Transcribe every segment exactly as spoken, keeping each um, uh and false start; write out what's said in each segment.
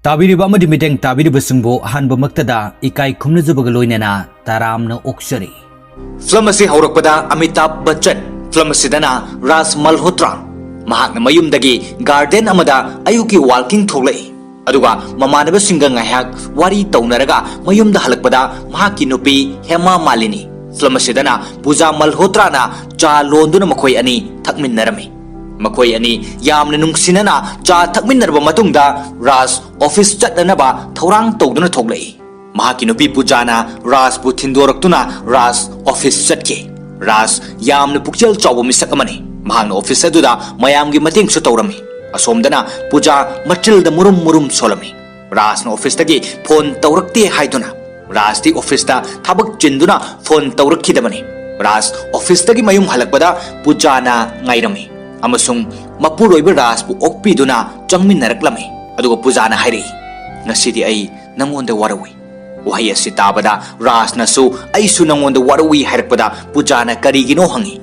ꯇꯥꯕꯤꯔꯤꯕ ꯑꯃꯗꯤ ꯃꯤꯠꯌꯦꯡ ꯇꯥꯕꯤꯔꯤꯕꯁꯤꯡꯕꯨ ꯑꯍꯥꯟꯕꯃꯛꯇꯗ ꯏꯀꯥꯏ ꯈꯨꯝꯅꯖꯕꯒ ꯂꯣꯏꯅꯅ ꯇꯔꯥꯝꯅ ꯑꯣꯛꯆꯔꯤ꯫ ꯐꯤꯂꯝ ꯑꯁꯤ ꯍꯧꯔꯛꯄꯗ ꯑꯃꯤꯇꯥꯚ ꯕꯆꯟ, ꯐꯤꯂꯝ ꯑꯁꯤꯗꯅ ꯔꯥꯖ ꯃꯜꯍꯣꯇ꯭ꯔꯥ, ꯃꯍꯥꯛꯅ ꯃꯌꯨꯝꯗꯒꯤ ꯒꯥꯔꯗꯦꯟ ꯑꯃꯗ ꯑꯌꯨꯛꯀꯤ ꯋꯥꯜꯀꯤꯡ ꯊꯣꯛꯂꯛꯏ꯫ ꯑꯗꯨꯒ ꯃꯃꯥꯟꯅꯕꯁꯤꯡꯒ ꯉꯥꯏꯍꯥꯛ ꯋꯥꯔꯤ ꯇꯧꯅꯔꯒ ꯃꯌꯨꯝꯗ ꯍꯜꯂꯛꯄꯗ ꯃꯍꯥꯛꯀꯤ ꯅꯨꯄꯤ ꯍꯦꯃꯥ ꯃꯥꯂꯤꯅꯤ, ꯐꯤꯂꯝ ꯑꯁꯤꯗꯅ ꯄꯨꯖꯥ ꯃꯜꯍꯣꯇ꯭ꯔꯥꯅ ꯆꯥ ꯂꯣꯟꯗꯨꯅ ꯃꯈꯣꯏ ꯑꯅꯤ ꯊꯛꯃꯤꯟꯅꯔꯝꯃꯤ꯫ ꯃꯈꯣꯏ ꯑꯅꯤ ꯌꯥꯝꯅ ꯅꯨꯡꯁꯤꯅꯅ ꯆꯥ ꯊꯛꯃꯤꯟꯅꯔꯕ ꯃꯇꯨꯡꯗ ꯔꯥꯖ ꯑꯣꯐꯤꯁ ꯆꯠꯅꯅꯕ ꯊꯧꯔꯥꯡ ꯇꯧꯗꯨꯅ ꯊꯣꯛꯂꯛꯏ꯫ ꯃꯍꯥꯛꯀꯤ ꯅꯨꯄꯤ ꯄꯨꯖꯥꯅ ꯔꯥꯖꯄꯨ ꯊꯤꯟꯗꯣꯔꯛꯇꯨꯅ ꯔꯥꯖ ꯑꯣꯐꯤꯁ ꯆꯠꯈꯤ꯫ ꯔꯥꯖ ꯌꯥꯝꯅ ꯄꯨꯛꯆꯦꯜ ꯆꯥꯎꯕ ꯃꯤꯁꯛ ꯑꯃꯅꯤ꯫ ꯃꯍꯥꯛꯅ ꯑꯣꯐꯤꯁ ꯑꯗꯨꯗ ꯃꯌꯥꯝꯒꯤ ꯃꯇꯦꯡꯁꯨ ꯇꯧꯔꯝꯃꯤ꯫ ꯑꯁꯣꯝꯗꯅ ꯄꯨꯖꯥ ꯃꯆꯤꯜꯗ ꯃꯨꯔꯨꯝ ꯃꯨꯔꯨꯝ ꯁꯣꯜꯂꯝꯃꯤ꯫ ꯔꯥꯖꯅ ꯑꯣꯐꯤꯁꯇꯒꯤ ꯐꯣꯟ ꯇꯧꯔꯛꯇꯦ ꯍꯥꯏꯗꯨꯅ꯫ ꯔꯥꯖꯇꯤ ꯑꯣꯐꯤꯁꯇ ꯊꯕꯛ ꯆꯤꯟꯗꯨꯅ ꯐꯣꯟ ꯇꯧꯔꯛꯈꯤꯗꯕꯅꯤ꯫ ꯔꯥꯖ ꯑꯣꯐꯤꯁꯇꯒꯤ ꯃꯌꯨꯝ ꯍꯜꯂꯛꯄꯗ ꯄꯨꯖꯥꯅ ꯉꯥꯏꯔꯝꯃꯤ ꯑꯃꯁꯨꯡ ꯃꯄꯨꯔꯣꯏꯕ ꯔꯥꯖꯄꯨ ꯑꯣꯛꯄꯤꯗꯨꯅ ꯆꯪꯃꯤꯟꯅꯔꯛꯂꯝꯃꯤ꯫ ꯑꯗꯨꯒ ꯄꯨꯖꯥꯅ ꯍꯥꯏꯔꯛꯏ, "ꯉꯁꯤꯗꯤ ꯑꯩ ꯅꯪꯉꯣꯟꯗ ꯋꯥꯔꯧꯏ꯫" ꯋꯥꯍꯩ ꯑꯁꯤ ꯇꯥꯕꯗ ꯔꯥꯖꯅꯁꯨ "ꯑꯩꯁꯨ ꯅꯪꯉꯣꯟꯗ ꯋꯥꯔꯧꯏ" ꯍꯥꯏꯔꯛꯄꯗ ꯄꯨꯖꯥꯅ "ꯀꯔꯤꯒꯤꯅꯣ?" ꯍꯪꯉꯤ꯫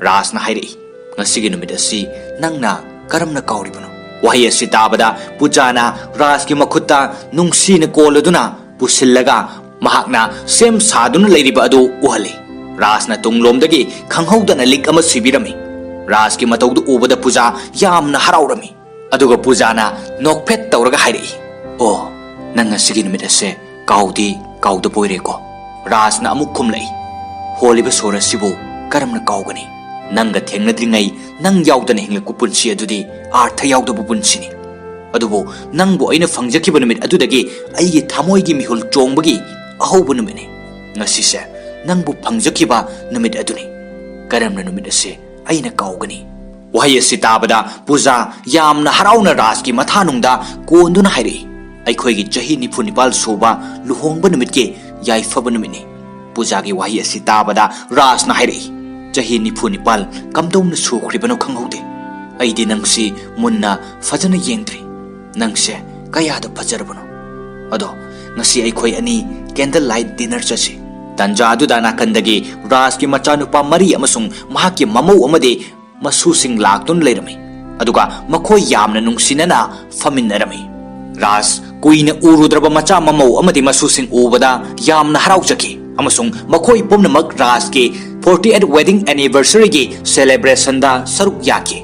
ꯔꯥꯖꯅ ꯍꯥꯏꯔꯛꯏ, "ꯉꯁꯤꯒꯤ ꯅꯨꯃꯤꯠ ꯑꯁꯤ ꯅꯪꯅ ꯀꯔꯝꯅ ꯀꯥꯎꯔꯤꯕꯅꯣ?" ꯋꯥꯍꯩ ꯑꯁꯤ ꯇꯥꯕꯗ ꯄꯨꯖꯥꯅ ꯔꯥꯖꯀꯤ ꯃꯈꯨꯠꯇ ꯅꯨꯡꯁꯤꯅ ꯀꯣꯜꯂꯗꯨꯅ ꯄꯨꯁꯤꯜꯂꯒ ꯃꯍꯥꯛꯅ ꯁꯦꯝ ꯁꯥꯗꯨꯅ ꯂꯩꯔꯤꯕ ꯑꯗꯨ ꯎꯍꯜꯂꯤ꯫ ꯔꯥꯖꯅ ꯇꯨꯡꯂꯣꯝꯗꯒꯤ ꯈꯪꯍꯧꯗꯅ ꯂꯤꯛ ꯑꯃ ꯁꯤꯕꯤꯔꯝꯃꯤ꯫ ꯔꯥꯖꯀꯤ ꯃꯇꯧꯗꯨ ꯎꯕꯗ ꯄꯨꯖꯥ ꯌꯥꯝꯅ ꯍꯔꯥꯎꯔꯝꯃꯤ꯫ ꯑꯗꯨꯒ ꯄꯨꯖꯥꯅ ꯅꯣꯛꯐꯦꯠ ꯇꯧꯔꯒ ꯍꯥꯏꯔꯛꯏ, "ꯑꯣ, ꯅꯪ ꯉꯁꯤꯒꯤ ꯅꯨꯃꯤꯠ ꯑꯁꯦ ꯀꯥꯎꯗꯤ ꯀꯥꯎꯗꯕ ꯑꯣꯏꯔꯦꯀꯣ?" ꯔꯥꯖꯅ ꯑꯃꯨꯛ ꯈꯨꯝꯂꯛꯏ, "ꯍꯣꯜꯂꯤꯕ ꯁꯣꯔ ꯑꯁꯤꯕꯨ ꯀꯔꯝꯅ ꯀꯥꯎꯒꯅꯤ? ꯅꯪꯒ ꯊꯦꯡꯅꯗ꯭ꯔꯤꯉꯩ ꯅꯪ ꯌꯥꯎꯗꯅ ꯍꯤꯡꯂꯛꯄ ꯄꯨꯟꯁꯤ ꯑꯗꯨꯗꯤ ꯑꯥꯔꯊ ꯌꯥꯎꯗꯕ ꯄꯨꯟꯁꯤꯅꯤ꯫ ꯑꯗꯨꯕꯨ ꯅꯪꯕꯨ ꯑꯩꯅ ꯐꯪꯖꯈꯤꯕ ꯅꯨꯃꯤꯠ ꯑꯗꯨꯗꯒꯤ ꯑꯩꯒꯤ ꯊꯃꯣꯏꯒꯤ ꯃꯤꯍꯨꯜ ꯆꯣꯡꯕꯒꯤ ꯑꯍꯧꯕ ꯅꯨꯃꯤꯠꯅꯤ꯫ ꯉꯁꯤꯁꯦ ꯅꯪꯕꯨ ꯐꯪꯖꯈꯤꯕ ꯅꯨꯃꯤꯠ ꯑꯗꯨꯅꯤ꯫ ꯀꯔꯝꯅ ꯅꯨꯃꯤꯠ ꯑꯁꯦ ꯑꯩꯅ ꯀꯥꯎꯒꯅꯤ?" ꯋꯥꯍꯩ ꯑꯁꯤ ꯇꯥꯕꯗ ꯄꯨꯖꯥ ꯌꯥꯝꯅ ꯍꯔꯥꯎꯅ ꯔꯥꯖꯀꯤ ꯃꯊꯥꯅꯨꯡꯗ ꯀꯣꯟꯗꯨꯅ ꯍꯥꯏꯔꯛꯏ, "ꯑꯩꯈꯣꯏꯒꯤ ꯆꯍꯤ ꯅꯤꯐꯨ ꯅꯤꯄꯥꯜ ꯁꯨꯕ ꯂꯨꯍꯣꯡꯕ ꯅꯨꯃꯤꯠꯀꯤ ꯌꯥꯏꯐꯕ ꯅꯨꯃꯤꯠꯅꯤ꯫" ꯄꯨꯖꯥꯒꯤ ꯋꯥꯍꯩ ꯑꯁꯤ ꯇꯥꯕꯗ ꯔꯥꯖꯅ ꯍꯥꯏꯔꯛꯏ, "ꯆꯍꯤ ꯅꯤꯐꯨ ꯅꯤꯄꯥꯜ ꯀꯝꯗꯧꯅ ꯁꯨꯈ꯭ꯔꯤꯕꯅꯣ ꯈꯪꯍꯧꯗꯦ꯫ ꯑꯩꯗꯤ ꯅꯪꯁꯤ ꯃꯨꯟꯅ ꯐꯖꯅ ꯌꯦꯡꯗ꯭ꯔꯤ꯫ ꯅꯪꯁꯦ ꯀꯌꯥꯗ ꯐꯖꯔꯕꯅꯣ꯫ ꯑꯗꯣ ꯉꯁꯤ ꯑꯩꯈꯣꯏ ꯑꯅꯤ candle light dinner ꯆꯠꯁꯤ꯫" ꯇꯟꯖꯥ ꯑꯗꯨꯗ ꯅꯥꯀꯟꯗꯒꯤ ꯔꯥꯖꯀꯤ ꯃꯆꯥꯅꯨꯄꯥ ꯃꯔꯤ ꯑꯃꯁꯨꯡ ꯃꯍꯥꯛꯀꯤ ꯃꯃꯧ ꯑꯃꯗꯤ ꯃꯁꯨꯁꯤꯡ ꯂꯥꯛꯇꯨꯅ ꯂꯩꯔꯝꯃꯤ꯫ ꯑꯗꯨꯒ ꯃꯈꯣꯏ ꯌꯥꯝꯅ ꯅꯨꯡꯁꯤꯅꯅ ꯐꯝꯃꯤꯟꯅꯔꯝꯃꯤ꯫ ꯔꯥꯖ ꯀꯨꯏꯅ ꯎꯔꯨꯗ꯭ꯔꯕ ꯃꯆꯥ ꯃꯃꯧ ꯑꯃꯗꯤ ꯃꯁꯨꯁꯤꯡ ꯎꯕꯗ ꯌꯥꯝꯅ ꯍꯔꯥꯎꯖꯈꯤ, ꯑꯃꯁꯨꯡ ꯃꯈꯣꯏ ꯄꯨꯝꯅꯃꯛ ꯔꯥꯖꯀꯤ fortieth wedding anniversaryꯒꯤ celebrationꯗ ꯁꯔꯨꯛ ꯌꯥꯈꯤ꯫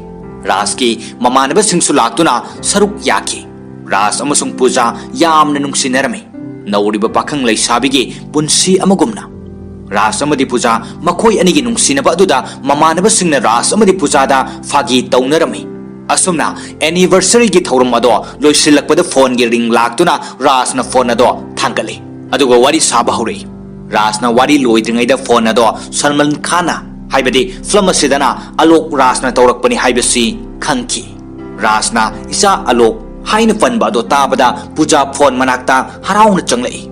ꯔꯥꯖꯀꯤ ꯃꯃꯥꯟꯅꯕꯁꯤꯡꯁꯨ ꯂꯥꯛꯇꯨꯅ ꯁꯔꯨꯛ ꯌꯥꯈꯤ꯫ ꯔꯥꯖ ꯑꯃꯁꯨꯡ ꯄꯨꯖꯥ ꯌꯥꯝꯅ ꯅꯨꯡꯁꯤꯅꯔꯝꯃꯤ, ꯅꯧꯔꯤꯕ ꯄꯥꯈꯪ ꯂꯩꯁꯥꯕꯤꯒꯤ ꯄꯨꯟꯁꯤ ꯑꯃꯒꯨꯝꯅ꯫ ꯔꯥꯖ ꯑꯃꯗꯤ ꯄꯨꯖꯥ ꯃꯈꯣꯏ ꯑꯅꯤꯒꯤ ꯅꯨꯡꯁꯤꯅꯕ ꯑꯗꯨꯗ ꯃꯃꯥꯟꯅꯕꯁꯤꯡꯅ ꯔꯥꯖ ꯑꯃꯗꯤ ꯄꯨꯖꯥꯗ ꯐꯥꯒꯤ ꯇꯧꯅꯔꯝꯃꯤ꯫ ꯑꯁꯨꯝꯅ anniversaryꯒꯤ ꯊꯧꯔꯝ ꯑꯗꯣ ꯂꯣꯏꯁꯤꯜꯂꯛꯄꯗ phoneꯒꯤ ring ꯂꯥꯛꯇꯨꯅ ꯔꯥꯖꯅ phone ꯑꯗꯣ ꯊꯥꯡꯒꯠꯂꯤ, ꯑꯗꯨꯒ ꯋꯥꯔꯤ ꯁꯥꯕ ꯍꯧꯔꯛꯏ꯫ ꯔꯥꯖꯅ ꯋꯥꯔꯤ ꯂꯣꯏꯗ꯭ꯔꯤꯉꯩꯗ phone ꯑꯗꯣ ꯁꯜꯃꯥꯟ ꯈꯥꯟꯅ, ꯍꯥꯏꯕꯗꯤ film ꯑꯁꯤꯗꯅ ꯑꯂꯣꯛ ꯔꯥꯖꯅ ꯇꯧꯔꯛꯄꯅꯤ ꯍꯥꯏꯕꯁꯤ ꯈꯪꯈꯤ꯫ ꯔꯥꯖꯅ "ꯏꯆꯥ ꯑꯂꯣꯛ" ꯍꯥꯏꯅ ꯄꯟꯕ ꯑꯗꯣ ꯇꯥꯕꯗ ꯄꯨꯖꯥ phone ꯃꯅꯥꯛꯇ ꯍꯔꯥꯎꯅ ꯆꯪꯂꯛꯏ꯫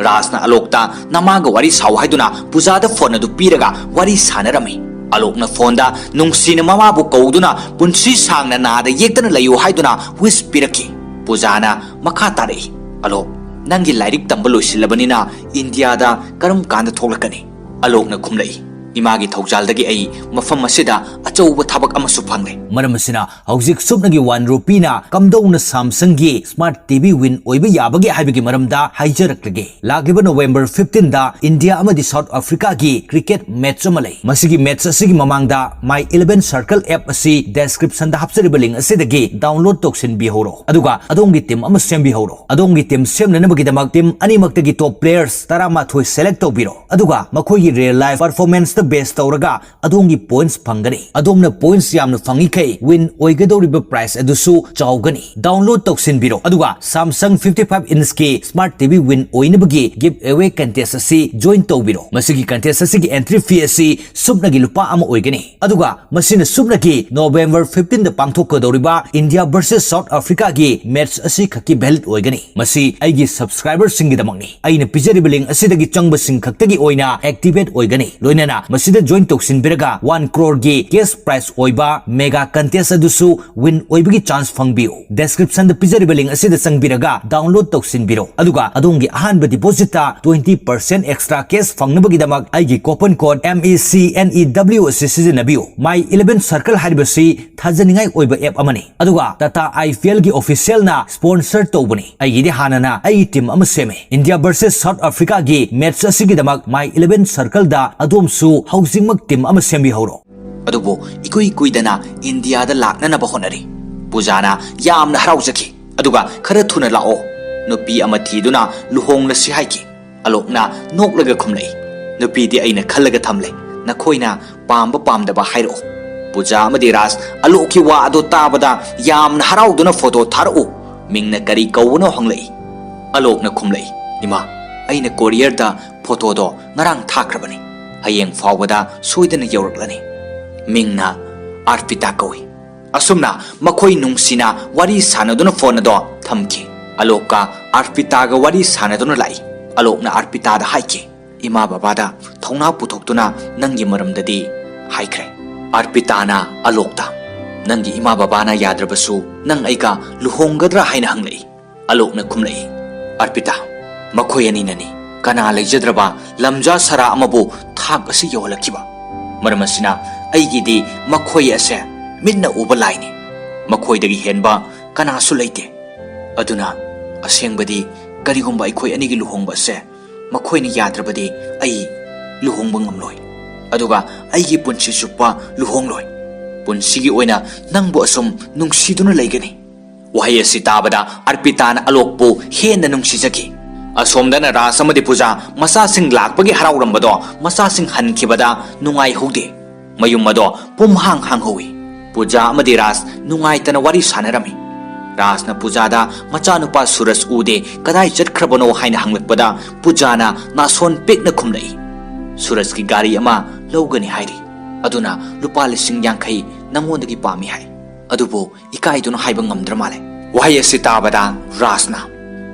ꯔꯥꯖꯅ ꯑꯂꯣꯛꯇ "ꯅꯃꯥꯒ ꯋꯥꯔꯤ ꯁꯥꯎ" ꯍꯥꯏꯗꯨꯅ ꯄꯨꯖꯥꯗ phone ꯑꯗꯨ ꯄꯤꯔꯒ ꯋꯥꯔꯤ ꯁꯥꯟꯅꯔꯝꯃꯤ꯫ ꯑꯂꯣꯛꯅ phoneꯗ ꯅꯨꯡꯁꯤꯅ ꯃꯃꯥꯕꯨ ꯀꯧꯗꯨꯅ "ꯄꯨꯟꯁꯤ ꯁꯥꯡꯅ ꯅꯥꯗ ꯌꯦꯛꯇꯅ ꯂꯩꯌꯨ" ꯍꯥꯏꯗꯨꯅ wish ꯄꯤꯔꯛꯈꯤ꯫ ꯄꯨꯖꯥꯅ ꯃꯈꯥ ꯇꯥꯔꯛꯏ, "ꯑꯂꯣꯛ, ꯅꯪꯒꯤ ꯂꯥꯏꯔꯤꯛ ꯇꯝꯕ ꯂꯣꯏꯁꯤꯜꯂꯕꯅꯤꯅ ꯏꯟꯗꯤꯌꯥꯗ ꯀꯔꯝ ꯀꯥꯟꯗ ꯊꯣꯛꯂꯛꯀꯅꯤ?" ꯑꯂꯣꯛꯅ ꯈꯨꯝꯂꯛꯏ, "ꯏꯃꯥꯒꯤ ꯊꯧꯖꯥꯜꯗꯒꯤ ꯑꯩ ꯃꯐꯝ ꯑꯁꯤꯗ ꯑꯆꯧꯕ ꯊꯕꯛ ꯑꯃꯁꯨ ꯐꯪꯂꯦ꯫ ꯃꯔꯝ ꯑꯁꯤꯅ ꯍꯧꯖꯤꯛ ꯁꯨꯞꯅꯒꯤ one rupeeꯅ ꯀꯝꯗꯧꯅ Samsungꯒꯤ smart TV win ꯑꯣꯏꯕ ꯌꯥꯕꯒꯦ ꯍꯥꯏꯕꯒꯤ ꯃꯔꯝꯗ ꯍꯥꯏꯖꯔꯛꯂꯒꯦ꯫ ꯂꯥꯛꯂꯤꯕ November fifteenꯗ ꯏꯟꯗꯤꯌꯥ ꯑꯃꯗꯤ South Africaꯒꯤ cricket match ꯑꯃ ꯂꯩ꯫ ꯃꯁꯤꯒꯤ match ꯑꯁꯤꯒꯤ ꯃꯃꯥꯡꯗ My eleven Circle app ꯑꯁꯤ descriptionꯗ ꯍꯥꯞꯆꯔꯤꯕ link ꯑꯁꯤꯗꯒꯤ download ꯇꯧꯁꯤꯟꯕꯤꯍꯧꯔꯣ, ꯑꯗꯨꯒ ꯑꯗꯣꯝꯒꯤ team ꯑꯃ ꯁꯦꯝꯕꯤꯍꯧꯔꯣ꯫ ꯑꯗꯣꯝꯒꯤ team ꯁꯦꯝꯅꯅꯕꯒꯤꯗꯃꯛ team ꯑꯅꯤꯃꯛꯇꯒꯤ top players ꯇꯔꯥꯃꯥꯊꯣꯏ select ꯇꯧꯕꯤꯔꯣ, ꯑꯗꯨꯒ ꯃꯈꯣꯏꯒꯤ real life performanceꯇ base ꯇꯧꯔꯒ ꯑꯗꯣꯝꯒꯤ points ꯐꯪꯒꯅꯤ꯫ ꯑꯗꯣꯝꯅ points ꯌꯥꯝꯅ ꯐꯪꯏꯈꯩ win ꯑꯣꯏꯒꯗꯧꯔꯤꯕ prize ꯑꯗꯨꯁꯨ ꯆꯥꯎꯒꯅꯤ꯫ Download ꯇꯧꯁꯤꯟꯕꯤꯔꯣ, ꯑꯗꯨꯒ Samsung fifty five inchꯀꯤ smart TV win ꯑꯣꯏꯅꯕꯒꯤ giveaway contest ꯑꯁꯤ join ꯇꯧꯕꯤꯔꯣ꯫ ꯃꯁꯤꯒꯤ contest ꯑꯁꯤꯒꯤ entry fee ꯑꯁꯤ ꯁꯨꯞꯅꯒꯤ ꯂꯨꯄꯥ ꯑꯃ ꯑꯣꯏꯒꯅꯤ, ꯑꯗꯨꯒ ꯃꯁꯤꯅ ꯁꯨꯞꯅꯒꯤ November fifteenꯗ ꯄꯥꯡꯊꯣꯛꯀꯗꯧꯔꯤꯕ India versus South Africaꯒꯤ match ꯑꯁꯤ ꯈꯛꯀꯤ valid ꯑꯣꯏꯒꯅꯤ꯫ ꯃꯁꯤ ꯑꯩꯒꯤ subscriberꯁꯤꯡꯒꯤꯗꯃꯛꯅꯤ꯫ ꯑꯩꯅ ꯄꯤꯖꯔꯤꯕ link ꯑꯁꯤꯗꯒꯤ ꯆꯪꯕꯁꯤꯡ ꯈꯛꯇꯒꯤ ꯑꯣꯏꯅ activate ꯑꯣꯏꯒꯅꯤ꯫ ꯂꯣꯏꯅꯅ ꯃꯁꯤꯗ join ꯇꯧꯁꯤꯟꯕꯤꯔꯒ one crore ꯒꯤ cash prize ꯑꯣꯏꯕ mega contest ꯑꯗꯨꯁꯨ win ꯑꯣꯏꯕꯒꯤ chance ꯐꯪꯕꯤꯌꯨ꯫ Description ꯗ ꯄꯤꯖꯔꯤꯕ link ꯑꯁꯤꯗ ꯆꯪꯕꯤꯔꯒ download ꯇꯧꯁꯤꯟꯕꯤꯔꯣ, ꯑꯗꯨꯒ ꯑꯗꯣꯝꯒꯤ ꯑꯍꯥꯟꯕ deposit ꯇ twenty percent extra cash ꯐꯪꯅꯕꯒꯤꯗꯃꯛ ꯑꯩꯒꯤ coupon code M E C N E W ꯑꯁꯤ ꯁꯤꯖꯤꯟꯅꯕꯤꯌꯨ꯫ My eleven Circle ꯍꯥꯏꯔꯤꯕꯁꯤ ꯊꯥꯖꯅꯤꯡꯉꯥꯏ ꯑꯣꯏꯕ app ꯑꯃꯅꯤ, ꯑꯗꯨꯒ Tata I P L ꯒꯤ official ꯅ sponsor ꯇꯧꯕꯅꯤ꯫ ꯑꯩꯒꯤꯗꯤ ꯍꯥꯟꯅꯅ ꯑꯩꯒꯤ team ꯑꯃ ꯁꯦꯝꯃꯦ꯫ India versus South Africa ꯒꯤ match ꯑꯁꯤꯒꯤꯗꯃꯛ My eleven Circle ꯗ ꯑꯗꯣꯝꯁꯨ ꯍꯧꯖꯤꯛꯃꯛ team ꯑꯃ ꯁꯦꯝꯕꯤꯍꯧꯔꯣ꯫ ꯑꯗꯨꯕꯨ ꯏꯀꯨꯏ ꯀꯨꯏꯗꯅ ꯏꯟꯗꯤꯌꯥꯗ ꯂꯥꯛꯅꯅꯕ ꯍꯣꯠꯅꯔꯤ꯫ ꯄꯨꯖꯥꯅ ꯌꯥꯝꯅ ꯍꯔꯥꯎꯖꯈꯤ, ꯑꯗꯨꯒ "ꯈꯔ ꯊꯨꯅ ꯂꯥꯛꯑꯣ, ꯅꯨꯄꯤ ꯑꯃ ꯊꯤꯗꯨꯅ ꯂꯨꯍꯣꯡꯂꯁꯤ" ꯍꯥꯏꯈꯤ꯫ ꯑꯂꯣꯛꯅ ꯅꯣꯛꯂꯒ ꯈꯨꯝꯂꯛꯏ, "ꯅꯨꯄꯤꯗꯤ ꯑꯩꯅ ꯈꯜꯂꯒ ꯊꯝꯂꯦ, ꯅꯈꯣꯏꯅ ꯄꯥꯝꯕ ꯄꯥꯝꯗꯕ ꯍꯥꯏꯔꯛꯑꯣ"꯫ ꯄꯨꯖꯥ ꯑꯃꯗꯤ ꯔꯥꯖ ꯑꯂꯣꯛꯀꯤ ꯋꯥ ꯑꯗꯨ ꯇꯥꯕꯗ ꯌꯥꯝꯅ ꯍꯔꯥꯎꯗꯨꯅ "ꯐꯣꯇꯣ ꯊꯥꯔꯛꯎ, ꯃꯤꯡꯅ ꯀꯔꯤ ꯀꯧꯕꯅꯣ?" ꯍꯪꯂꯛꯏ꯫ ꯑꯂꯣꯛꯅ ꯈꯨꯝꯂꯛꯏ, "ꯏꯃꯥ, ꯑꯩꯅ courierꯗ ꯐꯣꯇꯣꯗꯣ ꯉꯔꯥꯡ ꯊꯥꯈ꯭ꯔꯕꯅꯤ꯫ ꯍꯌꯦꯡ ꯐꯥꯎꯕꯗ ꯁꯣꯏꯗꯅ ꯌꯧꯔꯛꯂꯅꯤ꯫ ꯃꯤꯡꯅ ꯑꯥꯔꯄꯤꯇꯥ ꯀꯧꯏ"꯫ ꯑꯁꯨꯝꯅ ꯃꯈꯣꯏ ꯅꯨꯡꯁꯤꯅ ꯋꯥꯔꯤ ꯁꯥꯟꯅꯗꯨꯅ ꯐꯣꯟ ꯑꯗꯣ ꯊꯝꯈꯤ꯫ ꯑꯂꯣꯛꯀ ꯑꯥꯔꯄꯤꯇꯥꯒ ꯋꯥꯔꯤ ꯁꯥꯟꯅꯗꯨꯅ ꯂꯥꯛꯏ꯫ ꯑꯂꯣꯛꯅ ꯑꯥꯔꯄꯤꯇꯥꯗ ꯍꯥꯏꯈꯤ, "ꯏꯃꯥ ꯕꯕꯥꯗ ꯊꯧꯅꯥ ꯄꯨꯊꯣꯛꯇꯨꯅ ꯅꯪꯒꯤ ꯃꯔꯝꯗꯗꯤ ꯍꯥꯏꯈ꯭ꯔꯦ"꯫ ꯑꯥꯔꯄꯤꯇꯥꯅ ꯑꯂꯣꯛꯇ, "ꯅꯪꯒꯤ ꯏꯃꯥ ꯕꯕꯥꯅ ꯌꯥꯗ꯭ꯔꯕꯁꯨ ꯅꯪ ꯑꯩꯒ ꯂꯨꯍꯣꯡꯒꯗ꯭ꯔꯥ ꯍꯥꯏꯅ ꯍꯪꯂꯛꯏ"꯫ ꯑꯂꯣꯛꯅ ꯈꯨꯝꯂꯛꯏ, "ꯑꯥꯔꯄꯤꯇꯥ, ꯃꯈꯣꯏ ꯑꯅꯤꯅꯅꯤ ꯀꯅꯥ ꯂꯩꯖꯗ꯭ꯔꯕ ꯂꯝꯖꯥ ꯁꯔꯥ ꯑꯃꯕꯨ ꯊꯥꯛ ꯑꯁꯤ ꯌꯧꯍꯜꯂꯛꯈꯤꯕ꯫ ꯃꯔꯝ ꯑꯁꯤꯅ ꯑꯩꯒꯤꯗꯤ ꯃꯈꯣꯏ ꯑꯁꯦ ꯃꯤꯠꯅ ꯎꯕ ꯂꯥꯏꯅꯤ꯫ ꯃꯈꯣꯏꯗꯒꯤ ꯍꯦꯟꯕ ꯀꯅꯥꯁꯨ ꯂꯩꯇꯦ꯫ ꯑꯗꯨꯅ ꯑꯁꯦꯡꯕꯗꯤ ꯀꯔꯤꯒꯨꯝꯕ ꯑꯩꯈꯣꯏ ꯑꯅꯤꯒꯤ ꯂꯨꯍꯣꯡꯕ ꯑꯁꯦ ꯃꯈꯣꯏꯅ ꯌꯥꯗ꯭ꯔꯕꯗꯤ ꯑꯩ ꯂꯨꯍꯣꯡꯕ ꯉꯝꯂꯣꯏ꯫ ꯑꯗꯨꯒ ꯑꯩꯒꯤ ꯄꯨꯟꯁꯤ ꯆꯨꯞꯄ ꯂꯨꯍꯣꯡꯂꯣꯏ꯫ ꯄꯨꯟꯁꯤꯒꯤ ꯑꯣꯏꯅ ꯅꯪꯕꯨ ꯑꯁꯨꯝ ꯅꯨꯡꯁꯤꯗꯨꯅ ꯂꯩꯒꯅꯤ"꯫ ꯋꯥꯍꯩ ꯑꯁꯤ ꯇꯥꯕꯗ ꯑꯔꯄꯤꯇꯥꯅ ꯑꯂꯣꯛꯄꯨ ꯍꯦꯟꯅ ꯅꯨꯡꯁꯤꯖꯈꯤ꯫ ꯑꯁꯣꯝꯗꯅ ꯔꯥꯖ ꯑꯃꯗꯤ ꯄꯨꯖꯥ ꯃꯆꯥꯁꯤꯡ ꯂꯥꯛꯄꯒꯤ ꯍꯔꯥꯎꯔꯝꯕꯗꯣ ꯃꯆꯥꯁꯤꯡ ꯍꯟꯈꯤꯕꯗ ꯅꯨꯡꯉꯥꯏꯍꯧꯗꯦ꯫ ꯃꯌꯨꯝ ꯑꯗꯣ ꯄꯨꯝꯍꯥꯡ ꯍꯥꯡꯍꯧꯏ꯫ ꯄꯨꯖꯥ ꯑꯃꯗꯤ ꯔꯥꯖ ꯅꯨꯡꯉꯥꯏꯇꯅ ꯋꯥꯔꯤ ꯁꯥꯟꯅꯔꯝꯃꯤ꯫ ꯔꯥꯖꯅ ꯄꯨꯖꯥꯗ ꯃꯆꯥꯅꯨꯄꯥ ꯁꯨꯔꯖ ꯎꯗꯦ, ꯀꯗꯥꯏ ꯆꯠꯈ꯭ꯔꯕꯅꯣ ꯍꯥꯏꯅ ꯍꯪꯂꯛꯄꯗ ꯄꯨꯖꯥꯅ ꯅꯥꯁꯣꯟ ꯄꯤꯛꯅ ꯈꯨꯝꯂꯛꯏ, "ꯁꯨꯔꯖꯀꯤ ꯒꯥꯔꯤ ꯑꯃ ꯂꯧꯒꯅꯤ ꯍꯥꯏꯔꯤ, ꯑꯗꯨꯅ ꯂꯨꯄꯥ ꯂꯤꯁꯤꯡ ꯌꯥꯡꯈꯩ ꯅꯉꯣꯟꯗꯒꯤ ꯄꯥꯝꯃꯤ ꯍꯥꯏ꯫ ꯑꯗꯨꯕꯨ ꯏꯀꯥꯏꯗꯨꯅ ꯍꯥꯏꯕ ꯉꯝꯗ꯭ꯔ ꯃꯥꯜꯂꯦ"꯫ ꯋꯥꯍꯩ ꯑꯁꯤ ꯇꯥꯕꯗ ꯔꯥꯖꯅ,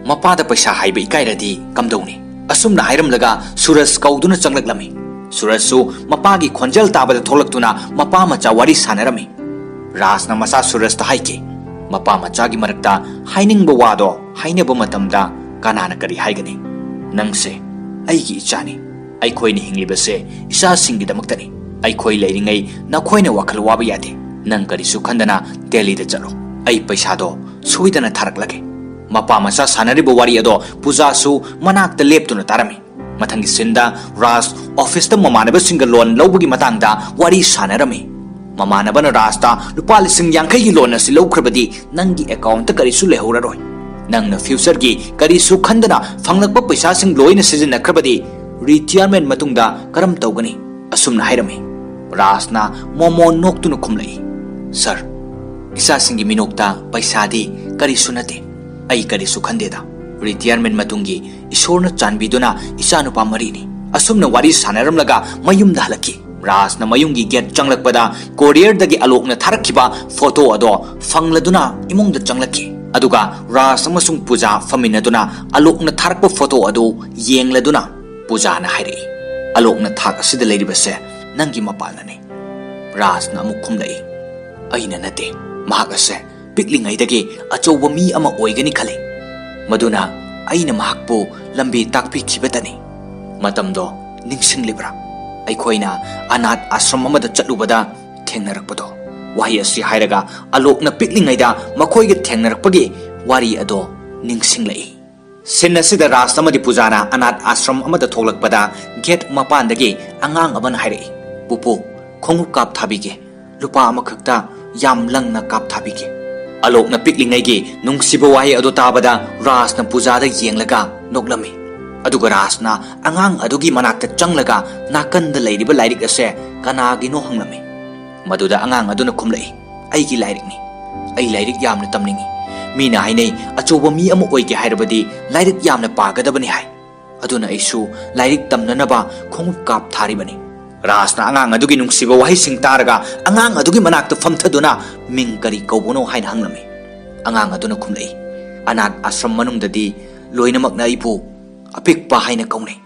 "ꯃꯄꯥꯗ ꯄꯩꯁꯥ ꯍꯥꯏꯕ ꯏꯀꯥꯏꯔꯗꯤ ꯀꯝꯗꯧꯅꯤ?" ꯑꯁꯨꯝꯅ ꯍꯥꯏꯔꯝꯂꯒ ꯁꯨꯔꯖ ꯀꯧꯗꯨꯅ ꯆꯪꯂꯛꯂꯝꯃꯤ꯫ ꯁꯨꯔꯖꯁꯨ ꯃꯄꯥꯒꯤ ꯈꯣꯟꯖꯦꯜ ꯇꯥꯕꯗ ꯊꯣꯛꯂꯛꯇꯨꯅ ꯃꯄꯥ ꯃꯆꯥ ꯋꯥꯔꯤ ꯁꯥꯟꯅꯔꯝꯃꯤ꯫ ꯔꯥꯖꯅ ꯃꯆꯥ ꯁꯨꯔꯖꯇ ꯍꯥꯏꯈꯤ, "ꯃꯄꯥ ꯃꯆꯥꯒꯤ ꯃꯔꯛꯇ ꯍꯥꯏꯅꯤꯡꯕ ꯋꯥꯗꯣ ꯍꯥꯏꯅꯕ ꯃꯇꯝꯗ ꯀꯅꯥꯅ ꯀꯔꯤ ꯍꯥꯏꯒꯅꯤ? ꯅꯪꯁꯦ ꯑꯩꯒꯤ ꯏꯆꯥꯅꯤ꯫ ꯑꯩꯈꯣꯏꯅ ꯍꯤꯡꯂꯤꯕꯁꯦ ꯏꯆꯥꯁꯤꯡꯒꯤꯗꯃꯛꯇꯅꯤ꯫ ꯑꯩꯈꯣꯏ ꯂꯩꯔꯤꯉꯩ ꯅꯈꯣꯏꯅ ꯋꯥꯈꯜ ꯋꯥꯕ ꯌꯥꯗꯦ꯫ ꯅꯪ ꯀꯔꯤꯁꯨ ꯈꯟꯗꯅ ꯗꯦꯜꯂꯤꯗ ꯆꯠꯂꯣ꯫ ꯑꯩ ꯄꯩꯁꯥꯗꯣ ꯁꯣꯏꯗꯅ ꯊꯥꯔꯛꯂꯒꯦ꯫" ꯃꯄꯥ ꯃꯆꯥ ꯁꯥꯟꯅꯔꯤꯕ ꯋꯥꯔꯤ ꯑꯗꯣ ꯄꯨꯖꯥꯁꯨ ꯃꯅꯥꯛꯇ ꯂꯦꯞꯇꯨꯅ ꯇꯥꯔꯝꯃꯤ꯫ ꯃꯊꯪꯒꯤ ꯁꯤꯟꯗ ꯔꯥꯖ ꯑꯣꯐꯤꯁꯇ ꯃꯃꯥꯟꯅꯕꯁꯤꯡꯒ ꯂꯣꯟ ꯂꯧꯕꯒꯤ ꯃꯇꯥꯡꯗ ꯋꯥꯔꯤ ꯁꯥꯟꯅꯔꯝꯃꯤ꯫ ꯃꯃꯥꯟꯅꯕꯅ ꯔꯥꯖꯇ, "ꯂꯨꯄꯥ ꯂꯤꯁꯤꯡ ꯌꯥꯡꯈꯩꯒꯤ ꯂꯣꯟ ꯑꯁꯤ ꯂꯧꯈ꯭ꯔꯕꯗꯤ ꯅꯪꯒꯤ ꯑꯦꯀꯥꯎꯟꯇ ꯀꯔꯤꯁꯨ ꯂꯩꯍꯧꯔꯔꯣꯏ꯫ ꯅꯪꯅ ꯐ꯭ꯌꯨꯆꯔꯒꯤ ꯀꯔꯤꯁꯨ ꯈꯟꯗꯅ ꯐꯪꯂꯛꯄ ꯄꯩꯁꯥꯁꯤꯡ ꯂꯣꯏꯅ ꯁꯤꯖꯤꯟꯅꯈ꯭ꯔꯕꯗꯤ ꯔꯤꯇꯤꯌꯔꯃꯦꯟ ꯃꯇꯨꯡꯗ ꯀꯔꯝ ꯇꯧꯒꯅꯤ?" ꯑꯁꯨꯝꯅ ꯍꯥꯏꯔꯝꯃꯤ꯫ ꯔꯥꯖꯅ ꯃꯣꯃꯣ ꯅꯣꯛꯇꯨꯅ ꯈꯨꯝꯂꯛꯏ, "ꯁꯔ, ꯏꯆꯥꯁꯤꯡꯒꯤ ꯃꯤꯅꯣꯛꯇ ꯄꯩꯁꯥꯗꯤ ꯀꯔꯤꯁꯨ ꯅꯠꯇꯦ꯫ ꯑꯩ ꯀꯔꯤꯁꯨ ꯈꯟꯗꯦꯗ꯫ ꯔꯤꯇꯤꯌꯔꯃꯦꯟ ꯃꯇꯨꯡꯒꯤ ꯏꯁꯣꯔꯅ ꯆꯥꯟꯕꯤꯗꯨꯅ ꯏꯆꯥꯅꯨꯄꯥ ꯃꯔꯤꯅꯤ꯫" ꯑꯁꯨꯝꯅ ꯋꯥꯔꯤ ꯁꯥꯟꯅꯔꯝꯂꯒ ꯃꯌꯨꯝꯗ ꯍꯜꯂꯛꯈꯤ꯫ ꯔꯥꯖꯅ ꯃꯌꯨꯝꯒꯤ ꯒꯦꯠ ꯆꯪꯂꯛꯄꯗ ꯀꯣꯔꯤꯌꯔꯗꯒꯤ ꯑꯂꯣꯛꯅ ꯊꯥꯔꯛꯈꯤꯕ ꯐꯣꯇꯣ ꯑꯗꯣ ꯐꯪꯂꯗꯨꯅ ꯏꯃꯨꯡꯗ ꯆꯪꯂꯛꯈꯤ꯫ ꯑꯗꯨꯒ ꯔꯥꯖ ꯑꯃꯁꯨꯡ ꯄꯨꯖꯥ ꯐꯝꯃꯤꯟꯅꯗꯨꯅ ꯑꯂꯣꯛꯅ ꯊꯥꯔꯛꯄ ꯐꯣꯇꯣ ꯑꯗꯨ ꯌꯦꯡꯂꯗꯨꯅ ꯄꯨꯖꯥꯅ ꯍꯥꯏꯔꯛꯏ, "ꯑꯂꯣꯛꯅ ꯊꯥꯛ ꯑꯁꯤꯗ ꯂꯩꯔꯤꯕꯁꯦ ꯅꯪꯒꯤ ꯃꯄꯥꯜꯅꯅꯤ꯫" ꯔꯥꯖꯅ ꯑꯃꯨꯛ ꯈꯨꯝꯂꯛꯏ, "ꯑꯩꯅ ꯅꯠꯇꯦ, ꯃꯍꯥꯛ ꯑꯁꯦ ꯄꯤꯛꯂꯤꯉꯩꯗꯒꯤ ꯑꯆꯧꯕ ꯃꯤ ꯑꯃ ꯑꯣꯏꯒꯅꯤ ꯈꯜꯂꯤ꯫ ꯃꯗꯨꯅ ꯑꯩꯅ ꯃꯍꯥꯛꯄꯨ ꯂꯝꯕꯤ ꯇꯥꯛꯄꯤꯈꯤꯕꯇꯅꯤ꯫ ꯃꯇꯝꯗꯣ ꯅꯤꯡꯁꯤꯡꯂꯤꯕ꯭ꯔꯥ? ꯑꯩꯈꯣꯏꯅ ꯑꯅꯥꯊ ꯑꯥꯁ꯭ꯔꯝ ꯑꯃꯗ ꯆꯠꯂꯨꯕꯗ ꯊꯦꯡꯅꯔꯛꯄꯗꯣ꯫" ꯋꯥꯍꯩ ꯑꯁꯤ ꯍꯥꯏꯔꯒ ꯑꯂꯣꯛꯅ ꯄꯤꯛꯂꯤꯉꯩꯗ ꯃꯈꯣꯏꯒ ꯊꯦꯡꯅꯔꯛꯄꯒꯤ ꯋꯥꯔꯤ ꯑꯗꯣ ꯅꯤꯡꯁꯤꯡꯂꯛꯏ꯫ ꯁꯤꯟ ꯑꯁꯤꯗ ꯔꯥꯖ ꯑꯃꯗꯤ ꯄꯨꯖꯥꯅ ꯑꯅꯥꯊ ꯑꯥꯁ꯭ꯔꯝ ꯑꯃꯗ ꯊꯣꯛꯂꯛꯄꯗ ꯒꯦꯠ ꯃꯄꯥꯟꯗꯒꯤ ꯑꯉꯥꯡ ꯑꯃꯅ ꯍꯥꯏꯔꯛꯏ, "ꯄꯨꯄꯨ, ꯈꯣꯡꯎꯞ ꯀꯥꯞ ꯊꯥꯕꯤꯒꯦ꯫ ꯂꯨꯄꯥ ꯑꯃꯈꯛꯇ ꯌꯥꯝ ꯂꯪꯅ ꯀꯥꯞ ꯊꯥꯕꯤꯒꯦ꯫" ꯑꯂꯣꯛꯅ ꯄꯤꯛꯂꯤꯉꯩꯒꯤ ꯅꯨꯡꯁꯤꯕ ꯋꯥꯍꯩ ꯑꯗꯨ ꯇꯥꯕꯗ ꯔꯥꯖꯅ ꯄꯨꯖꯥꯗ ꯌꯦꯡꯂꯒ ꯅꯣꯛꯂꯝꯃꯤ꯫ ꯑꯗꯨꯒ ꯔꯥꯖꯅ ꯑꯉꯥꯡ ꯑꯗꯨꯒꯤ ꯃꯅꯥꯛꯇ ꯆꯪꯂꯒ ꯅꯥꯀꯟꯗ ꯂꯩꯔꯤꯕ ꯂꯥꯏꯔꯤꯛ ꯑꯁꯦ ꯀꯅꯥꯒꯤꯅꯣ ꯍꯪꯂꯝꯃꯤ꯫ ꯃꯗꯨꯗ ꯑꯉꯥꯡ ꯑꯗꯨꯅ ꯈꯨꯝꯂꯛꯏ, "ꯑꯩꯒꯤ ꯂꯥꯏꯔꯤꯛꯅꯤ꯫ ꯑꯩ ꯂꯥꯏꯔꯤꯛ ꯌꯥꯝꯅ ꯇꯝꯅꯤꯡꯏ꯫ ꯃꯤꯅ ꯍꯥꯏꯅꯩ, ꯑꯆꯧꯕ ꯃꯤ ꯑꯃ ꯑꯣꯏꯒꯦ ꯍꯥꯏꯔꯕꯗꯤ ꯂꯥꯏꯔꯤꯛ ꯌꯥꯝꯅ ꯄꯥꯒꯗꯕꯅꯤ ꯍꯥꯏ꯫ ꯑꯗꯨꯅ ꯑꯩꯁꯨ ꯂꯥꯏꯔꯤꯛ ꯇꯝꯅꯅꯕ ꯈꯣꯡꯎꯞ ꯀꯥꯞ ꯊꯥꯔꯤꯕꯅꯤ꯫" ꯔꯥꯖꯅ ꯑꯉꯥꯡ ꯑꯗꯨꯒꯤ ꯅꯨꯡꯁꯤꯕ ꯋꯥꯍꯩꯁꯤꯡ ꯇꯥꯔꯒ ꯑꯉꯥꯡ ꯑꯗꯨꯒꯤ ꯃꯅꯥꯛꯇ ꯐꯝꯊꯗꯨꯅ "ꯃꯤꯡ ꯀꯔꯤ ꯀꯧꯕꯅꯣ?" ꯍꯥꯏꯅ ꯍꯪꯂꯝꯃꯤ꯫ ꯑꯉꯥꯡ ꯑꯗꯨꯅ ꯈꯨꯝꯂꯛꯏ, "ꯑꯅꯥꯊ ꯑꯥꯁ꯭ꯔꯝ ꯃꯅꯨꯡꯗꯗꯤ ꯂꯣꯏꯅꯃꯛꯅ ꯑꯩꯕꯨ ꯑꯄꯤꯛꯄ ꯍꯥꯏꯅ ꯀꯧꯅꯩ꯫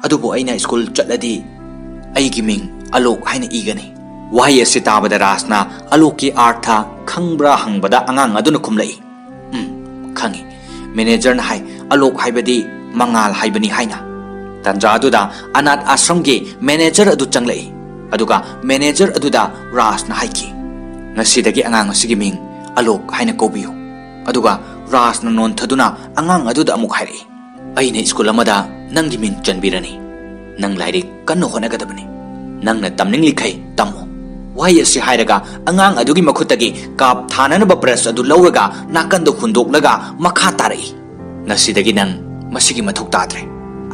ꯑꯗꯨꯕꯨ ꯑꯩꯅ ꯁ꯭ꯀꯨꯜ ꯆꯠꯂꯗꯤ "ꯑꯩꯒꯤ ꯃꯤꯡ ꯑꯂꯣꯛ ꯍꯥꯏꯅ ꯏꯒꯅꯤ"꯫ ꯋꯥꯍꯩ ꯑꯁꯤ ꯇꯥꯕꯗ ꯔꯥꯖꯅ ꯑꯂꯣꯛꯀꯤ ꯑꯥꯔꯊ ꯈꯪꯕ꯭ꯔꯥ ꯍꯪꯕꯗ ꯑꯉꯥꯡ ꯑꯗꯨꯅ ꯈꯨꯝꯂꯛꯏ, "ꯎꯝ, ꯈꯪꯏ꯫ ꯃꯦꯅꯦꯖꯔꯅ ꯍꯥꯏ ꯑꯂꯣꯛ ꯍꯥꯏꯕꯗꯤ ꯃꯉꯥꯜ ꯍꯥꯏꯕꯅꯤ ꯍꯥꯏꯅ"꯫ ꯇꯥꯟꯖꯥ ꯑꯗꯨꯗ ꯑꯅꯥꯊ ꯑꯥꯁ꯭ꯔꯝꯒꯤ ꯃꯦꯅꯦꯖꯔ ꯑꯗꯨ ꯆꯪꯂꯛꯏ꯫ ꯑꯗꯨꯒ ꯃꯦꯅꯦꯖꯔ ꯑꯗꯨꯗ ꯔꯥꯖꯅ ꯍꯥꯏꯈꯤ, "ꯉꯁꯤꯗꯒꯤ ꯑꯉꯥꯡ ꯑꯁꯤꯒꯤ ꯃꯤꯡ ꯑꯂꯣꯛ ꯍꯥꯏꯅ ꯀꯧꯕꯤꯌꯨ"꯫ ꯑꯗꯨꯒ ꯔꯥꯖꯅ ꯅꯣꯟꯊꯗꯨꯅ ꯑꯉꯥꯡ ꯑꯗꯨꯗ ꯑꯃꯨꯛ ꯍꯥꯏꯔꯛꯏ, "ꯑꯩꯅ ꯁ꯭ꯀꯨꯜ ꯑꯃꯗ ꯅꯪꯒꯤ ꯃꯤꯡ ꯆꯟꯕꯤꯔꯅꯤ꯫ ꯅꯪ ꯂꯥꯏꯔꯤꯛ ꯀꯟꯅ ꯍꯣꯠꯅꯒꯗꯕꯅꯤ꯫ ꯅꯪꯅ ꯇꯝꯅꯤꯡꯂꯤꯈꯩ ꯇꯝꯃꯨ"꯫ ꯋꯥꯍꯩ ꯑꯁꯤ ꯍꯥꯏꯔꯒ ꯑꯉꯥꯡ ꯑꯗꯨꯒꯤ ꯃꯈꯨꯠꯇꯒꯤ ꯀꯥꯞ ꯊꯥꯅꯅꯕ ꯕ꯭ꯔꯁ ꯑꯗꯨ ꯂꯧꯔꯒ ꯅꯥꯀꯟꯗ ꯍꯨꯟꯗꯣꯛꯂꯒ ꯃꯈꯥ ꯇꯥꯔꯛꯏ, "ꯉꯁꯤꯗꯒꯤ ꯅꯪ ꯃꯁꯤꯒꯤ ꯃꯊꯧ ꯇꯥꯗ꯭ꯔꯦ"꯫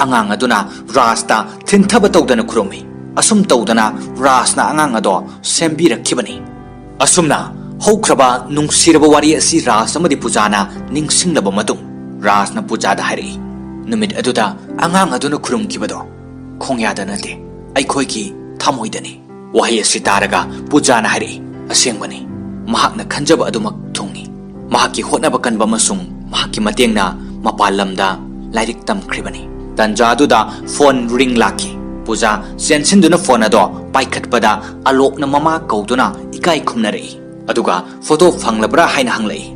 ꯑꯉꯥꯡ ꯑꯗꯨꯅ ꯔꯥꯖꯇ ꯊꯤꯟꯊꯕ ꯇꯧꯗꯅ ꯈꯨꯔꯨꯝꯃꯤ꯫ ꯑꯁꯨꯝ ꯇꯧꯗꯅ ꯔꯥꯖꯅ ꯑꯉꯥꯡ ꯑꯗꯣ ꯁꯦꯝꯕꯤꯔꯛꯈꯤꯕꯅꯤ꯫ ꯑꯁꯨꯝꯅ ꯍꯧꯈ꯭ꯔꯕ ꯅꯨꯡꯁꯤꯔꯕ ꯋꯥꯔꯤ ꯑꯁꯤ ꯔꯥꯖ ꯑꯃꯗꯤ ꯄꯨꯖꯥꯅ ꯅꯤꯡꯁꯤꯡꯂꯕ ꯃꯇꯨꯡ, ꯔꯥꯖꯅ ꯄꯨꯖꯥꯗ ꯍꯥꯏꯔꯛꯏ, "ꯅꯨꯃꯤꯠ ꯑꯗꯨꯗ ꯑꯉꯥꯡ ꯑꯗꯨꯅ ꯈꯨꯔꯨꯝꯈꯤꯕꯗꯣ ꯈꯣꯡꯌꯥꯗ ꯅꯠꯇꯦ, ꯑꯩꯈꯣꯏꯒꯤ ꯊꯃꯣꯏꯗꯅꯤ"꯫ ꯋꯥꯍꯩ ꯑꯁꯤ ꯇꯥꯔꯒ ꯄꯨꯖꯥꯅ ꯍꯥꯏꯔꯛꯏ, "ꯑꯁꯦꯡꯕꯅꯤ, ꯃꯍꯥꯛꯅ ꯈꯟꯖꯕ ꯑꯗꯨꯃꯛ ꯊꯨꯡꯏ"꯫ ꯃꯍꯥꯛꯀꯤ ꯍꯣꯠꯅꯕ ꯀꯟꯕ ꯑꯃꯁꯨꯡ ꯃꯍꯥꯛꯀꯤ ꯃꯇꯦꯡꯅ ꯃꯄꯥꯟ ꯂꯝꯗ ꯂꯥꯏꯔꯤꯛ ꯇꯝꯈ꯭ꯔꯤꯕꯅꯤ꯫ ꯇꯟꯖꯥ ꯑꯗꯨꯗ ꯐꯣꯟ ꯔꯤꯡ ꯂꯥꯛꯈꯤ꯫ ꯄꯨꯖꯥ ꯆꯦꯟꯁꯤꯟꯗꯨꯅ ꯐꯣꯟ ꯑꯗꯣ ꯄꯥꯏꯈꯠꯄꯗ ꯑꯂꯣꯛꯅ ꯃꯃꯥ ꯀꯧꯗꯨꯅ ꯏꯀꯥꯏ ꯈꯨꯝꯅꯔꯛꯏ꯫ ꯑꯗꯨꯒ ꯐꯣꯇꯣ ꯐꯪꯂꯕ꯭ꯔꯥ ꯍꯥꯏꯅ ꯍꯪꯂꯛꯏ꯫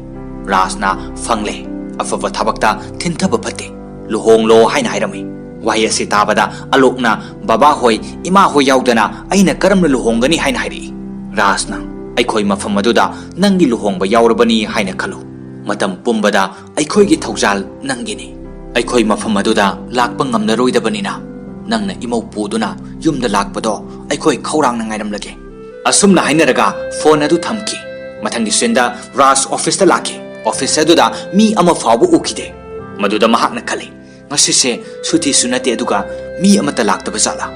ꯔꯥꯖꯅ "ꯐꯪꯂꯦ꯫ ꯑꯐꯕ ꯊꯕꯛꯇ ꯊꯤꯟꯊꯕ ꯐꯠꯇꯦ꯫ ꯂꯨꯍꯣꯡꯂꯣ" ꯍꯥꯏꯅ ꯍꯥꯏꯔꯝꯃꯤ꯫ ꯋꯥꯍꯩ ꯑꯁꯤ ꯇꯥꯕꯗ ꯑꯂꯣꯛꯅ "ꯕꯕꯥ ꯍꯣꯏ, ꯏꯃꯥ ꯍꯣꯏ ꯌꯥꯎꯗꯅ ꯑꯩꯅ ꯀꯔꯝꯅ ꯂꯨꯍꯣꯡꯒꯅꯤ?" ꯍꯥꯏꯅ ꯍꯥꯏꯔꯛꯏ꯫ ꯔꯥꯖꯅ "ꯑꯩꯈꯣꯏ ꯃꯐꯝ ꯑꯗꯨꯗ ꯅꯪꯒꯤ ꯂꯨꯍꯣꯡꯕ ꯌꯥꯎꯔꯕꯅꯤ ꯍꯥꯏꯅ ꯈꯜꯂꯨ꯫ ꯃꯇꯝ ꯄꯨꯝꯕꯗ ꯑꯩꯈꯣꯏꯒꯤ ꯊꯧꯖꯥꯜ ꯅꯪꯒꯤꯅꯤ꯫ ꯑꯩꯈꯣꯏ ꯃꯐꯝ ꯑꯗꯨꯗ ꯂꯥꯛꯄ ꯉꯝꯂꯔꯣꯏꯗꯕꯅꯤꯅ ꯅꯪꯅ ꯏꯃꯧ ꯄꯨꯗꯨꯅ ꯌꯨꯝꯗ ꯂꯥꯛꯄꯗꯣ ꯑꯩꯈꯣꯏ ꯈꯧꯔꯥꯡꯅ ꯉꯥꯏꯔꯝꯂꯒꯦ"꯫ ꯑꯁꯨꯝꯅ ꯍꯥꯏꯅꯔꯒ ꯐꯣꯟ ꯑꯗꯨ ꯊꯝꯈꯤ꯫ ꯃꯊꯪꯒꯤ ꯁꯤꯟꯗ ꯔꯥꯖ ꯑꯣꯐꯤꯁꯇ ꯂꯥꯛꯈꯤ꯫ ꯑꯣꯐꯤꯁ ꯑꯗꯨꯗ ꯃꯤ ꯑꯃ ꯐꯥꯎꯕ ꯎꯈꯤꯗꯦ꯫ ꯃꯗꯨꯗ ꯃꯍꯥꯛꯅ ꯈꯜꯂꯤ, "ꯉꯁꯤꯁꯦ ꯁꯨꯇꯤꯁꯨ ꯅꯠꯇꯦ, ꯑꯗꯨꯒ ꯃꯤ ꯑꯃꯠꯇ ꯂꯥꯛꯇꯕ ꯖꯥꯠꯂꯥ?"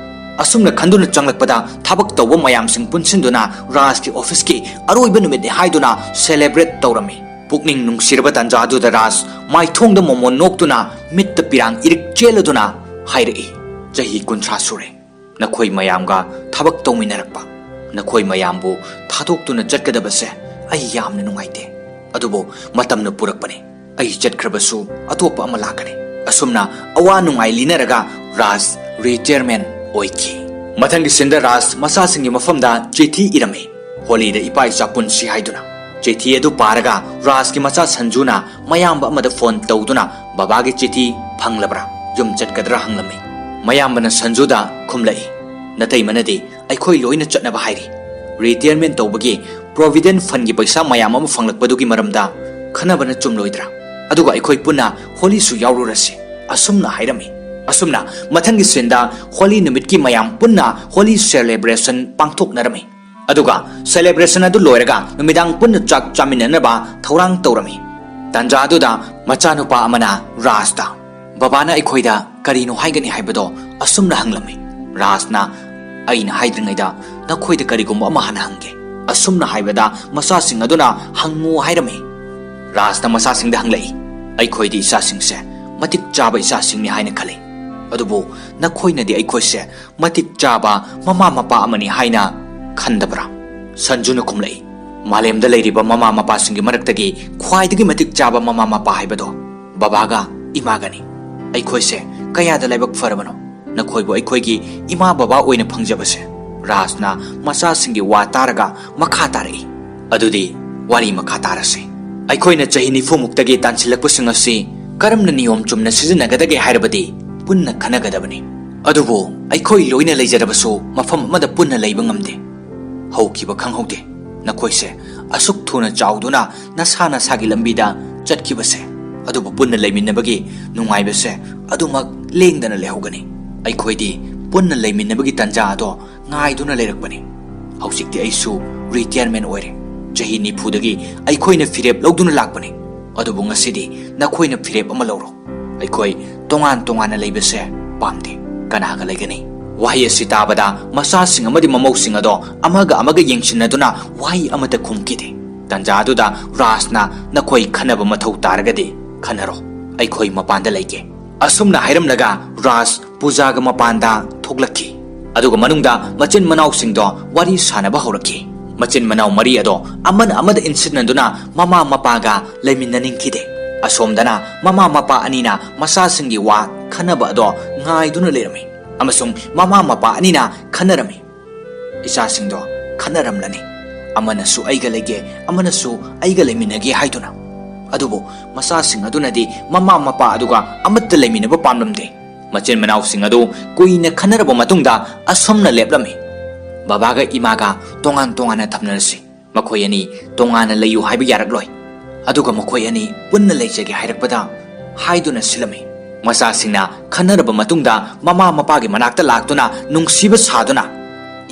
ꯑꯁꯨꯝꯅ ꯈꯟꯗꯨꯅ ꯆꯪꯂꯛꯄꯗ ꯊꯕꯛ ꯇꯧꯕ ꯃꯌꯥꯝꯁꯤꯡ ꯄꯨꯟꯁꯤꯟꯗꯨꯅ ꯔꯥꯖꯀꯤ ꯑꯣꯐꯤꯁꯀꯤ ꯑꯔꯣꯏꯕ ꯅꯨꯃꯤꯠꯅꯤ ꯍꯥꯏꯗꯨꯅ ꯁꯦꯂꯦꯕ꯭ꯔꯦꯠ ꯇꯧꯔꯝꯃꯤ꯫ ꯄꯨꯛꯅꯤꯡ ꯅꯨꯡꯁꯤꯔꯕ ꯇꯥꯟꯖꯥ ꯑꯗꯨꯗ ꯔꯥꯖ ꯃꯥꯏꯊꯣꯡꯗ ꯃꯣꯃꯣꯟ ꯅꯣꯛꯇꯨꯅ ꯃꯤꯠꯇ ꯄꯤꯔꯥꯡ ꯏꯔꯤꯛ ꯆꯦꯜꯂꯗꯨꯅ ꯍꯥꯏꯔꯛꯏ, "ꯆꯍꯤ ꯀꯨꯟꯊ꯭ꯔꯥ ꯁꯨꯔꯦ ꯅꯈꯣꯏ ꯃꯌꯥꯝꯒ ꯊꯕꯛ ꯇꯧꯃꯤꯟꯅꯔꯛꯄ꯫ ꯅꯈꯣꯏ ꯃꯌꯥꯝꯕꯨ ꯊꯥꯗꯣꯛꯇꯨꯅ ꯆꯠꯀꯗꯕꯁꯦ ꯑꯩ ꯌꯥꯝꯅ ꯅꯨꯡꯉꯥꯏꯇꯦ꯫ ꯑꯗꯨꯕꯨ ꯃꯇꯝꯅ ꯄꯨꯔꯛꯄꯅꯤ꯫ ꯑꯩ ꯆꯠꯈ꯭ꯔꯕꯁꯨ ꯑꯇꯣꯞꯄ ꯑꯃ ꯂꯥꯛꯀꯅꯤ"꯫ ꯑꯁꯨꯝꯅ ꯑꯋꯥ ꯅꯨꯡꯉꯥꯏ ꯂꯤꯅꯔꯒ ꯔꯥꯖ ꯔꯤꯇꯥꯌꯔꯃꯦꯟ ꯑꯣꯏꯈꯤ꯫ ꯃꯊꯪꯒꯤ ꯁꯤꯟꯗ ꯔꯥꯖ ꯃꯆꯥꯁꯤꯡꯒꯤ ꯃꯐꯝꯗ ꯆꯤꯊꯤ ꯏꯔꯝꯃꯤ, ꯍꯣꯂꯤꯗ ꯏꯄꯥ ꯏꯆꯥ ꯄꯨꯟꯁꯤ ꯍꯥꯏꯗꯨꯅ꯫ ꯆꯤꯊꯤ ꯑꯗꯨ ꯄꯥꯔꯒ ꯔꯥꯖꯀꯤ ꯃꯆꯥ ꯁꯟꯖꯨꯅ ꯃꯌꯥꯝꯕ ꯑꯃꯗ ꯐꯣꯟ ꯇꯧꯗꯨꯅ ꯕꯕꯥꯒꯤ ꯆꯤꯊꯤ ꯐꯪꯂꯕ꯭ꯔꯥ, ꯌꯨꯝ ꯆꯠꯀꯗ꯭ꯔꯥ ꯍꯪꯂꯝꯃꯤ꯫ ꯃꯌꯥꯝꯕꯅ ꯁꯟꯖꯨꯗ ꯈꯨꯝꯂꯛꯏ, "ꯅꯇꯩꯃꯅꯗꯤ ꯑꯩꯈꯣꯏ ꯂꯣꯏꯅ ꯆꯠꯅꯕ ꯍꯥꯏꯔꯤ꯫ ꯔꯤꯇꯥꯌꯔꯃꯦꯟ ꯇꯧꯕꯒꯤ ꯄ꯭ꯔꯣꯚꯤꯗꯦꯟ ꯐꯟꯒꯤ ꯄꯩꯁꯥ ꯃꯌꯥꯝ ꯑꯃ ꯐꯪꯂꯛꯄꯗꯨꯒꯤ ꯃꯔꯝꯗ ꯈꯟꯅꯕꯅ ꯆꯨꯝꯂꯣꯏꯗ꯭ꯔꯥ? ꯑꯗꯨꯒ ꯑꯩꯈꯣꯏ ꯄꯨꯟꯅ ꯍꯣꯂꯤꯁꯨ ꯌꯥꯎꯔꯨꯔꯁꯤ," ꯑꯁꯨꯝꯅ ꯍꯥꯏꯔꯝꯃꯤ꯫ ꯑꯁꯨꯝꯅ ꯃꯊꯪꯒꯤ ꯁꯤꯟꯗ ꯍꯣꯂꯤ ꯅꯨꯃꯤꯠꯀꯤ ꯃꯌꯥꯝ ꯄꯨꯟꯅ ꯍꯣꯂꯤ ꯁꯦꯂꯦꯕ꯭ꯔꯦꯁꯟ ꯄꯥꯡꯊꯣꯛꯅꯔꯝꯃꯤ꯫ ꯑꯗꯨꯒ ꯁꯦꯂꯦꯕ꯭ꯔꯦꯁꯟ ꯑꯗꯨ ꯂꯣꯏꯔꯒ ꯅꯨꯃꯤꯗꯥꯡ ꯄꯨꯟꯅ ꯆꯥꯛ ꯆꯥꯃꯤꯟꯅꯅꯕ ꯊꯧꯔꯥꯡ ꯇꯧꯔꯝꯃꯤ꯫ ꯇꯥꯟꯖꯥ ꯑꯗꯨꯗ ꯃꯆꯥꯅꯨꯄꯥ ꯑꯃꯅ ꯔꯥꯖꯇ, "ꯕꯕꯥꯅ ꯑꯩꯈꯣꯏꯗ ꯀꯔꯤꯅꯣ ꯍꯥꯏꯒꯅꯤ ꯍꯥꯏꯕꯗꯣ?" ꯑꯁꯨꯝꯅ ꯍꯪꯂꯝꯃꯤ꯫ ꯔꯥꯖꯅ, "ꯑꯩꯅ ꯍꯥꯏꯗ꯭ꯔꯤꯉꯩꯗ ꯅꯈꯣꯏꯗ ꯀꯔꯤꯒꯨꯝꯕ ꯑꯃ ꯍꯥꯟꯅ ꯍꯪꯒꯦ," ꯑꯁꯨꯝꯅ ꯍꯥꯏꯕꯗ ꯃꯆꯥꯁꯤꯡ ꯑꯗꯨꯅ, "ꯍꯪꯉꯨ" ꯍꯥꯏꯔꯝꯃꯤ꯫ ꯔꯥꯖꯅ ꯃꯆꯥꯁꯤꯡꯗ ꯍꯪꯂꯛꯏ, "ꯑꯩꯈꯣꯏꯗꯤ ꯏꯆꯥꯁꯤꯡꯁꯦ ꯃꯇꯤꯛ ꯆꯥꯕ ꯏꯆꯥꯁꯤꯡꯅꯤ ꯍꯥꯏꯅ ꯈꯜꯂꯤ, ꯑꯗꯨꯕꯨ ꯅꯈꯣꯏꯅꯗꯤ ꯑꯩꯈꯣꯏꯁꯦ ꯃꯇꯤꯛ ꯆꯥꯕ ꯃꯃꯥ ꯃꯄꯥ ꯑꯃꯅꯤ ꯍꯥꯏꯅ ꯈꯟꯗꯕ꯭ꯔꯥ?" ꯁꯟꯖꯨꯅ ꯈꯨꯝꯂꯛꯏ, "ꯃꯥꯂꯦꯝꯗ ꯂꯩꯔꯤꯕ ꯃꯃꯥ ꯃꯄꯥꯁꯤꯡꯒꯤ ꯃꯔꯛꯇꯒꯤ ꯈ꯭ꯋꯥꯏꯗꯒꯤ ꯃꯇꯤꯛ ꯆꯥꯕ ꯃꯃꯥ ꯃꯄꯥ ꯍꯥꯏꯕꯗꯣ ꯕꯕꯥꯒ ꯏꯃꯥꯒꯅꯤ꯫ ꯑꯩꯈꯣꯏꯁꯦ ꯀꯌꯥꯗ ꯂꯥꯏꯕꯛ ꯐꯔꯕꯅꯣ, ꯅꯈꯣꯏꯕꯨ ꯑꯩꯈꯣꯏꯒꯤ ꯏꯃꯥ ꯕꯕꯥ ꯑꯣꯏꯅ ꯐꯪꯖꯕꯁꯦ꯫" ꯔꯥꯖꯅ ꯃꯆꯥꯁꯤꯡꯒꯤ ꯋꯥ ꯇꯥꯔꯒ ꯃꯈꯥ ꯇꯥꯔꯛꯏ, "ꯑꯗꯨꯗꯤ ꯋꯥꯔꯤ ꯃꯈꯥ ꯇꯥꯔꯁꯤ꯫ ꯑꯩꯈꯣꯏꯅ ꯆꯍꯤ ꯅꯤꯐꯨ ꯃꯨꯛꯇꯒꯤ ꯇꯥꯟꯁꯤꯜꯂꯛꯄꯁꯤꯡ ꯑꯁꯤ ꯀꯔꯝꯅ ꯅꯤꯌꯣꯝ ꯆꯨꯝꯅ ꯁꯤꯖꯤꯟꯅꯒꯗꯒꯦ ꯍꯥꯏꯔꯕꯗꯤ ꯄꯨꯟꯅ ꯈꯟꯅꯒꯗꯕꯅꯤ꯫ ꯑꯗꯨꯕꯨ ꯑꯩꯈꯣꯏ ꯂꯣꯏꯅ ꯂꯩꯖꯔꯕꯁꯨ ꯃꯐꯝ ꯑꯃꯗ ꯄꯨꯟꯅ ꯂꯩꯕ ꯉꯝꯗꯦ꯫ ꯍꯧꯈꯤꯕ ꯈꯪꯍꯧꯗꯦ꯫ ꯅꯈꯣꯏꯁꯦ ꯑꯁꯨꯛ ꯊꯨꯅ ꯆꯥꯎꯗꯨꯅ ꯅꯁꯥ ꯅꯁꯥꯒꯤ ꯂꯝꯕꯤꯗ ꯆꯠꯈꯤꯕꯁꯦ꯫ ꯑꯗꯨꯕꯨ ꯄꯨꯟꯅ ꯂꯩꯃꯤꯟꯅꯕꯒꯤ ꯅꯨꯡꯉꯥꯏꯕꯁꯦ ꯑꯗꯨꯃꯛ ꯂꯦꯡꯗꯅ ꯂꯩꯍꯧꯒꯅꯤ꯫ ꯑꯩꯈꯣꯏꯗꯤ ꯄꯨꯟꯅ ꯂꯩꯃꯤꯟꯅꯕꯒꯤ ꯇꯥꯟꯖꯥ ꯑꯗꯣ ꯉꯥꯏꯗꯨꯅ ꯂꯩꯔꯛꯄꯅꯤ꯫ ꯍꯧꯖꯤꯛꯇꯤ ꯑꯩꯁꯨ ꯔꯤꯇꯥꯌꯔꯃꯦꯟ ꯑꯣꯏꯔꯦ꯫ ꯆꯍꯤ ꯅꯤꯐꯨꯗꯒꯤ ꯑꯩꯈꯣꯏꯅ ꯐꯤꯔꯦꯞ ꯂꯧꯗꯨꯅ ꯂꯥꯛꯄꯅꯤ꯫ ꯑꯗꯨꯕꯨ ꯉꯁꯤꯗꯤ ꯅꯈꯣꯏꯅ ꯐꯤꯔꯦꯞ ꯑꯃ ꯂꯧꯔꯣ꯫ ꯑꯩꯈꯣꯏ ꯇꯣꯉꯥꯟ ꯇꯣꯉꯥꯟꯅ ꯂꯩꯕꯁꯦ ꯄꯥꯝꯗꯦ꯫ ꯀꯅꯥꯒ ꯂꯩꯒꯅꯤ?" ꯋꯥꯍꯩ ꯑꯁꯤ ꯇꯥꯕꯗ ꯃꯆꯥꯁꯤꯡ ꯑꯃꯗꯤ ꯃꯃꯧꯁꯤꯡ ꯑꯗꯣ ꯑꯃꯒ ꯑꯃꯒ ꯌꯦꯡꯁꯤꯟꯅꯗꯨꯅ ꯋꯥꯍꯩ ꯑꯃꯠꯇ ꯈꯨꯝꯈꯤꯗꯦ꯫ ꯇꯥꯟꯖꯥ ꯑꯗꯨꯗ ꯔꯥꯖꯅ, "ꯅꯈꯣꯏ ꯈꯟꯅꯕ ꯃꯊꯧ ꯇꯥꯔꯒꯗꯤ ꯈꯟꯅꯔꯣ꯫ ꯑꯩꯈꯣꯏ ꯃꯄꯥꯟꯗ ꯂꯩꯒꯦ꯫" ꯑꯁꯨꯝꯅ ꯍꯥꯏꯔꯝꯂꯒ ꯔꯥꯖ ꯄꯨꯖꯥꯒ ꯃꯄꯥꯟꯗ ꯊꯣꯛꯂꯛꯈꯤ꯫ ꯑꯗꯨꯒ ꯃꯅꯨꯡꯗ ꯃꯆꯤꯟ ꯃꯅꯥꯎꯁꯤꯡꯗꯣ ꯋꯥꯔꯤ ꯁꯥꯅꯕ ꯍꯧꯔꯛꯈꯤ꯫ ꯃꯆꯤꯟ ꯃꯅꯥꯎ ꯃꯔꯤ ꯑꯗꯣ ꯑꯃꯅ ꯑꯃꯗ ꯏꯟꯁꯤꯟꯅꯗꯨꯅ ꯃꯃꯥ ꯃꯄꯥꯒ ꯂꯩꯃꯤꯟꯅꯅꯤꯡꯈꯤꯗꯦ꯫ ꯑꯁꯣꯝꯗꯅ ꯃꯃꯥ ꯃꯄꯥ ꯑꯅꯤꯅ ꯃꯆꯥꯁꯤꯡꯒꯤ ꯋꯥ ꯈꯟꯅꯕ ꯑꯗꯣ ꯉꯥꯏꯗꯨꯅ ꯂꯩꯔꯝꯃꯤ꯫ ꯑꯃꯁꯨꯡ ꯃꯃꯥ ꯃꯄꯥ ꯑꯅꯤꯅ ꯈꯟꯅꯔꯝꯃꯤ꯫ ꯏꯆꯥꯁꯤꯡꯗꯣ ꯈꯟꯅꯔꯝꯂꯅꯤ, ꯑꯃꯅꯁꯨ "ꯑꯩꯒ ꯂꯩꯒꯦ", ꯑꯃꯅꯁꯨ "ꯑꯩꯒ ꯂꯩꯃꯤꯟꯅꯒꯦ" ꯍꯥꯏꯗꯨꯅ꯫ ꯑꯗꯨꯕꯨ ꯃꯆꯥꯁꯤꯡ ꯑꯗꯨꯅꯗꯤ ꯃꯃꯥ ꯃꯄꯥ ꯑꯗꯨꯒ ꯑꯃꯠꯇ ꯂꯩꯃꯤꯟꯅꯕ ꯄꯥꯝꯂꯝꯗꯦ꯫ ꯃꯆꯤꯟ ꯃꯅꯥꯎꯁꯤꯡ ꯑꯗꯨ ꯀꯨꯏꯅ ꯈꯟꯅꯔꯕ ꯃꯇꯨꯡꯗ ꯑꯁꯨꯝꯅ ꯂꯦꯞꯂꯝꯃꯤ: "ꯕꯕꯥꯒ ꯏꯃꯥꯒ ꯇꯣꯉꯥꯟ ꯇꯣꯉꯥꯟꯅ ꯊꯝꯅꯔꯁꯤ꯫ ꯃꯈꯣꯏ ꯑꯅꯤ ꯇꯣꯉꯥꯟꯅ ꯂꯩꯌꯨ ꯍꯥꯏꯕ ꯌꯥꯔꯛꯂꯣꯏ꯫ ꯑꯗꯨꯒ ꯃꯈꯣꯏ ꯑꯅꯤ ꯄꯨꯟꯅ ꯂꯩꯖꯒꯦ ꯍꯥꯏꯔꯛꯄꯗ" ꯍꯥꯏꯗꯨꯅ ꯁꯤꯜꯂꯝꯃꯤ꯫ ꯃꯆꯥꯁꯤꯡꯅ ꯈꯟꯅꯔꯕ ꯃꯇꯨꯡꯗ ꯃꯃꯥ ꯃꯄꯥꯒꯤ ꯃꯅꯥꯛꯇ ꯂꯥꯛꯇꯨꯅ ꯅꯨꯡꯁꯤꯕ ꯁꯥꯗꯨꯅ,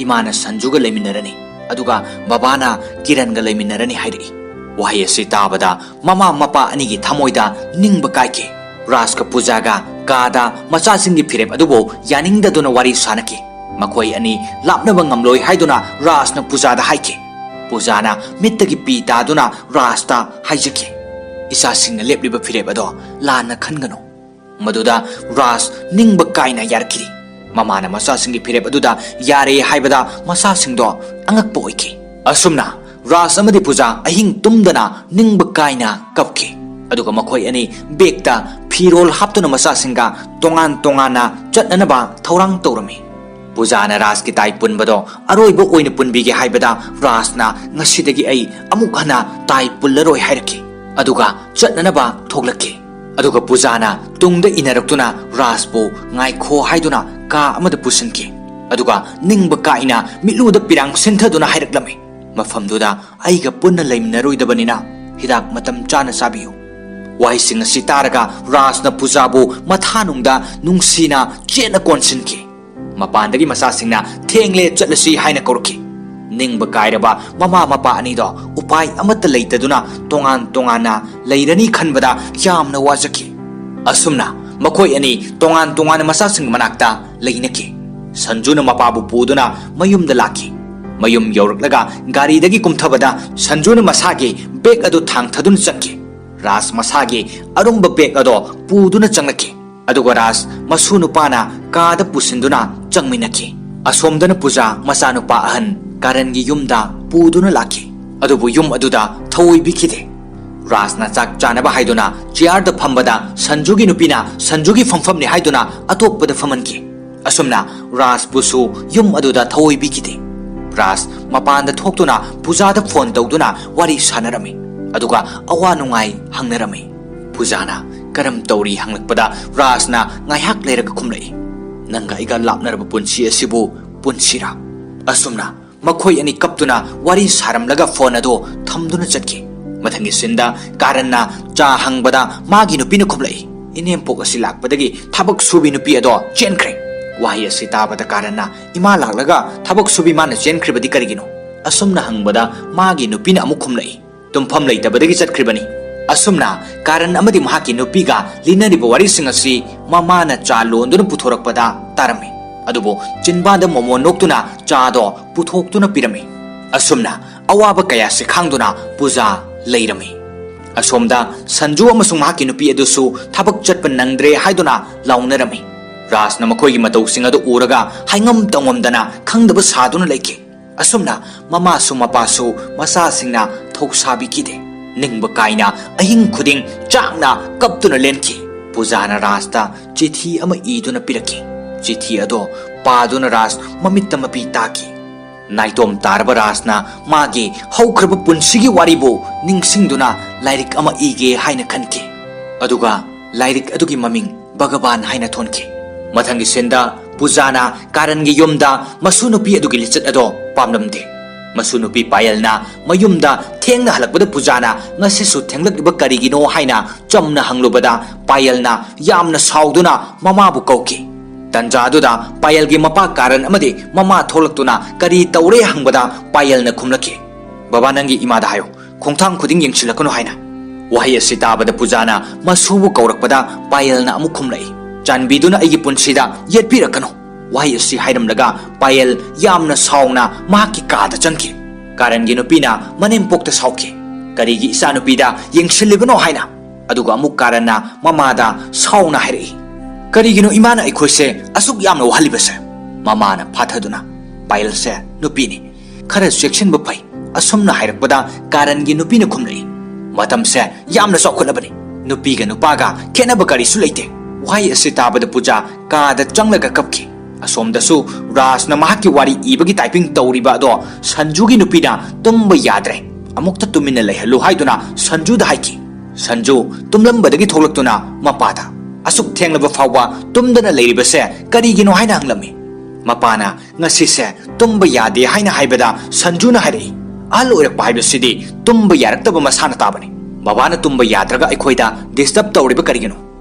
"ꯏꯃꯥꯅ ꯁꯟꯖꯨꯒ ꯂꯩꯃꯤꯟꯅꯔꯅꯤ, ꯑꯗꯨꯒ ꯕꯕꯥꯅ ꯀꯤꯔꯟꯒ ꯂꯩꯃꯤꯟꯅꯔꯅꯤ" ꯍꯥꯏꯔꯛꯏ꯫ ꯋꯥꯍꯩ ꯑꯁꯤ ꯇꯥꯕꯗ ꯃꯃꯥ ꯃꯄꯥ ꯑꯅꯤꯒꯤ ꯊꯃꯣꯏꯗ ꯅꯤꯡꯕ ꯀꯥꯏꯈꯤ꯫ ꯔꯥꯖꯀ ꯄꯨꯖꯥꯒ ꯀꯥꯗ ꯃꯆꯥꯁꯤꯡꯒꯤ ꯐꯤꯔꯦꯞ ꯑꯗꯨꯕꯨ ꯌꯥꯅꯤꯡꯗꯗꯨꯅ ꯋꯥꯔꯤ ꯁꯥꯅꯈꯤ꯫ ꯃꯈꯣꯏ ꯑꯅꯤ ꯂꯥꯞꯅꯕ ꯉꯝꯂꯣꯏ ꯍꯥꯏꯗꯨꯅ ꯔꯥꯖꯅ ꯄꯨꯖꯥꯗ ꯍꯥꯏꯈꯤ꯫ ꯄꯨꯖꯥꯅ ꯃꯤꯠꯇꯒꯤ ꯄꯤ ꯇꯥꯗꯨꯅ ꯔꯥꯖꯇ ꯍꯥꯏꯖꯈꯤ, "ꯏꯆꯥꯁꯤꯡꯅ ꯂꯦꯞꯂꯤꯕ ꯐꯤꯔꯦꯞ ꯑꯗꯣ ꯂꯥꯟꯅ ꯈꯟꯒꯅꯨ"꯫ ꯃꯗꯨꯗ ꯔꯥꯖ ꯅꯤꯡꯕ ꯀꯥꯏꯅ ꯌꯥꯔꯛꯈꯤ꯫ ꯃꯃꯥꯅ ꯃꯆꯥꯁꯤꯡꯒꯤ ꯐꯤꯔꯦꯞ ꯑꯗꯨꯗ ꯌꯥꯔꯦ ꯍꯥꯏꯕꯗ ꯃꯆꯥꯁꯤꯡꯗꯣ ꯑꯉꯛꯄ ꯑꯣꯏꯈꯤ꯫ ꯑꯁꯨꯝꯅ ꯔꯥꯖ ꯑꯃꯗꯤ ꯄꯨꯖꯥ ꯑꯍꯤꯡ ꯇꯨꯝꯗꯅ ꯅꯤꯡꯕ ꯀꯥꯏꯅ ꯀꯞꯈꯤ꯫ ꯑꯗꯨꯒ ꯃꯈꯣꯏ ꯑꯅꯤ ꯕꯦꯒꯇ ꯐꯤꯔꯣꯜ ꯍꯥꯞꯇꯨꯅ ꯃꯆꯥꯁꯤꯡꯒ ꯇꯣꯉꯥꯟ ꯇꯣꯉꯥꯟꯅ ꯆꯠꯅꯅꯕ ꯊꯧꯔꯥꯡ ꯇꯧꯔꯝꯃꯤ꯫ ꯄꯨꯖꯥꯅ ꯔꯥꯖꯀꯤ ꯇꯥꯏ ꯄꯨꯟꯕꯗꯣ ꯑꯔꯣꯏꯕ ꯑꯣꯏꯅ ꯄꯨꯟꯕꯤꯒꯦ ꯍꯥꯏꯕꯗ ꯔꯥꯖꯅ "ꯉꯁꯤꯗꯒꯤ ꯑꯩ ꯑꯃꯨꯛ ꯍꯟꯅ ꯇꯥꯏ ꯄꯨꯜꯂꯔꯣꯏ" ꯍꯥꯏꯔꯛꯈꯤ꯫ ꯑꯗꯨꯒ ꯆꯠꯅꯅꯕ ꯊꯣꯛꯂꯛꯈꯤ꯫ ꯑꯗꯨꯒ ꯄꯨꯖꯥꯅ ꯇꯨꯡꯗ ꯏꯟꯅꯔꯛꯇꯨꯅ ꯔꯥꯖꯄꯨ "ꯉꯥꯏꯈꯣ" ꯍꯥꯏꯗꯨꯅ ꯀꯥ ꯑꯃꯗ ꯄꯨꯁꯤꯟꯈꯤ꯫ ꯑꯗꯨꯒ ꯅꯤꯡꯕ ꯀꯥꯏꯅ ꯃꯤꯠꯂꯨꯗ ꯄꯤꯔꯥꯡ ꯁꯤꯟꯊꯗꯨꯅ ꯍꯥꯏꯔꯛꯂꯝꯃꯤ, "ꯃꯐꯝꯗꯨꯗ ꯑꯩꯒ ꯄꯨꯟꯅ ꯂꯩꯃꯤꯟꯅꯔꯣꯏꯗꯕꯅꯤꯅ ꯍꯤꯗꯥꯛ ꯃꯇꯝ ꯆꯥꯅ ꯆꯥꯕꯤꯌꯨ"꯫ ꯋꯥꯍꯩꯁꯤꯡ ꯑꯁꯤ ꯇꯥꯔꯒ ꯔꯥꯖꯅ ꯄꯨꯖꯥꯕꯨ ꯃꯊꯥꯅꯨꯡꯗ ꯅꯨꯡꯁꯤꯅ ꯆꯦꯠꯅ ꯀꯣꯟꯁꯤꯟꯈꯤ꯫ ꯃꯄꯥꯟꯗꯒꯤ ꯃꯆꯥꯁꯤꯡꯅ "ꯊꯦꯡꯂꯦ, ꯆꯠꯂꯁꯤ" ꯍꯥꯏꯅ ꯀꯧꯔꯛꯈꯤ꯫ ꯅꯤꯡꯕ ꯀꯥꯏꯔꯕ ꯃꯃꯥ ꯃꯄꯥ ꯑꯅꯤꯗꯣ ꯎꯄꯥꯏ ꯑꯃꯠꯇ ꯂꯩꯇꯗꯨꯅ ꯇꯣꯉꯥꯟ ꯇꯣꯉꯥꯟꯅ ꯂꯩꯔꯅꯤ ꯈꯟꯕꯗ ꯌꯥꯝꯅ ꯋꯥꯖꯈꯤ꯫ ꯑꯁꯨꯝꯅ ꯃꯈꯣꯏ ꯑꯅꯤ ꯇꯣꯉꯥꯟ ꯇꯣꯉꯥꯟꯅ ꯃꯆꯥꯁꯤꯡ ꯃꯅꯥꯛꯇ ꯂꯩꯅꯈꯤ꯫ ꯁꯟꯖꯨꯅ ꯃꯄꯥꯕꯨ ꯄꯨꯗꯨꯅ ꯃꯌꯨꯝꯗ ꯂꯥꯛꯈꯤ꯫ ꯃꯌꯨꯝ ꯌꯧꯔꯛꯂꯒ ꯒꯥꯔꯤꯗꯒꯤ ꯀꯨꯝꯊꯕꯗ ꯁꯟꯖꯨꯅ ꯃꯁꯥꯒꯤ ꯕꯦꯒ ꯑꯗꯨ ꯊꯥꯡꯊꯗꯨꯅ ꯆꯪꯈꯤ꯫ ꯔꯥꯖ ꯃꯁꯥꯒꯤ ꯑꯔꯨꯝꯕ ꯕꯦꯒ ꯑꯗꯣ ꯄꯨꯗꯨꯅ ꯆꯪꯂꯛꯈꯤ꯫ ꯑꯗꯨꯒ ꯔꯥꯖ ꯃꯁꯨ ꯅꯨꯄꯥꯅ ꯀꯥꯗ ꯄꯨꯁꯤꯟꯗꯨꯅ ꯆꯪꯃꯤꯟꯅꯈꯤ꯫ ꯑꯁꯣꯝꯗꯅ ꯄꯨꯖꯥ ꯃꯆꯥꯅꯨꯄꯥ ꯑꯍꯟ ꯀꯥꯔꯟꯒꯤ ꯌꯨꯝꯗ ꯄꯨꯗꯨꯅ ꯂꯥꯛꯈꯤ꯫ ꯑꯗꯨꯕꯨ ꯌꯨꯝ ꯑꯗꯨꯗ ꯊꯑꯣꯏꯕꯤꯈꯤꯗꯦ꯫ ꯔꯥꯖꯅ ꯆꯥꯛ ꯆꯥꯅꯕ ꯍꯥꯏꯗꯨꯅ ꯆꯤꯌꯥꯔꯗ ꯐꯝꯕꯗ ꯁꯟꯖꯨꯒꯤ ꯅꯨꯄꯤꯅ ꯁꯟꯖꯨꯒꯤ ꯐꯝꯐꯝꯅꯤ ꯍꯥꯏꯗꯨꯅ ꯑꯇꯣꯞꯄꯗ ꯐꯝꯍꯟꯈꯤ꯫ ꯑꯁꯨꯝꯅ ꯔꯥꯖꯕꯨꯁꯨ ꯌꯨꯝ ꯑꯗꯨꯗ ꯊꯑꯣꯏꯕꯤꯈꯤꯗꯦ꯫ ꯔꯥꯖ ꯃꯄꯥꯟꯗ ꯊꯣꯛꯇꯨꯅ ꯄꯨꯖꯥꯗ ꯐꯣꯟ ꯇꯧꯗꯨꯅ ꯋꯥꯔꯤ ꯁꯥꯟꯅꯔꯝꯃꯤ, ꯑꯗꯨꯒ ꯑꯋꯥ ꯅꯨꯡꯉꯥꯏ ꯍꯪꯅꯔꯝꯃꯤ꯫ ꯄꯨꯖꯥꯅ "ꯀꯔꯝ ꯇꯧꯔꯤ?" ꯍꯪꯂꯛꯄꯗ ꯔꯥꯖꯅ ꯉꯥꯏꯍꯥꯛ ꯂꯩꯔꯒ ꯈꯨꯝꯂꯛꯏ, "ꯅꯪꯒ ꯑꯩꯒ ꯂꯥꯞꯅꯔꯕ ꯄꯨꯟꯁꯤ ꯑꯁꯤꯕꯨ ꯄꯨꯟꯁꯤꯔꯥ?" ꯑꯁꯨꯝꯅ ꯃꯈꯣꯏ ꯑꯅꯤ ꯀꯞꯇꯨꯅ ꯋꯥꯔꯤ ꯁꯥꯔꯝꯂꯒ ꯐꯣꯟ ꯑꯗꯨ ꯊꯝꯗꯨꯅ ꯆꯠꯈꯤ꯫ ꯃꯊꯪꯒꯤ ꯁꯤꯟꯗ ꯀꯥꯔꯟꯅ ꯆꯥ ꯍꯪꯕꯗ ꯃꯥꯒꯤ ꯅꯨꯄꯤꯅ ꯈꯨꯝꯂꯛꯏ, "ꯏꯅꯦꯝꯄꯣꯛ ꯑꯁꯤ ꯂꯥꯛꯄꯗꯒꯤ ꯊꯕꯛ ꯁꯨꯕꯤ ꯅꯨꯄꯤ ꯑꯗꯣ ꯆꯦꯟꯈ꯭ꯔꯦ꯫" ꯋꯥꯍꯩ ꯑꯁꯤ ꯇꯥꯕꯗ ꯀꯥꯔꯟꯅ, "ꯏꯃꯥ ꯂꯥꯛꯂꯒ ꯊꯕꯛ ꯁꯨꯕꯤ ꯃꯥꯅ ꯆꯦꯟꯈ꯭ꯔꯤꯕꯗꯤ ꯀꯔꯤꯒꯤꯅꯣ?" ꯑꯁꯨꯝꯅ ꯍꯪꯕꯗ ꯃꯥꯒꯤ ꯅꯨꯄꯤꯅ ꯑꯃꯨꯛ ꯈꯨꯝꯂꯛꯏ, "ꯇꯨꯝꯐꯝ ꯂꯩꯇꯕꯗꯒꯤ ꯆꯠꯈ꯭ꯔꯤꯕꯅꯤ꯫" ꯑꯁꯨꯝꯅ ꯀꯥꯔꯟ ꯑꯃꯗꯤ ꯃꯍꯥꯛꯀꯤ ꯅꯨꯄꯤꯒ ꯂꯤꯅꯔꯤꯕ ꯋꯥꯔꯤꯁꯤꯡ ꯑꯁꯤ ꯃꯃꯥꯅ ꯆꯥ ꯂꯣꯟꯗꯨꯅ ꯄꯨꯊꯣꯔꯛꯄꯗ ꯇꯥꯔꯝꯃꯤ꯫ ꯑꯗꯨꯕꯨ ꯆꯤꯟꯕꯥꯟꯗ ꯃꯣꯃꯣꯟ ꯅꯣꯛꯇꯨꯅ ꯆꯥꯗꯣ ꯄꯨꯊꯣꯛꯇꯨꯅ ꯄꯤꯔꯝꯃꯤ꯫ ꯑꯁꯨꯝꯅ ꯑꯋꯥꯕ ꯀꯌꯥꯁꯤ ꯈꯥꯡꯗꯨꯅ ꯄꯨꯖꯥ ꯂꯩꯔꯝꯃꯤ꯫ ꯑꯁꯣꯝꯗ ꯁꯟꯖꯨ ꯑꯃꯁꯨꯡ ꯃꯍꯥꯛꯀꯤ ꯅꯨꯄꯤ ꯑꯗꯨꯁꯨ ꯊꯕꯛ ꯆꯠꯄ ꯅꯪꯗ꯭ꯔꯦ ꯍꯥꯏꯗꯨꯅ ꯂꯥꯎꯅꯔꯝꯃꯤ꯫ ꯔꯥꯖꯅ ꯃꯈꯣꯏꯒꯤ ꯃꯇꯧꯁꯤꯡ ꯑꯗꯨ ꯎꯔꯒ ꯍꯥꯏꯉꯝ ꯇꯧꯉꯝꯗꯅ ꯈꯪꯗꯕ ꯁꯥꯗꯨꯅ ꯂꯩꯈꯤ꯫ ꯑꯁꯨꯝꯅ ꯃꯃꯥꯁꯨ ꯃꯄꯥꯁꯨ ꯃꯆꯥꯁꯤꯡꯅ ꯊꯧꯁꯥꯕꯤꯈꯤꯗꯦ꯫ ꯅꯤꯡꯕ ꯀꯥꯏꯅ ꯑꯍꯤꯡ ꯈꯨꯗꯤꯡ ꯆꯥꯛꯅ ꯀꯞꯇꯨꯅ ꯂꯦꯟꯈꯤ꯫ ꯄꯨꯖꯥꯅ ꯔꯥꯖꯇ ꯆꯤꯊꯤ ꯑꯃ ꯏꯗꯨꯅ ꯄꯤꯔꯛꯈꯤ꯫ ꯆꯤꯊꯤ ꯑꯗꯣ ꯄꯥꯗꯨꯅ ꯔꯥꯖ ꯃꯃꯤꯠꯇ ꯃꯄꯤ ꯇꯥꯈꯤ꯫ ꯅꯥꯏꯇꯣꯝ ꯇꯥꯔꯕ ꯔꯥꯖꯅ ꯃꯥꯒꯤ ꯍꯧꯈ꯭ꯔꯕ ꯄꯨꯟꯁꯤꯒꯤ ꯋꯥꯔꯤꯕꯨ ꯅꯤꯡꯁꯤꯡꯗꯨꯅ ꯂꯥꯏꯔꯤꯛ ꯑꯃ ꯏꯒꯦ ꯍꯥꯏꯅ ꯈꯟꯈꯤ꯫ ꯑꯗꯨꯒ ꯂꯥꯏꯔꯤꯛ ꯑꯗꯨꯒꯤ ꯃꯃꯤꯡ ꯚꯒꯕꯥꯟ ꯍꯥꯏꯅ ꯊꯣꯟꯈꯤ꯫ ꯃꯊꯪꯒꯤ ꯁꯤꯟꯗ ꯄꯨꯖꯥꯅ ꯀꯥꯔꯟꯒꯤ ꯌꯨꯝꯗ ꯃꯁꯨ ꯅꯨꯄꯤ ꯑꯗꯨꯒꯤ ꯂꯤꯆꯠ ꯑꯗꯣ ꯄꯥꯝꯂꯝꯗꯦ꯫ ꯃꯁꯨ ꯅꯨꯄꯤ ꯄꯥꯌꯜꯅ ꯃꯌꯨꯝꯗ ꯊꯦꯡꯅ ꯍꯜꯂꯛꯄꯗ ꯄꯨꯖꯥꯅ "ꯉꯁꯤꯁꯨ ꯊꯦꯡꯂꯛꯂꯤꯕ ꯀꯔꯤꯒꯤꯅꯣ?" ꯍꯥꯏꯅ ꯆꯝꯅ ꯍꯪꯂꯨꯕꯗ ꯄꯥꯌꯜꯅ ꯌꯥꯝꯅ ꯁꯥꯎꯗꯨꯅ ꯃꯃꯥꯕꯨ ꯀꯧꯈꯤ꯫ ꯇꯟꯖꯥ ꯑꯗꯨꯗ ꯄꯥꯌꯜꯒꯤ ꯃꯄꯥ ꯀꯥꯔꯟ ꯑꯃꯗꯤ ꯃꯃꯥ ꯊꯣꯛꯂꯛꯇꯨꯅ "ꯀꯔꯤ ꯇꯧꯔꯦ?" ꯍꯪꯕꯗ ꯄꯥꯌꯜꯅ ꯈꯨꯝꯂꯛꯈꯤ, "ꯕꯕꯥ, ꯅꯪꯒꯤ ꯏꯃꯥꯗ ꯍꯥꯏꯌꯨ, ꯈꯣꯡꯊꯥꯡ ꯈꯨꯗꯤꯡ ꯌꯦꯡꯁꯤꯜꯂꯛꯀꯅꯨ" ꯍꯥꯏꯅ꯫ ꯋꯥꯍꯩ ꯑꯁꯤ ꯇꯥꯕꯗ ꯄꯨꯖꯥꯅ ꯃꯁꯨꯕꯨ ꯀꯧꯔꯛꯄꯗ ꯄꯥꯌꯜꯅ ꯑꯃꯨꯛ ꯈꯨꯝꯂꯛꯏ, "ꯆꯥꯟꯕꯤꯗꯨꯅ ꯑꯩꯒꯤ ꯄꯨꯟꯁꯤꯗ ꯌꯦꯠꯄꯤꯔꯛꯀꯅꯨ"꯫ ꯋꯥꯍꯩ ꯑꯁꯤ ꯍꯥꯏꯔꯝꯂꯒ ꯄꯥꯌꯜ ꯌꯥꯝꯅ ꯁꯥꯎꯅ ꯃꯍꯥꯛꯀꯤ ꯀꯥꯗ ꯆꯪꯈꯤ꯫ ꯀꯥꯔꯟꯒꯤ ꯅꯨꯄꯤꯅ ꯃꯅꯦꯝꯄꯣꯛꯇ ꯁꯥꯎꯈꯤ, "ꯀꯔꯤꯒꯤ ꯏꯆꯥꯅꯨꯄꯤꯗ ꯌꯦꯡꯁꯤꯜꯂꯤꯕꯅꯣ?" ꯍꯥꯏꯅ꯫ ꯑꯗꯨꯒ ꯑꯃꯨꯛ ꯀꯥꯔꯟꯅ ꯃꯃꯥꯗ ꯁꯥꯎꯅ ꯍꯥꯏꯔꯛꯏ, "ꯀꯔꯤꯒꯤꯅꯣ ꯏꯃꯥꯅ ꯑꯩꯈꯣꯏꯁꯦ ꯑꯁꯨꯛ ꯌꯥꯝꯅ ꯋꯥꯍꯜꯂꯤꯕꯁꯦ?" ꯃꯃꯥꯅ ꯐꯥꯊꯗꯨꯅ, "ꯄꯥꯌꯜꯁꯦ ꯅꯨꯄꯤꯅꯤ, ꯈꯔ ꯆꯦꯛꯁꯤꯟꯕ ꯐꯩ"꯫ ꯑꯁꯨꯝꯅ ꯍꯥꯏꯔꯛꯄꯗ ꯀꯥꯔꯟꯒꯤ ꯅꯨꯄꯤꯅ ꯈꯨꯝꯂꯛꯏ, "ꯃꯇꯝꯁꯦ ꯌꯥꯝꯅ ꯆꯥꯎꯈꯠꯂꯕꯅꯤ, ꯅꯨꯄꯤꯒ ꯅꯨꯄꯥꯒ ꯈꯦꯠꯅꯕ ꯀꯔꯤꯁꯨ ꯂꯩꯇꯦ"꯫ ꯋꯥꯍꯩ ꯑꯁꯤ ꯇꯥꯕꯗ ꯄꯨꯖꯥ ꯀꯥꯗ ꯆꯪꯂꯒ ꯀꯞꯈꯤ꯫ ꯑꯁꯣꯝꯗꯁꯨ ꯔꯥꯖꯅ ꯃꯍꯥꯛꯀꯤ ꯋꯥꯔꯤ ꯏꯕꯒꯤ typing ꯇꯧꯔꯤꯕ ꯑꯗꯣ ꯁꯟꯖꯨꯒꯤ ꯅꯨꯄꯤꯅ ꯇꯨꯝꯕ ꯌꯥꯗ꯭ꯔꯦ, ꯑꯃꯨꯛꯇ ꯇꯨꯃꯤꯟꯅ ꯂꯩꯍꯜꯂꯨ ꯍꯥꯏꯗꯨꯅ ꯁꯟꯖꯨꯗ ꯍꯥꯏꯈꯤ꯫ ꯁꯟꯖꯨ ꯇꯨꯝꯂꯝꯕꯗꯒꯤ ꯊꯣꯛꯂꯛꯇꯨꯅ ꯃꯄꯥꯗ, "ꯑꯁꯨꯛ ꯊꯦꯡꯂꯕ ꯐꯥꯎꯕ ꯇꯨꯝꯗꯅ ꯂꯩꯔꯤꯕꯁꯦ ꯀꯔꯤꯒꯤꯅꯣ?" ꯍꯥꯏꯅ ꯍꯪꯂꯝꯃꯤ꯫ ꯃꯄꯥꯅ, "ꯉꯁꯤꯁꯦ ꯇꯨꯝꯕ ꯌꯥꯗꯦ" ꯍꯥꯏꯅ ꯍꯥꯏꯕꯗ ꯁꯟꯖꯨꯅ ꯍꯥꯏꯔꯛꯏ, "ꯑꯍꯜ ꯑꯣꯏꯔꯛꯄ ꯍꯥꯏꯕꯁꯤꯗꯤ ꯇꯨꯝꯕ ꯌꯥꯔꯛꯇꯕ ꯃꯁꯥꯅ ꯇꯥꯕꯅꯤ꯫ ꯕꯕꯥꯅ ꯇꯨꯝꯕ ꯌꯥꯗ꯭ꯔꯒ ꯑꯩꯈꯣꯏꯗ disturb ꯇꯧꯔꯤꯕ ꯀꯔꯤꯒꯤꯅꯣ?"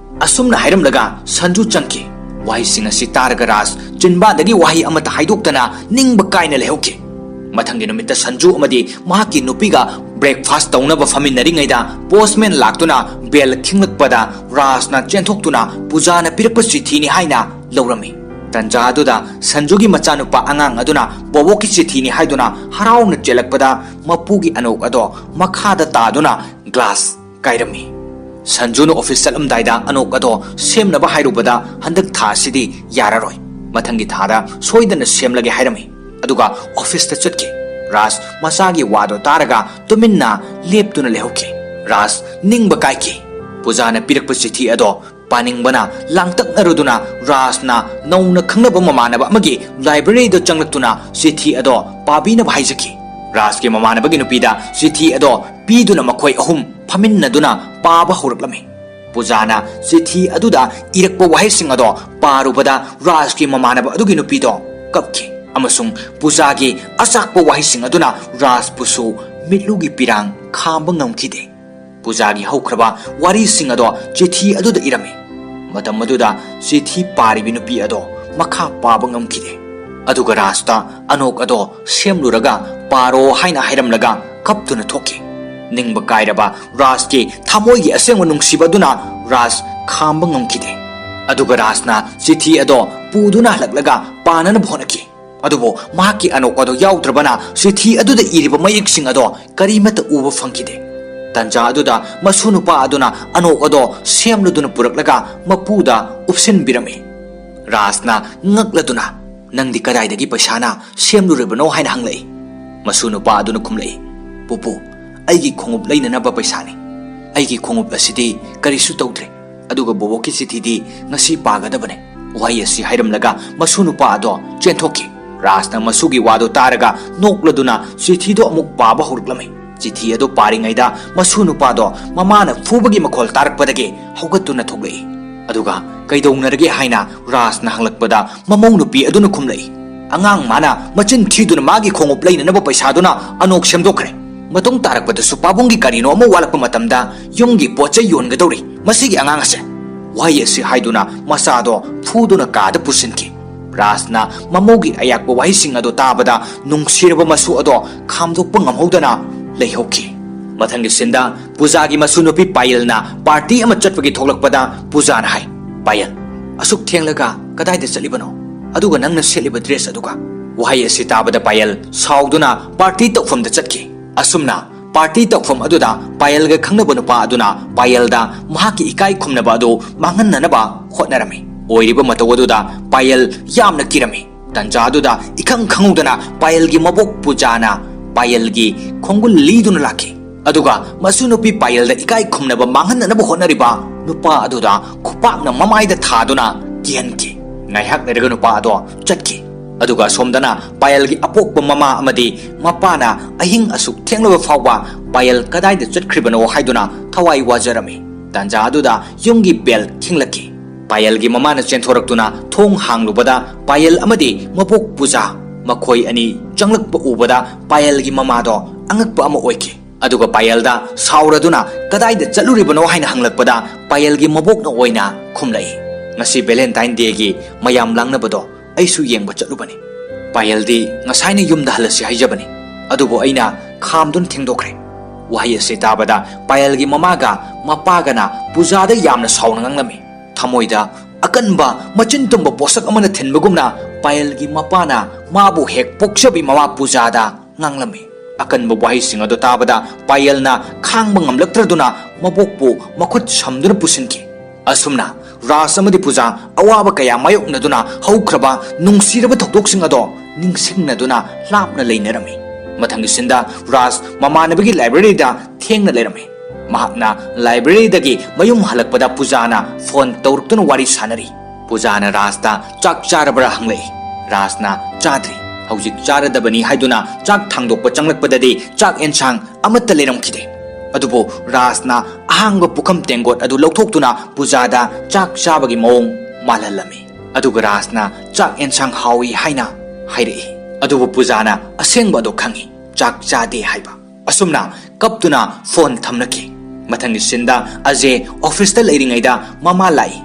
ꯑꯁꯨꯝꯅ ꯍꯥꯏꯔꯝꯂꯒ ꯁꯟꯖꯨ ꯆꯪꯈꯤ꯫ ꯋꯥꯍꯩꯁꯤꯡ ꯑꯁꯤ ꯇꯥꯔꯒ ꯔꯥꯖ ꯆꯤꯟꯕꯥꯟꯗꯒꯤ ꯋꯥꯍꯩ ꯑꯃꯠꯇ ꯍꯥꯏꯗꯣꯛꯇꯅ ꯅꯤꯡꯕ ꯀꯥꯏꯅ ꯂꯩꯍꯧꯈꯤ꯫ ꯃꯊꯪꯒꯤ ꯅꯨꯃꯤꯠꯇ ꯁꯟꯖꯨ ꯑꯃꯗꯤ ꯃꯍꯥꯛꯀꯤ ꯅꯨꯄꯤꯒ breakfast ꯇꯧꯅꯕ ꯐꯝꯃꯤꯟꯅꯔꯤꯉꯩꯗ postman ꯂꯥꯛꯇꯨꯅ bell ꯈꯤꯡꯂꯛꯄꯗ ꯔꯥꯖꯅ ꯆꯦꯟꯊꯣꯛꯇꯨꯅ ꯄꯨꯖꯥꯅ ꯄꯤꯔꯛꯄ ꯆꯤꯊꯤꯅꯤ ꯍꯥꯏꯅ ꯂꯧꯔꯝꯃꯤ꯫ ꯇꯟꯖꯥ ꯑꯗꯨꯗ ꯁꯟꯖꯨꯒꯤ ꯃꯆꯥꯅꯨꯄꯥ ꯑꯉꯥꯡ ꯑꯗꯨꯅ ꯕꯣꯕꯣꯛꯀꯤ ꯆꯤꯊꯤꯅꯤ ꯍꯥꯏꯗꯨꯅ ꯍꯔꯥꯎꯅ ꯆꯦꯜꯂꯛꯄꯗ ꯃꯄꯨꯒꯤ ꯑꯅꯣꯛ ꯑꯗꯣ ꯃꯈꯥꯗ ꯇꯥꯗꯨꯅ glass ꯀꯥꯏꯔꯝꯃꯤ꯫ ꯁꯟꯖꯨꯅ office ꯆꯠꯂꯝꯗꯥꯏꯗ ꯑꯅꯣꯛ ꯑꯗꯣ ꯁꯦꯝꯅꯕ ꯍꯥꯏꯔꯨꯕꯗ ꯍꯟꯗꯛ ꯊꯥ ꯑꯁꯤꯗꯤ ꯌꯥꯔꯔꯣꯏ, ꯃꯊꯪꯒꯤ ꯊꯥꯗ ꯁꯣꯏꯗꯅ ꯁꯦꯝꯂꯒꯦ ꯍꯥꯏꯔꯝꯃꯤ꯫ ꯑꯗꯨꯒ officeꯇ ꯆꯠꯈꯤ꯫ ꯔꯥꯖ ꯃꯆꯥꯒꯤ ꯋꯥꯗꯣ ꯇꯥꯔꯒ ꯇꯨꯃꯤꯟꯅ ꯂꯦꯞꯇꯨꯅ ꯂꯩꯍꯧꯈꯤ꯫ ꯔꯥꯖ ꯅꯤꯡꯕ ꯀꯥꯏꯈꯤ꯫ ꯄꯨꯖꯥꯅ ꯄꯤꯔꯛꯄ ꯆꯤꯊꯤ ꯑꯗꯣ ꯄꯥꯅꯤꯡꯕꯅ ꯂꯥꯡꯇꯛꯅꯔꯨꯗꯨꯅ ꯔꯥꯖꯅ ꯅꯧꯅ ꯈꯪꯅꯕ ꯃꯃꯥꯟꯅꯕ ꯑꯃꯒꯤ libraryꯗ ꯆꯪꯂꯛꯇꯨꯅ ꯆꯤꯊꯤ ꯑꯗꯣ ꯄꯥꯕꯤꯅꯕ ꯍꯥꯏꯖꯈꯤ꯫ ꯔꯥꯖꯀꯤ ꯃꯃꯥꯟꯅꯕꯒꯤ ꯅꯨꯄꯤꯗ ꯆꯤꯊꯤ ꯑꯗꯣ ꯄꯤꯗꯨꯅ ꯃꯈꯣꯏ ꯑꯍꯨꯝ ꯐꯝꯃꯤꯟꯅꯗꯨꯅ ꯄꯥꯕ ꯍꯧꯔꯛꯂꯝꯃꯤ꯫ ꯄꯨꯖꯥꯅ ꯆꯤꯊꯤ ꯑꯗꯨꯗ ꯏꯔꯛꯄ ꯋꯥꯍꯩꯁꯤꯡ ꯑꯗꯣ ꯄꯥꯔꯨꯕꯗ ꯔꯥꯖꯀꯤ ꯃꯃꯥꯟꯅꯕ ꯑꯗꯨꯒꯤ ꯅꯨꯄꯤꯗꯣ ꯀꯞꯈꯤ, ꯑꯃꯁꯨꯡ ꯄꯨꯖꯥꯒꯤ ꯑꯆꯥꯛꯄ ꯋꯥꯍꯩꯁꯤꯡ ꯑꯗꯨꯅ ꯔꯥꯖꯄꯨꯁꯨ ꯃꯤꯠꯂꯨꯒꯤ ꯄꯤꯔꯥꯡ ꯈꯥꯝꯕ ꯉꯝꯈꯤꯗꯦ꯫ ꯄꯨꯖꯥꯒꯤ ꯍꯧꯈ꯭ꯔꯕ ꯋꯥꯔꯤꯁꯤꯡ ꯑꯗꯣ ꯆꯤꯊꯤ ꯑꯗꯨꯗ ꯏꯔꯝꯃꯤ꯫ ꯃꯇꯝ ꯑꯗꯨꯗ ꯆꯤꯊꯤ ꯄꯥꯔꯤꯕꯤ ꯅꯨꯄꯤ ꯑꯗꯣ ꯃꯈꯥ ꯄꯥꯕ ꯉꯝꯈꯤꯗꯦ꯫ ꯑꯗꯨꯒ ꯔꯥꯖꯇ ꯑꯅꯣꯛ ꯑꯗꯣ ꯁꯦꯝꯂꯨꯔꯒ ꯄꯥꯔꯣ ꯍꯥꯏꯅ ꯍꯥꯏꯔꯝꯂꯒ ꯀꯞꯇꯨꯅ ꯊꯣꯛꯈꯤ꯫ ꯅꯤꯡꯕ ꯀꯥꯏꯔꯕ ꯔꯥꯖꯀꯤ ꯊꯃꯣꯏꯒꯤ ꯑꯁꯦꯡꯕ ꯅꯨꯡꯁꯤꯕ ꯑꯗꯨꯅ ꯔꯥꯖ ꯈꯥꯝꯕ ꯉꯝꯈꯤꯗꯦ꯫ ꯑꯗꯨꯒ ꯔꯥꯖꯅ ꯆꯤꯊꯤ ꯑꯗꯣ ꯄꯨꯗꯨꯅ ꯍꯜꯂꯛꯂꯒ ꯄꯥꯅꯅꯕ ꯍꯣꯠꯅꯈꯤ꯫ ꯑꯗꯨꯕꯨ ꯃꯍꯥꯛꯀꯤ ꯑꯅꯣꯛ ꯑꯗꯣ ꯌꯥꯎꯗ꯭ꯔꯕꯅ ꯆꯤꯊꯤ ꯑꯗꯨꯗ ꯏꯔꯤꯕ ꯃꯌꯦꯛꯁꯤꯡ ꯑꯗꯣ ꯀꯔꯤꯃꯠꯇ ꯎꯕ ꯐꯪꯈꯤꯗꯦ꯫ ꯇꯟꯖꯥ ꯑꯗꯨꯗ ꯃꯁꯨ ꯅꯨꯄꯥ ꯑꯗꯨꯅ ꯑꯅꯣꯛ ꯑꯗꯣ ꯁꯦꯝꯂꯗꯨꯅ ꯄꯨꯔꯛꯂꯒ ꯃꯄꯨꯗ ꯎꯞꯁꯤꯟꯕꯤꯔꯝꯃꯤ꯫ ꯔꯥꯖꯅ ꯉꯛꯂꯗꯨꯅ, "ꯅꯪꯗꯤ ꯀꯗꯥꯏꯗꯒꯤ ꯄꯩꯁꯥꯅ ꯁꯦꯝꯂꯨꯔꯤꯕꯅꯣ?" ꯍꯥꯏꯅ ꯍꯪꯂꯛꯏ꯫ ꯃꯁꯨ ꯅꯨꯄꯥ ꯑꯗꯨꯅ ꯈꯨꯝꯂꯛꯏ, "ꯄꯨꯄꯨ, ꯑꯩꯒꯤ ꯈꯣꯡꯎꯞ ꯂꯩꯅꯅꯕ ꯄꯩꯁꯥꯅꯤ꯫ ꯑꯩꯒꯤ ꯈꯣꯡꯎꯞ ꯑꯁꯤꯗꯤ ꯀꯔꯤꯁꯨ ꯇꯧꯗ꯭ꯔꯦ꯫ ꯑꯗꯨꯒ ꯕꯣꯕꯣꯛꯀꯤ ꯆꯤꯊꯤꯗꯤ ꯉꯁꯤ ꯄꯥꯒꯗꯕꯅꯦ꯫ ꯋꯥꯍꯩ ꯑꯁꯤ ꯍꯥꯏꯔꯝꯂꯒ ꯃꯁꯨ ꯅꯨꯄꯥ ꯑꯗꯣ ꯆꯦꯟꯊꯣꯛꯈꯤ꯫ ꯔꯥꯖꯅ ꯃꯁꯨꯒꯤ ꯋꯥꯗꯣ ꯇꯥꯔꯒ ꯅꯣꯛꯂꯗꯨꯅ ꯆꯤꯊꯤꯗꯣ ꯑꯃꯨꯛ ꯄꯥꯕ ꯍꯧꯔꯛꯂꯝꯃꯤ꯫ ꯆꯤꯊꯤ ꯑꯗꯨ ꯄꯥꯔꯤꯉꯩꯗ ꯃꯁꯨ ꯅꯨꯄꯥꯗꯣ ꯃꯃꯥꯅ ꯐꯨꯕꯒꯤ ꯃꯈꯣꯜ ꯇꯥꯔꯛꯄꯗꯒꯤ ꯍꯧꯒꯠꯇꯨꯅ ꯊꯣꯛꯂꯛꯏ꯫ ꯑꯗꯨꯒ "ꯀꯩꯗꯧꯅꯔꯒꯦ?" ꯍꯥꯏꯅ ꯔꯥꯖꯅ ꯍꯪꯂꯛꯄꯗ ꯃꯃꯧ ꯅꯨꯄꯤ ꯑꯗꯨꯅ ꯈꯨꯝꯂꯛꯏ, "ꯑꯉꯥꯡ ꯃꯥꯅ ꯃꯆꯤꯟ ꯊꯤꯗꯨꯅ ꯃꯥꯒꯤ ꯈꯣꯡꯎꯞ ꯂꯩꯅꯅꯕ ꯄꯩꯁꯥꯗꯨꯅ ꯑꯅꯣꯛ ꯁꯦꯝꯗꯣꯛꯈ꯭ꯔꯦ꯫ ꯃꯇꯨꯡ ꯇꯥꯔꯛꯄꯗꯁꯨ ꯄꯥꯕꯨꯡꯒꯤ ꯀꯔꯤꯅꯣ ꯑꯃ ꯋꯥꯠꯂꯛꯄ ꯃꯇꯝꯗ ꯌꯨꯝꯒꯤ ꯄꯣꯠ ꯆꯩ ꯌꯣꯟꯒꯗꯧꯔꯤ ꯃꯁꯤꯒꯤ ꯑꯉꯥꯡ ꯑꯁꯦ"꯫ ꯋꯥꯍꯩ ꯑꯁꯤ ꯍꯥꯏꯗꯨꯅ ꯃꯆꯥꯗꯣ ꯐꯨꯗꯨꯅ ꯀꯥꯗ ꯄꯨꯁꯤꯟꯈꯤ꯫ ꯔꯥꯖꯅ ꯃꯃꯧꯒꯤ ꯑꯌꯥꯛꯄ ꯋꯥꯍꯩꯁꯤꯡ ꯑꯗꯣ ꯇꯥꯕꯗ ꯅꯨꯡꯁꯤꯔꯕ ꯃꯁꯨ ꯑꯗꯣ ꯈꯥꯝꯗꯣꯛꯄ ꯉꯝꯍꯧꯗꯅ ꯂꯩꯍꯧꯈꯤ꯫ ꯃꯊꯪꯒꯤ ꯁꯤꯟꯗ ꯄꯨꯖꯥꯒꯤ ꯃꯁꯨ ꯅꯨꯄꯤ ꯄꯥꯌꯜꯅ ꯄꯥꯔꯇꯤ ꯑꯃ ꯆꯠꯄꯒꯤ ꯊꯣꯛꯂꯛꯄꯗ ꯄꯨꯖꯥꯅ ꯍꯥꯏ, "ꯄꯥꯌꯜ, ꯑꯁꯨꯛ ꯊꯦꯡꯂꯒ ꯀꯗꯥꯏꯗ ꯆꯠꯂꯤꯕꯅꯣ? ꯑꯗꯨꯒ ꯅꯪꯅ ꯁꯦꯠꯂꯤꯕ ꯗ꯭ꯔꯦꯁ ꯑꯗꯨꯒ?" ꯋꯥꯍꯩ ꯑꯁꯤ ꯇꯥꯕꯗ ꯄꯥꯌꯜ ꯁꯥꯎꯗꯨꯅ ꯄꯥꯔꯇꯤ ꯇꯧꯐꯝꯗ ꯆꯠꯈꯤ꯫ ꯑꯁꯨꯝꯅ ꯄꯥꯔꯇꯤ ꯇꯧꯐꯝ ꯑꯗꯨꯗ ꯄꯥꯌꯜꯒ ꯈꯪꯅꯕ ꯅꯨꯄꯥ ꯑꯗꯨꯅ ꯄꯥꯌꯜꯗ ꯃꯍꯥꯛꯀꯤ ꯏꯀꯥꯏ ꯈꯨꯝꯅꯕ ꯑꯗꯨ ꯃꯥꯡꯍꯟꯅꯅꯕ ꯍꯣꯠꯅꯔꯝꯃꯤ꯫ ꯑꯣꯏꯔꯤꯕ ꯃꯇꯧ ꯑꯗꯨꯗ ꯄꯥꯌꯜ ꯌꯥꯝꯅ ꯀꯤꯔꯝꯃꯤ꯫ ꯇꯟꯖꯥ ꯑꯗꯨꯗ ꯏꯈꯪ ꯈꯪꯍꯧꯗꯅ ꯄꯥꯌꯜꯒꯤ ꯃꯕꯣꯛ ꯄꯨꯖꯥꯅ ꯄꯥꯌꯜꯒꯤ ꯈꯣꯡꯒꯨꯜ ꯂꯤꯗꯨꯅ ꯂꯥꯛꯈꯤ꯫ ꯑꯗꯨꯒ ꯃꯁꯨ ꯅꯨꯄꯤ ꯄꯥꯌꯜꯗ ꯏꯀꯥꯏ ꯈꯨꯝꯅꯕ ꯃꯥꯡꯍꯟꯅꯅꯕ ꯍꯣꯠꯅꯔꯤꯕ ꯅꯨꯄꯥ ꯑꯗꯨꯗ ꯈꯨꯄꯥꯛꯅ ꯃꯃꯥꯏꯗ ꯊꯥꯗꯨꯅ ꯀꯤꯍꯟꯈꯤ꯫ ꯉꯥꯏꯍꯥꯛ ꯂꯩꯔꯒ ꯅꯨꯄꯥ ꯑꯗꯣ ꯆꯠꯈꯤ꯫ ꯑꯗꯨꯒ ꯑꯁꯣꯝꯗꯅ ꯄꯥꯌꯜꯒꯤ ꯑꯄꯣꯛꯄ ꯃꯃꯥ ꯑꯃꯗꯤ ꯃꯄꯥꯅ ꯑꯍꯤꯡ ꯑꯁꯨꯛ ꯊꯦꯡꯂꯕ ꯐꯥꯎꯕ ꯄꯥꯌꯜ ꯀꯗꯥꯏꯗ ꯆꯠꯈ꯭ꯔꯤꯕꯅꯣ ꯍꯥꯏꯗꯨꯅ ꯊꯋꯥꯏ ꯋꯥꯖꯔꯝꯃꯤ꯫ ꯇꯥꯟꯖꯥ ꯑꯗꯨꯗ ꯌꯨꯝꯒꯤ ꯕꯦꯜ ꯈꯤꯡꯂꯛꯈꯤ꯫ ꯄꯥꯌꯜꯒꯤ ꯃꯃꯥꯅ ꯆꯦꯟꯊꯣꯔꯛꯇꯨꯅ ꯊꯣꯡ ꯍꯥꯡꯂꯨꯕꯗ ꯄꯥꯌꯜ ꯑꯃꯗꯤ ꯃꯕꯣꯛ ꯄꯨꯖꯥ ꯃꯈꯣꯏ ꯑꯅꯤ ꯆꯪꯂꯛꯄ ꯎꯕꯗ ꯄꯥꯌꯜꯒꯤ ꯃꯃꯥꯗꯣ ꯑꯉꯛꯄ ꯑꯃ ꯑꯣꯏꯈꯤ꯫ ꯑꯗꯨꯒ ꯄꯥꯌꯜꯗ ꯁꯥꯎꯔꯗꯨꯅ "ꯀꯗꯥꯏꯗ ꯆꯠꯂꯨꯔꯤꯕꯅꯣ?" ꯍꯥꯏꯅ ꯍꯪꯂꯛꯄꯗ ꯄꯥꯌꯜꯒꯤ ꯃꯕꯣꯛꯅ ꯑꯣꯏꯅ ꯈꯨꯝꯂꯛꯏ, "ꯉꯁꯤ ꯚꯦꯂꯦꯟꯇꯥꯏꯟ ꯗꯦꯒꯤ ꯃꯌꯥꯝ ꯂꯥꯡꯅꯕꯗꯣ ꯑꯩꯁꯨ ꯌꯦꯡꯕ ꯆꯠꯂꯨꯕꯅꯤ꯫ ꯄꯥꯌꯜꯗꯤ ꯉꯁꯥꯏꯅ ꯌꯨꯝꯗ ꯍꯜꯂꯁꯤ ꯍꯥꯏꯖꯕꯅꯤ, ꯑꯗꯨꯕꯨ ꯑꯩꯅ ꯈꯥꯝꯗꯨꯅ ꯊꯦꯡꯗꯣꯛꯈ꯭ꯔꯦ"꯫ ꯋꯥꯍꯩ ꯑꯁꯤ ꯇꯥꯕꯗ ꯄꯥꯌꯜꯒꯤ ꯃꯃꯥꯒ ꯃꯄꯥꯒꯅ ꯄꯨꯖꯥꯗ ꯌꯥꯝꯅ ꯁꯥꯎꯅ ꯉꯥꯡꯂꯝꯃꯤ꯫ ꯊꯃꯣꯏꯗ ꯑꯀꯟꯕ ꯃꯆꯤꯟ ꯇꯨꯝꯕ ꯄꯣꯠꯁꯛ ꯑꯃꯅ ꯊꯤꯟꯕꯒꯨꯝꯅ ꯄꯥꯌꯜꯒꯤ ꯃꯄꯥꯅ ꯃꯥꯕꯨ ꯍꯦꯛ ꯄꯣꯛꯆꯕꯤ ꯃꯃꯥ ꯄꯨꯖꯥꯗ ꯉꯥꯡꯂꯝꯃꯤ꯫ ꯑꯀꯟꯕ ꯋꯥꯍꯩꯁꯤꯡ ꯑꯗꯨ ꯇꯥꯕꯗ ꯄꯥꯌꯜꯅ ꯈꯥꯡꯕ ꯉꯝꯂꯛꯇ꯭ꯔꯗꯨꯅ ꯃꯕꯣꯛꯄꯨ ꯃꯈꯨꯠ ꯁꯝꯗꯨꯅ ꯄꯨꯁꯤꯟꯈꯤ꯫ ꯑꯁꯨꯝꯅ ꯔꯥꯖ ꯑꯃꯗꯤ ꯄꯨꯖꯥ ꯑꯋꯥꯕ ꯀꯌꯥ ꯃꯥꯌꯣꯛꯅꯗꯨꯅ ꯍꯧꯈ꯭ꯔꯕ ꯅꯨꯡꯁꯤꯔꯕ ꯊꯧꯗꯣꯛꯁꯤꯡ ꯑꯗꯣ ꯅꯤꯡꯁꯤꯡꯅꯗꯨꯅ ꯂꯥꯞꯅ ꯂꯩꯅꯔꯝꯃꯤ꯫ ꯃꯊꯪꯒꯤ ꯁꯤꯟꯗ ꯔꯥꯖ ꯃꯃꯥꯟꯅꯕꯒꯤ ꯂꯥꯏꯕ꯭ꯔꯦꯔꯤꯗ ꯊꯦꯡꯅ ꯂꯩꯔꯝꯃꯤ꯫ ꯃꯍꯥꯛꯅ ꯂꯥꯏꯕ꯭ꯔꯦꯔꯤꯗꯒꯤ ꯃꯌꯨꯝ ꯍꯜꯂꯛꯄꯗ ꯄꯨꯖꯥꯅ ꯐꯣꯟ ꯇꯧꯔꯛꯇꯨꯅ ꯋꯥꯔꯤ ꯁꯥꯅꯔꯤ꯫ ꯄꯨꯖꯥꯅ ꯔꯥꯖꯇ ꯆꯥꯛ ꯆꯥꯔꯕ꯭ꯔꯥ ꯍꯪꯂꯛꯏ꯫ ꯔꯥꯖꯅ ꯆꯥꯗ꯭ꯔꯤ, ꯍꯧꯖꯤꯛ ꯆꯥꯔꯗꯕꯅꯤ ꯍꯥꯏꯗꯨꯅ ꯆꯥꯛ ꯊꯥꯡꯗꯣꯛꯄ ꯆꯪꯂꯛꯄꯗꯗꯤ ꯆꯥꯛ ꯑꯦꯟꯁꯥꯡ ꯑꯃꯠꯇ ꯂꯩꯔꯝꯈꯤꯗꯦ꯫ ꯑꯗꯨꯕꯨ ꯔꯥꯖꯅ ꯑꯍꯥꯡꯕ ꯄꯨꯈꯝ ꯇꯦꯡꯒꯣꯠ ꯑꯗꯨ ꯂꯧꯊꯣꯛꯇꯨꯅ ꯄꯨꯖꯥꯗ ꯆꯥꯛ ꯆꯥꯕꯒꯤ ꯃꯑꯣꯡ ꯃꯥꯜꯍꯜꯂꯝꯃꯤ꯫ ꯑꯗꯨꯒ ꯔꯥꯖꯅ ꯆꯥꯛ ꯑꯦꯟꯁꯥꯡ ꯍꯥꯎꯏ ꯍꯥꯏꯅ ꯍꯥꯏꯔꯛꯏ꯫ ꯑꯗꯨꯕꯨ ꯄꯨꯖꯥꯅ ꯑꯁꯦꯡꯕ ꯑꯗꯨ ꯈꯪꯏ, ꯆꯥꯛ ꯆꯥꯗꯦ ꯍꯥꯏꯕ꯫ ꯑꯁꯨꯝꯅ ꯀꯞꯇꯨꯅ ꯐꯣꯟ ꯊꯝꯅꯈꯤ꯫ ꯃꯊꯪꯒꯤ ꯁꯤꯟꯗ ꯑꯖꯦ ꯑꯣꯐꯤꯁꯇ ꯂꯩꯔꯤꯉꯩꯗ ꯃꯃꯥ ꯂꯥꯛꯏ꯫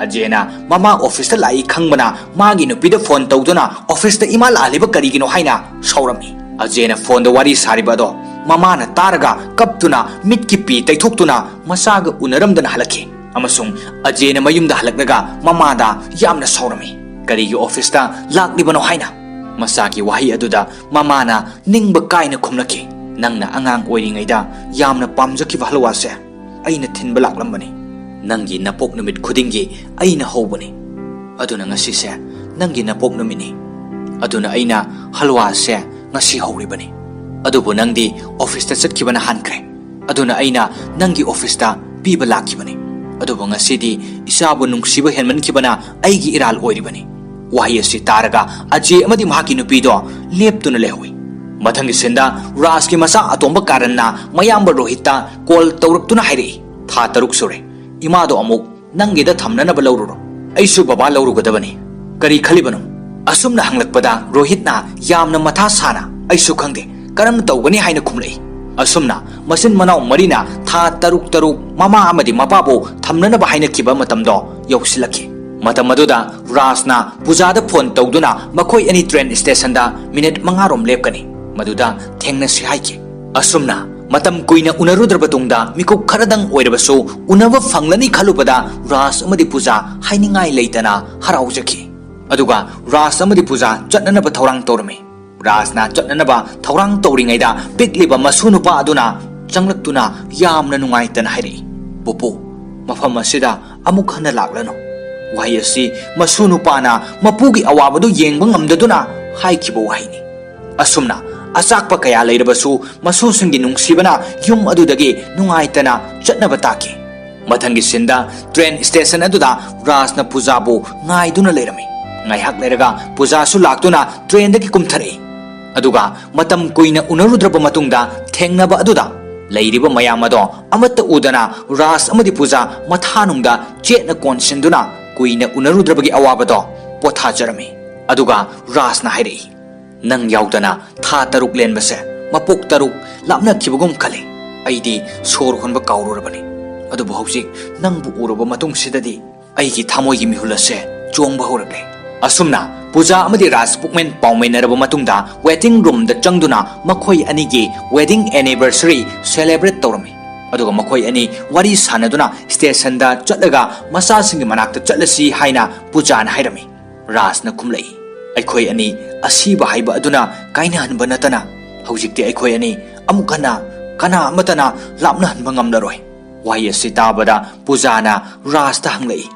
ꯑꯖꯦꯅ ꯃꯃꯥ ꯑꯣꯐꯤꯁꯇ ꯂꯥꯛꯏ ꯈꯪꯕꯅ ꯃꯥꯒꯤ ꯅꯨꯄꯤꯗ ꯐꯣꯟ ꯇꯧꯗꯨꯅ ꯑꯣꯐꯤꯁꯇ ꯏꯃꯥ ꯂꯥꯛꯍꯜꯂꯤꯕ ꯀꯔꯤꯒꯤꯅꯣ ꯍꯥꯏꯅ ꯁꯥꯎꯔꯝꯃꯤ꯫ ꯑꯖꯦꯅ ꯐꯣꯟꯗ ꯋꯥꯔꯤ ꯁꯥꯔꯤꯕ ꯑꯗꯣ ꯃꯃꯥꯅ ꯇꯥꯔꯒ ꯀꯞꯇꯨꯅ ꯃꯤꯠꯀꯤ ꯄꯤ ꯇꯩꯊꯣꯛꯇꯨꯅ ꯃꯆꯥꯒ ꯎꯅꯔꯝꯗꯅ ꯍꯜꯂꯛꯈꯤ꯫ ꯑꯃꯁꯨꯡ ꯑꯖꯦꯅ ꯃꯌꯨꯝꯗ ꯍꯜꯂꯛꯂꯒ ꯃꯃꯥꯗ ꯌꯥꯝꯅ ꯁꯥꯎꯔꯝꯃꯤ꯫ ꯀꯔꯤꯒꯤ ꯑꯣꯐꯤꯁꯇ ꯂꯥꯛꯂꯤꯕꯅꯣ ꯍꯥꯏꯅ꯫ ꯃꯆꯥꯒꯤ ꯋꯥꯍꯩ ꯑꯗꯨꯗ ꯃꯃꯥꯅ ꯅꯤꯡꯕ ꯀꯥꯏꯅ ꯈꯨꯝꯂꯛꯈꯤ꯫ "ꯅꯪꯅ ꯑꯉꯥꯡ ꯑꯣꯏꯔꯤꯉꯩꯗ ꯌꯥꯝꯅ ꯄꯥꯝꯖꯈꯤꯕ ꯍꯜꯋꯥꯁꯦ ꯑꯩꯅ ꯊꯤꯟꯕ ꯂꯥꯛꯂꯝꯕꯅꯤ꯫ ꯅꯪꯒꯤ ꯅꯄꯣꯛ ꯅꯨꯃꯤꯠ ꯈꯨꯗꯤꯡꯒꯤ ꯑꯩꯅ ꯍꯧꯕꯅꯤ꯫ ꯑꯗꯨꯅ ꯉꯁꯤꯁꯦ ꯅꯪꯒꯤ ꯅꯄꯣꯛ ꯅꯨꯃꯤꯠꯅꯤ꯫ ꯑꯗꯨꯅ ꯑꯩꯅ ꯍꯜꯋꯥꯁꯦ ꯉꯁꯤ ꯍꯧꯔꯤꯕꯅꯤ꯫ ꯑꯗꯨꯕꯨ ꯅꯪꯗꯤ ꯑꯣꯐꯤꯁꯇ ꯆꯠꯈꯤꯕꯅ ꯍꯥꯟꯈ꯭ꯔꯦ꯫ ꯑꯗꯨꯅ ꯑꯩꯅ ꯅꯪꯒꯤ ꯑꯣꯐꯤꯁꯇ ꯄꯤꯕ ꯂꯥꯛꯈꯤꯕꯅꯤ꯫ ꯑꯗꯨꯕꯨ ꯉꯁꯤꯗꯤ ꯏꯆꯥꯕꯨ ꯅꯨꯡꯁꯤꯕ ꯍꯦꯟꯃꯟꯈꯤꯕꯅ ꯑꯩꯒꯤ ꯏꯔꯥꯜ ꯑꯣꯏꯔꯤꯕꯅꯤ꯫" ꯋꯥꯍꯩ ꯑꯁꯤ ꯇꯥꯔꯒ ꯑꯖꯦ ꯑꯃꯗꯤ ꯃꯍꯥꯛꯀꯤ ꯅꯨꯄꯤꯗꯣ ꯂꯦꯞꯇꯨꯅ ꯂꯩꯍꯧꯏ꯫ ꯃꯊꯪꯒꯤ ꯁꯤꯟꯗ ꯔꯥꯖꯀꯤ ꯃꯆꯥ ꯑꯇꯣꯝꯕ ꯀꯥꯔꯟꯅ ꯃꯌꯥꯝꯕ ꯔꯣꯍꯤꯠꯇ ꯀꯣꯜ ꯇꯧꯔꯛꯇꯨꯅ ꯍꯥꯏꯔꯛꯏ, "ꯊꯥ ꯇꯔꯨꯛ ꯁꯨꯔꯦ, ꯏꯃꯥꯗꯣ ꯑꯃꯨꯛ ꯅꯪꯒꯤꯗ ꯊꯝꯅꯅꯕ ꯂꯧꯔꯨꯔꯣ꯫ ꯑꯩꯁꯨ ꯕꯕꯥ ꯂꯧꯔꯨꯒꯗꯕꯅꯤ꯫ ꯀꯔꯤ ꯈꯜꯂꯤꯕꯅꯣ?" ꯑꯁꯨꯝꯅ ꯍꯪꯂꯛꯄꯗ ꯔꯣꯍꯤꯠꯅ ꯌꯥꯝꯅ ꯃꯊꯥ ꯁꯥꯅ, "ꯑꯩꯁꯨ ꯈꯪꯗꯦ, ꯀꯔꯝ ꯇꯧꯒꯅꯤ?" ꯍꯥꯏꯅ ꯈꯨꯝꯂꯛꯏ꯫ ꯑꯁꯨꯝꯅ ꯃꯆꯤꯟ ꯃꯅꯥꯎ ꯃꯔꯤꯅ ꯊꯥ ꯇꯔꯨꯛ ꯇꯔꯨꯛ ꯃꯃꯥ ꯑꯃꯗꯤ ꯃꯄꯥꯕꯨ ꯊꯝꯅꯅꯕ ꯍꯥꯏꯅꯈꯤꯕ ꯃꯇꯝꯗꯣ ꯌꯧꯁꯤꯜꯂꯛꯈꯤ꯫ ꯃꯇꯝ ꯑꯗꯨꯗ ꯔꯥꯖꯅ ꯄꯨꯖꯥꯗ ꯐꯣꯟ ꯇꯧꯗꯨꯅ ꯃꯈꯣꯏ ꯑꯅꯤ ꯇ꯭ꯔꯦꯟ ꯁ꯭ꯇꯦꯁꯟꯗ ꯃꯤꯅꯤꯠ ꯃꯉꯥꯔꯣꯝ ꯂꯦꯞꯀꯅꯤ, ꯃꯗꯨꯗ ꯊꯦꯡꯅꯁꯤ ꯍꯥꯏꯈꯤ꯫ ꯑꯁꯨꯝꯅ ꯃꯇꯝ ꯀꯨꯏꯅ ꯎꯅꯔꯨꯗ꯭ꯔꯕ ꯇꯨꯡꯗ ꯃꯤꯀꯨꯞ ꯈꯔꯗꯪ ꯑꯣꯏꯔꯕꯁꯨ ꯎꯅꯕ ꯐꯪꯂꯅꯤ ꯈꯜꯂꯨꯕꯗ ꯔꯥꯖ ꯑꯃꯗꯤ ꯄꯨꯖꯥ ꯍꯥꯏꯅꯤꯡꯉꯥꯏ ꯂꯩꯇꯅ ꯍꯔꯥꯎꯖꯈꯤ꯫ ꯑꯗꯨꯒ ꯔꯥꯖ ꯑꯃꯗꯤ ꯄꯨꯖꯥ ꯆꯠꯅꯅꯕ ꯊꯧꯔꯥꯡ ꯇꯧꯔꯝꯃꯤ꯫ ꯔꯥꯖꯅ ꯆꯠꯅꯅꯕ ꯊꯧꯔꯥꯡ ꯇꯧꯔꯤꯉꯩꯗ ꯄꯤꯛꯂꯤꯕ ꯃꯁꯨ ꯅꯨꯄꯥ ꯑꯗꯨꯅ ꯆꯪꯂꯛꯇꯨꯅ ꯌꯥꯝꯅ ꯅꯨꯡꯉꯥꯏꯇꯅ ꯍꯥꯏꯔꯛꯏ, "ꯄꯨꯄꯨ, ꯃꯐꯝ ꯑꯁꯤꯗ ꯑꯃꯨꯛ ꯍꯟꯅ ꯂꯥꯛꯂꯅꯨ꯫" ꯋꯥꯍꯩ ꯑꯁꯤ ꯃꯁꯨ ꯅꯨꯄꯥꯅ ꯃꯄꯨꯒꯤ ꯑꯋꯥꯕꯗꯨ ꯌꯦꯡꯕ ꯉꯝꯗꯗꯨꯅ ꯍꯥꯏꯈꯤꯕ ꯋꯥꯍꯩꯅꯤ꯫ ꯑꯁꯨꯝꯅ ꯑꯆꯥꯛꯄ ꯀꯌꯥ ꯂꯩꯔꯕꯁꯨ ꯃꯁꯨꯁꯤꯡꯒꯤ ꯅꯨꯡꯁꯤꯕꯅ ꯌꯨꯝ ꯑꯗꯨꯗꯒꯤ ꯅꯨꯡꯉꯥꯏꯇꯅ ꯆꯠꯅꯕ ꯇꯥꯈꯤ꯫ ꯃꯊꯪꯒꯤ ꯁꯤꯟꯗ ꯇ꯭ꯔꯦꯟ ꯁ꯭ꯇꯦꯁꯟ ꯑꯗꯨꯗ ꯔꯥꯖꯅ ꯄꯨꯖꯥꯕꯨ ꯉꯥꯏꯗꯨꯅ ꯂꯩꯔꯝꯃꯤ꯫ ꯉꯥꯏꯍꯥꯛ ꯂꯩꯔꯒ ꯄꯨꯖꯥꯁꯨ ꯂꯥꯛꯇꯨꯅ ꯇ꯭ꯔꯦꯟꯗꯒꯤ ꯀꯨꯝꯊꯔꯛꯏ꯫ ꯑꯗꯨꯒ ꯃꯇꯝ ꯀꯨꯏꯅ ꯎꯅꯔꯨꯗ꯭ꯔꯕ ꯃꯇꯨꯡꯗ ꯊꯦꯡꯅꯕ ꯑꯗꯨꯗ ꯂꯩꯔꯤꯕ ꯃꯌꯥꯝ ꯑꯗꯣ ꯑꯃꯠꯇ ꯎꯗꯅ ꯔꯥꯖ ꯑꯃꯗꯤ ꯄꯨꯖꯥ ꯃꯊꯥꯅꯨꯡꯗ ꯆꯦꯠꯅ ꯀꯣꯟꯁꯤꯟꯗꯨꯅ ꯀꯨꯏꯅ ꯎꯅꯔꯨꯗ꯭ꯔꯕꯒꯤ ꯑꯋꯥꯕꯗꯣ ꯄꯣꯊꯥꯖꯔꯝꯃꯤ꯫ ꯑꯗꯨꯒ ꯔꯥꯖꯅ ꯍꯥꯏꯔꯛꯏ, "ꯅꯪ ꯌꯥꯎꯗꯅ ꯊꯥ ꯇꯔꯨꯛ ꯂꯦꯟꯕꯁꯦ ꯃꯄꯣꯛ ꯇꯔꯨꯛ ꯂꯥꯞꯅꯈꯤꯕꯒꯨꯝ ꯈꯜꯂꯤ꯫ ꯑꯩꯗꯤ ꯁꯣꯔ ꯍꯣꯟꯕ ꯀꯥꯎꯔꯨꯔꯕꯅꯤ꯫ ꯑꯗꯨꯕꯨ ꯍꯧꯖꯤꯛ ꯅꯪꯕꯨ ꯎꯔꯕ ꯃꯇꯨꯡꯁꯤꯗꯗꯤ ꯑꯩꯒꯤ ꯊꯃꯣꯏꯒꯤ ꯃꯤꯍꯨꯜ ꯑꯁꯦ ꯆꯣꯡꯕ ꯍꯧꯔꯛꯂꯦ"꯫ ꯑꯁꯨꯝꯅ ꯄꯨꯖꯥ ꯑꯃꯗꯤ ꯔꯥꯖ ꯄꯨꯛꯃꯦꯟ ꯄꯥꯎꯃꯦꯟꯅꯔꯕ ꯃꯇꯨꯡꯗ ꯋꯦꯇꯤꯡ ꯔꯨꯝꯗ ꯆꯪꯗꯨꯅ ꯃꯈꯣꯏ ꯑꯅꯤꯒꯤ ꯋꯦꯗꯤꯡ ꯑꯦꯅꯤꯚꯔꯁꯔꯤ ꯁꯦꯂꯦꯕ꯭ꯔꯦꯠ ꯇꯧꯔꯝꯃꯤ꯫ ꯑꯗꯨꯒ ꯃꯈꯣꯏ ꯑꯅꯤ ꯋꯥꯔꯤ ꯁꯥꯟꯅꯗꯨꯅ ꯁ꯭ꯇꯦꯁꯟꯗ ꯆꯠꯂꯒ ꯃꯆꯥꯁꯤꯡꯒꯤ ꯃꯅꯥꯛꯇ ꯆꯠꯂꯁꯤ ꯍꯥꯏꯅ ꯄꯨꯖꯥꯅ ꯍꯥꯏꯔꯝꯃꯤ꯫ ꯔꯥꯖꯅ ꯈꯨꯝꯂꯛꯏ, "ꯑꯩꯈꯣꯏ ꯑꯅꯤ ꯑꯁꯤꯕ ꯍꯥꯏꯕ ꯑꯗꯨꯅ ꯀꯥꯏꯅꯍꯟꯕ ꯅꯠꯇꯅ ꯍꯧꯖꯤꯛꯇꯤ ꯑꯩꯈꯣꯏ ꯑꯅꯤ ꯑꯃꯨꯛ ꯍꯟꯅ ꯀꯅꯥ ꯑꯃꯠꯇꯅ ꯂꯥꯞꯅꯍꯟꯕ ꯉꯝꯂꯔꯣꯏ"꯫ ꯋꯥꯍꯩ ꯑꯁꯤ ꯇꯥꯕꯗ ꯄꯨꯖꯥꯅ ꯔꯥꯖꯇ ꯍꯪꯂꯛꯏ,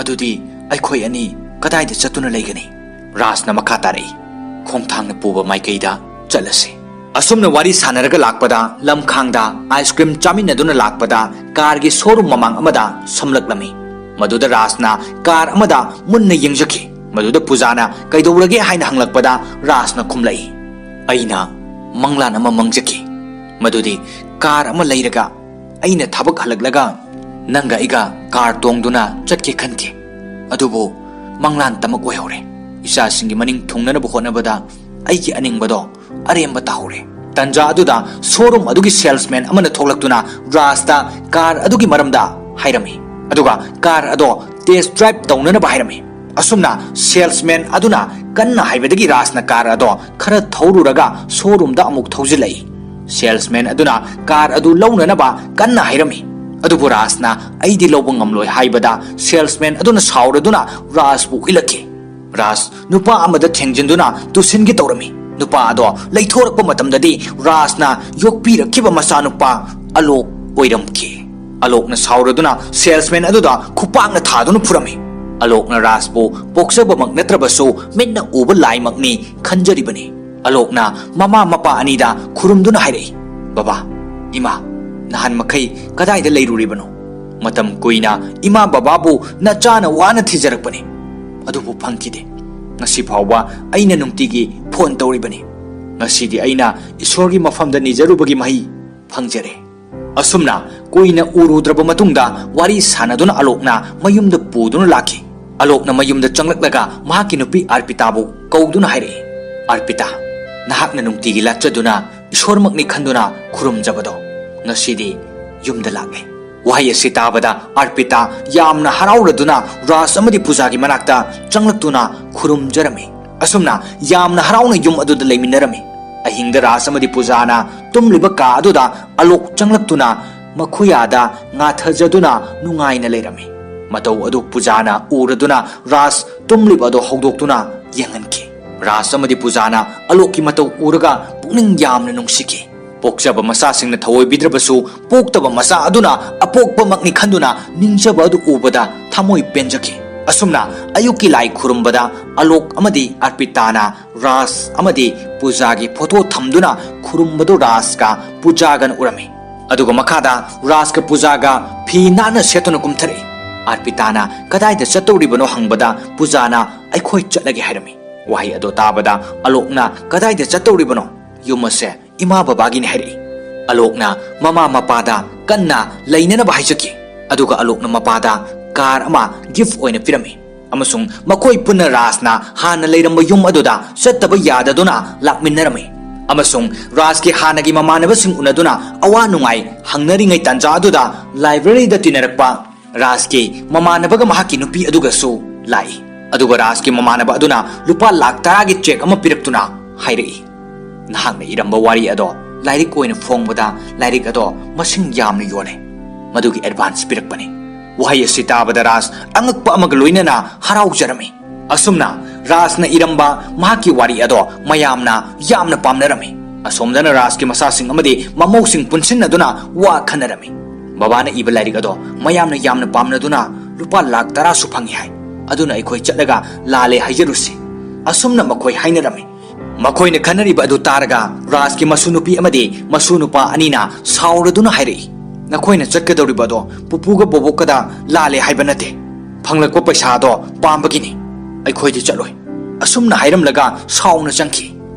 "ꯑꯗꯨꯗꯤ ꯑꯩꯈꯣꯏ ꯑꯅꯤ ꯀꯗꯥꯏꯗ ꯆꯠꯇꯨꯅ ꯂꯩꯒꯅꯤ?" ꯔꯥꯖꯅ ꯃꯈꯥ ꯇꯥꯔꯛꯏ, "ꯈꯣꯡꯊꯥꯡꯅ ꯄꯨꯕ ꯃꯥꯏꯀꯩꯗ ꯆꯠꯂꯁꯤ"꯫ ꯑꯁꯨꯝꯅ ꯋꯥꯔꯤ ꯁꯥꯟꯅꯔꯒ ꯂꯥꯛꯄꯗ ꯂꯝꯈꯥꯡꯗ ꯑꯥꯏꯁ ꯀ꯭ꯔꯤꯝ ꯆꯥꯃꯤꯟꯅꯗꯨꯅ ꯂꯥꯛꯄꯗ ꯀꯥꯔꯒꯤ ꯁꯣꯔꯨꯝ ꯃꯃꯥꯡ ꯑꯃꯗ ꯁꯝꯂꯛꯂꯝꯃꯤ꯫ ꯃꯗꯨꯗ ꯔꯥꯖꯅ ꯀꯥꯔ ꯑꯃꯗ ꯃꯨꯟꯅ ꯌꯦꯡꯖꯈꯤ꯫ ꯃꯗꯨꯗ ꯄꯨꯖꯥꯅ ꯀꯩꯗꯧꯔꯒꯦ ꯍꯥꯏꯅ ꯍꯪꯂꯛꯄꯗ ꯔꯥꯖꯅ ꯈꯨꯝꯂꯛꯏ, "ꯑꯩꯅ ꯃꯪꯂꯥꯟ ꯑꯃ ꯃꯪꯖꯈꯤ꯫ ꯃꯗꯨꯗꯤ ꯀꯥꯔ ꯑꯃ ꯂꯩꯔꯒ ꯑꯩꯅ ꯊꯕꯛ ꯍꯜꯂꯛꯂꯒ ꯅꯪꯒ ꯑꯩꯒ ꯀꯥꯔ ꯇꯣꯡꯗꯨꯅ ꯆꯠꯀꯦ ꯈꯟꯈꯤ꯫ ꯑꯗꯨꯕꯨ ꯃꯪꯂꯥꯟꯇꯃꯛ ꯑꯣꯏꯍꯧꯔꯦ꯫ ꯏꯆꯥꯁꯤꯡꯒꯤ ꯃꯅꯤꯡ ꯊꯨꯡꯅꯅꯕ ꯍꯣꯠꯅꯕꯗ ꯑꯩꯒꯤ ꯑꯅꯤꯡꯕꯗꯣ ꯑꯔꯦꯝꯕ ꯇꯥꯍꯧꯔꯦ"꯫ ꯇꯟꯖꯥ ꯑꯗꯨꯗ ꯁꯣꯔꯨꯝ ꯑꯗꯨꯒꯤ ꯁꯦꯜꯁꯃꯦꯟ ꯑꯃꯅ ꯊꯣꯛꯂꯛꯇꯨꯅ ꯔꯥꯖꯇ ꯀꯥꯔ ꯑꯗꯨꯒꯤ ꯃꯔꯝꯗ ꯍꯥꯏꯔꯝꯃꯤ꯫ ꯑꯗꯨꯒ ꯀꯥꯔ ꯑꯗꯣ ꯇꯦꯁ ꯗ꯭ꯔꯥꯏꯚ ꯇꯧꯅꯅꯕ ꯍꯥꯏꯔꯝꯃꯤ꯫ ꯑꯁꯨꯝꯅ ꯁꯦꯜꯁꯃꯦꯟ ꯑꯗꯨꯅ ꯀꯟꯅ ꯍꯥꯏꯕꯗꯒꯤ ꯔꯥꯖꯅ ꯀꯥꯔ ꯑꯗꯣ ꯈꯔ ꯊꯧꯔꯨꯔꯒ ꯁꯣꯔꯨꯝꯗ ꯑꯃꯨꯛ ꯊꯧꯖꯤꯜꯂꯛꯏ꯫ ꯁꯦꯜꯁꯃꯦꯟ ꯑꯗꯨꯅ ꯀꯥꯔ ꯑꯗꯨ ꯂꯧꯅꯅꯕ ꯀꯟꯅ ꯍꯥꯏꯔꯝꯃꯤ꯫ ꯑꯗꯨꯕꯨ ꯔꯥꯖꯅ "ꯑꯩꯗꯤ ꯂꯧꯕ ꯉꯝꯂꯣꯏ" ꯍꯥꯏꯕꯗ ꯁꯦꯜꯁꯃꯦꯟ ꯑꯗꯨꯅ ꯁꯥꯎꯔꯗꯨꯅ ꯔꯥꯖꯕꯨ ꯍꯨꯏꯂꯛꯈꯤ꯫ ꯔꯥꯖ ꯅꯨꯄꯥ ꯑꯃꯗ ꯊꯦꯡꯖꯤꯟꯗꯨꯅ ꯇꯨꯁꯤꯟꯒꯦ ꯇꯧꯔꯝꯃꯤ꯫ ꯅꯨꯄꯥ ꯑꯗꯣ ꯂꯩꯊꯣꯔꯛꯄ ꯃꯇꯝꯗꯗꯤ ꯔꯥꯖꯅ ꯌꯣꯛꯄꯤꯔꯛꯈꯤꯕ ꯃꯆꯥꯅꯨꯄꯥ ꯑꯂꯣꯛ ꯑꯣꯏꯔꯝꯈꯤ꯫ ꯑꯂꯣꯛꯅ ꯁꯥꯎꯔꯗꯨꯅ ꯁꯦꯜꯁꯃꯦꯟ ꯑꯗꯨꯗ ꯈꯨꯄꯥꯛꯅ ꯊꯥꯗꯨꯅ ꯐꯨꯔꯝꯃꯤ꯫ ꯑꯂꯣꯛꯅ ꯔꯥꯖꯕꯨ ꯄꯣꯛꯆꯕꯃꯛ ꯅꯠꯇ꯭ꯔꯕꯁꯨ ꯃꯤꯠꯅ ꯎꯕ ꯂꯥꯏꯃꯛꯅꯤ ꯈꯟꯖꯔꯤꯕꯅꯤ꯫ ꯑꯂꯣꯛꯅ ꯃꯃꯥ ꯃꯄꯥ ꯑꯅꯤꯗ ꯈꯨꯔꯨꯝꯗꯨꯅ ꯍꯥꯏꯔꯛꯏ, "ꯕꯕꯥ, ꯏꯃꯥ, ꯅꯍꯥꯟ ꯃꯈꯩ ꯀꯗꯥꯏꯗ ꯂꯩꯔꯨꯔꯤꯕꯅꯣ? ꯃꯇꯝ ꯀꯨꯏꯅ ꯏꯃꯥ ꯕꯕꯥꯕꯨ ꯅꯆꯥꯅ ꯋꯥꯅ ꯊꯤꯖꯔꯛꯄꯅꯤ, ꯑꯗꯨꯕꯨ ꯐꯪꯈꯤꯗꯦ꯫ ꯉꯁꯤ ꯐꯥꯎꯕ ꯑꯩꯅ ꯅꯨꯡꯇꯤꯒꯤ ꯐꯣꯟ ꯇꯧꯔꯤꯕꯅꯤ꯫ ꯉꯁꯤꯗꯤ ꯑꯩꯅ ꯏꯁꯣꯔꯒꯤ ꯃꯐꯝꯗ ꯅꯤꯖꯔꯨꯕꯒꯤ ꯃꯍꯩ ꯐꯪꯖꯔꯦ꯫ ꯑꯁꯨꯝꯅ ꯀꯨꯏꯅ ꯎꯔꯨꯗ꯭ꯔꯕ ꯃꯇꯨꯡꯗ ꯋꯥꯔꯤ ꯁꯥꯟꯅꯗꯨꯅ ꯑꯂꯣꯛꯅ ꯃꯌꯨꯝꯗ ꯄꯨꯗꯨꯅ ꯂꯥꯛꯈꯤ꯫ ꯑꯂꯣꯛꯅ ꯃꯌꯨꯝꯗ ꯆꯪꯂꯛꯂꯒ ꯃꯍꯥꯛꯀꯤ ꯅꯨꯄꯤ ꯑꯔꯄꯤꯇꯥꯕꯨ ꯀꯧꯗꯨꯅ ꯍꯥꯏꯔꯛꯏ, "ꯑꯔꯄꯤꯇꯥ, ꯅꯍꯥꯛꯅ ꯅꯨꯡꯇꯤꯒꯤ ꯂꯥꯠꯆꯗꯨꯅ ꯏꯁꯣꯔꯃꯛꯅꯤ ꯈꯟꯗꯨꯅ ꯈꯨꯔꯨꯝꯖꯕꯗꯣ ꯉꯁꯤꯗꯤ ꯌꯨꯝꯗ ꯂꯥꯛꯂꯦ꯫" ꯋꯥꯍꯩ ꯑꯁꯤ ꯇꯥꯕꯗ ꯑꯔꯄꯤꯇꯥ ꯌꯥꯝꯅ ꯍꯔꯥꯎꯔꯗꯨꯅ ꯔꯥꯖ ꯑꯃꯗꯤ ꯄꯨꯖꯥꯒꯤ ꯃꯅꯥꯛꯇ ꯆꯪꯂꯛꯇꯨꯅ ꯈꯨꯔꯨꯝꯖꯔꯝꯃꯤ꯫ ꯑꯁꯨꯝꯅ ꯌꯥꯝꯅ ꯍꯔꯥꯎꯅ ꯌꯨꯝ ꯑꯗꯨꯗ ꯂꯩꯃꯤꯟꯅꯔꯝꯃꯤ꯫ ꯑꯍꯤꯡꯗ ꯔꯥꯖ ꯑꯃꯗꯤ ꯄꯨꯖꯥꯅ ꯇꯨꯝꯂꯤꯕ ꯀꯥ ꯑꯗꯨꯗ ꯑꯂꯣꯛ ꯆꯪꯂꯛꯇꯨꯅ ꯃꯈꯨꯌꯥꯗ ꯉꯥꯊꯖꯗꯨꯅ ꯅꯨꯡꯉꯥꯏꯅ ꯂꯩꯔꯝꯃꯤ꯫ ꯃꯇꯧ ꯑꯗꯨ ꯄꯨꯖꯥꯅ ꯎꯔꯗꯨꯅ ꯔꯥꯖ ꯇꯨꯝꯂꯤꯕ ꯑꯗꯨ ꯍꯧꯗꯣꯛꯇꯨꯅ ꯌꯦꯡꯍꯟꯈꯤ꯫ ꯔꯥꯖ ꯑꯃꯗꯤ ꯄꯨꯖꯥꯅ ꯑꯂꯣꯛꯀꯤ ꯃꯇꯧ ꯎꯔꯒ ꯄꯨꯛꯅꯤꯡ ꯌꯥꯝꯅ ꯅꯨꯡꯁꯤꯈꯤ꯫ ꯄꯣꯛꯆꯕ ꯃꯆꯥꯁꯤꯡꯅ ꯊꯑꯣꯏꯕꯤꯗ꯭ꯔꯕꯁꯨ, ꯄꯣꯛꯇꯕ ꯃꯆꯥ ꯑꯗꯨꯅ ꯑꯄꯣꯛꯄꯃꯛꯅꯤ ꯈꯟꯗꯨꯅ ꯅꯤꯡꯖꯕ ꯑꯗꯨ ꯎꯕꯗ ꯊꯃꯣꯏ ꯄꯦꯟꯖꯈꯤ꯫ ꯑꯁꯨꯝꯅ ꯑꯌꯨꯛꯀꯤ ꯂꯥꯏ ꯈꯨꯔꯨꯝꯕꯗ ꯑꯂꯣꯛ ꯑꯃꯗꯤ ꯑꯔꯄꯤꯇꯥꯅ ꯔꯥꯖ ꯑꯃꯗꯤ ꯄꯨꯖꯥꯒꯤ ꯐꯣꯇꯣ ꯊꯝꯗꯨꯅ ꯈꯨꯔꯨꯝꯕꯗꯨ ꯔꯥꯖꯀ ꯄꯨꯖꯥꯒꯅ ꯎꯔꯝꯃꯤ꯫ ꯑꯗꯨꯒ ꯃꯈꯥꯗ ꯔꯥꯖꯀ ꯄꯨꯖꯥꯒ ꯐꯤ ꯅꯥꯟꯅ ꯁꯦꯠꯇꯨꯅ ꯀꯨꯝꯊꯔꯛꯏ꯫ ꯑꯔꯄꯤꯇꯥꯅ "ꯀꯗꯥꯏꯗ ꯆꯠꯇꯧꯔꯤꯕꯅꯣ?" ꯍꯪꯕꯗ ꯄꯨꯖꯥꯅ "ꯑꯩꯈꯣꯏ ꯆꯠꯂꯒꯦ" ꯍꯥꯏꯔꯝꯃꯤ꯫ ꯋꯥꯍꯩ ꯑꯗꯨ ꯇꯥꯕꯗ ꯑꯂꯣꯛꯅ "ꯀꯗꯥꯏꯗ ꯆꯠꯇꯧꯔꯤꯕꯅꯣ? ꯌꯨꯝ ꯑꯁꯦ ꯏꯃꯥ ꯕꯕꯥꯒꯤꯅꯤ" ꯍꯥꯏꯔꯛꯏ꯫ ꯑꯂꯣꯛꯅ ꯃꯃꯥ ꯃꯄꯥꯗ ꯀꯟꯅ ꯂꯩꯅꯅꯕ ꯍꯥꯏꯖꯈꯤ꯫ ꯑꯗꯨꯒ ꯑꯂꯣꯛꯅ ꯃꯄꯥꯗ ꯀꯥꯔ ꯑꯃ ꯒꯤꯐ ꯑꯣꯏꯅ ꯄꯤꯔꯝꯃꯤ꯫ ꯑꯃꯁꯨꯡ ꯃꯈꯣꯏ ꯄꯨꯟꯅ ꯔꯥꯖꯅ ꯍꯥꯟꯅ ꯂꯩꯔꯝꯕ ꯌꯨꯝ ꯑꯗꯨꯗ ꯆꯠꯇꯕ ꯌꯥꯗꯗꯨꯅ ꯂꯥꯛꯃꯤꯟꯅꯔꯝꯃꯤ꯫ ꯑꯃꯁꯨꯡ ꯔꯥꯖꯀꯤ ꯍꯥꯟꯅꯒꯤ ꯃꯃꯥꯟꯅꯕꯁꯤꯡ ꯎꯅꯗꯨꯅ ꯑꯋꯥ ꯅꯨꯡꯉꯥꯏ ꯍꯪꯅꯔꯤꯉꯩ ꯇꯥꯟꯖꯥ ꯑꯗꯨꯗ ꯂꯥꯏꯕ꯭ꯔꯦꯔꯤꯗ ꯇꯤꯟꯅꯔꯛꯄ ꯔꯥꯖꯀꯤ ꯃꯃꯥꯟꯅꯕꯒ ꯃꯍꯥꯛꯀꯤ ꯅꯨꯄꯤ ꯑꯗꯨꯒꯁꯨ ꯂꯥꯛꯏ꯫ ꯑꯗꯨꯒ ꯔꯥꯖꯀꯤ ꯃꯃꯥꯟꯅꯕ ꯑꯗꯨꯅ ꯂꯨꯄꯥ ꯂꯥꯈ ꯇꯔꯥꯒꯤ ꯆꯦꯛ ꯑꯃ ꯄꯤꯔꯛꯇꯨꯅ ꯍꯥꯏꯔꯛꯏ, "ꯅꯍꯥꯛꯅ ꯏꯔꯝꯕ ꯋꯥꯔꯤ ꯑꯗꯣ ꯂꯥꯏꯔꯤꯛ ꯑꯣꯏꯅ ꯐꯣꯡꯕꯗ ꯂꯥꯏꯔꯤꯛ ꯑꯗꯣ ꯃꯁꯤꯡ ꯌꯥꯝꯅ ꯌꯣꯜꯂꯦ꯫ ꯃꯗꯨꯒꯤ ꯑꯦꯗꯚꯥꯟꯁ ꯄꯤꯔꯛꯄꯅꯤ꯫" ꯋꯥꯍꯩ ꯑꯁꯤ ꯇꯥꯕꯗ ꯔꯥꯖ ꯑꯉꯛꯄ ꯑꯃꯒ ꯂꯣꯏꯅꯅ ꯍꯔꯥꯎꯖꯔꯝꯃꯤ꯫ ꯑꯁꯨꯝꯅ ꯔꯥꯖꯅ ꯏꯔꯝꯕ ꯃꯍꯥꯛꯀꯤ ꯋꯥꯔꯤ ꯑꯗꯣ ꯃꯌꯥꯝꯅ ꯌꯥꯝꯅ ꯄꯥꯝꯅꯔꯝꯃꯤ꯫ ꯑꯁꯣꯝꯗꯅ ꯔꯥꯖꯀꯤ ꯃꯆꯥꯁꯤꯡ ꯑꯃꯗꯤ ꯃꯃꯧꯁꯤꯡ ꯄꯨꯟꯁꯤꯟꯅꯗꯨꯅ ꯋꯥ ꯈꯟꯅꯔꯝꯃꯤ꯫ "ꯕꯕꯥꯅ ꯏꯕ ꯂꯥꯏꯔꯤꯛ ꯑꯗꯣ ꯃꯌꯥꯝꯅ ꯌꯥꯝꯅ ꯄꯥꯝꯅꯗꯨꯅ ꯂꯨꯄꯥ ꯂꯥꯈ ꯇꯔꯥꯁꯨ ꯐꯪꯉꯤ ꯍꯥꯏ꯫ ꯑꯗꯨꯅ ꯑꯩꯈꯣꯏ ꯆꯠꯂꯒ ꯂꯥꯜꯂꯦ ꯍꯥꯏꯖꯔꯨꯁꯤ꯫" ꯑꯁꯨꯝꯅ ꯃꯈꯣꯏ ꯍꯥꯏꯅꯔꯝꯃꯤ꯫ ꯃꯈꯣꯏꯅ ꯈꯟꯅꯔꯤꯕ ꯑꯗꯨ ꯇꯥꯔꯒ ꯔꯥꯖꯀꯤ ꯃꯁꯨ ꯅꯨꯄꯤ ꯑꯃꯗꯤ ꯃꯁꯨ ꯅꯨꯄꯥ ꯑꯅꯤꯅ ꯁꯥꯎꯔꯗꯨꯅ ꯍꯥꯏꯔꯛꯏ, "ꯅꯈꯣꯏꯅ ꯆꯠꯀꯗꯧꯔꯤꯕ ꯑꯗꯣ ꯄꯨꯄꯨꯒ ꯕꯣꯕꯣꯛꯀꯗ ꯂꯥꯜꯂꯦ ꯍꯥꯏꯕ ꯅꯠꯇꯦ꯫ ꯐꯪꯂꯛꯄ ꯄꯩꯁꯥꯗꯣ ꯄꯥꯝꯕꯒꯤꯅꯤ꯫ ꯑꯩꯈꯣꯏꯗꯤ ꯆꯠꯂꯣꯏ"꯫ ꯑꯁꯨꯝꯅ ꯍꯥꯏꯔꯝꯂꯒ ꯁꯥꯎꯅ ꯆꯪꯈꯤ꯫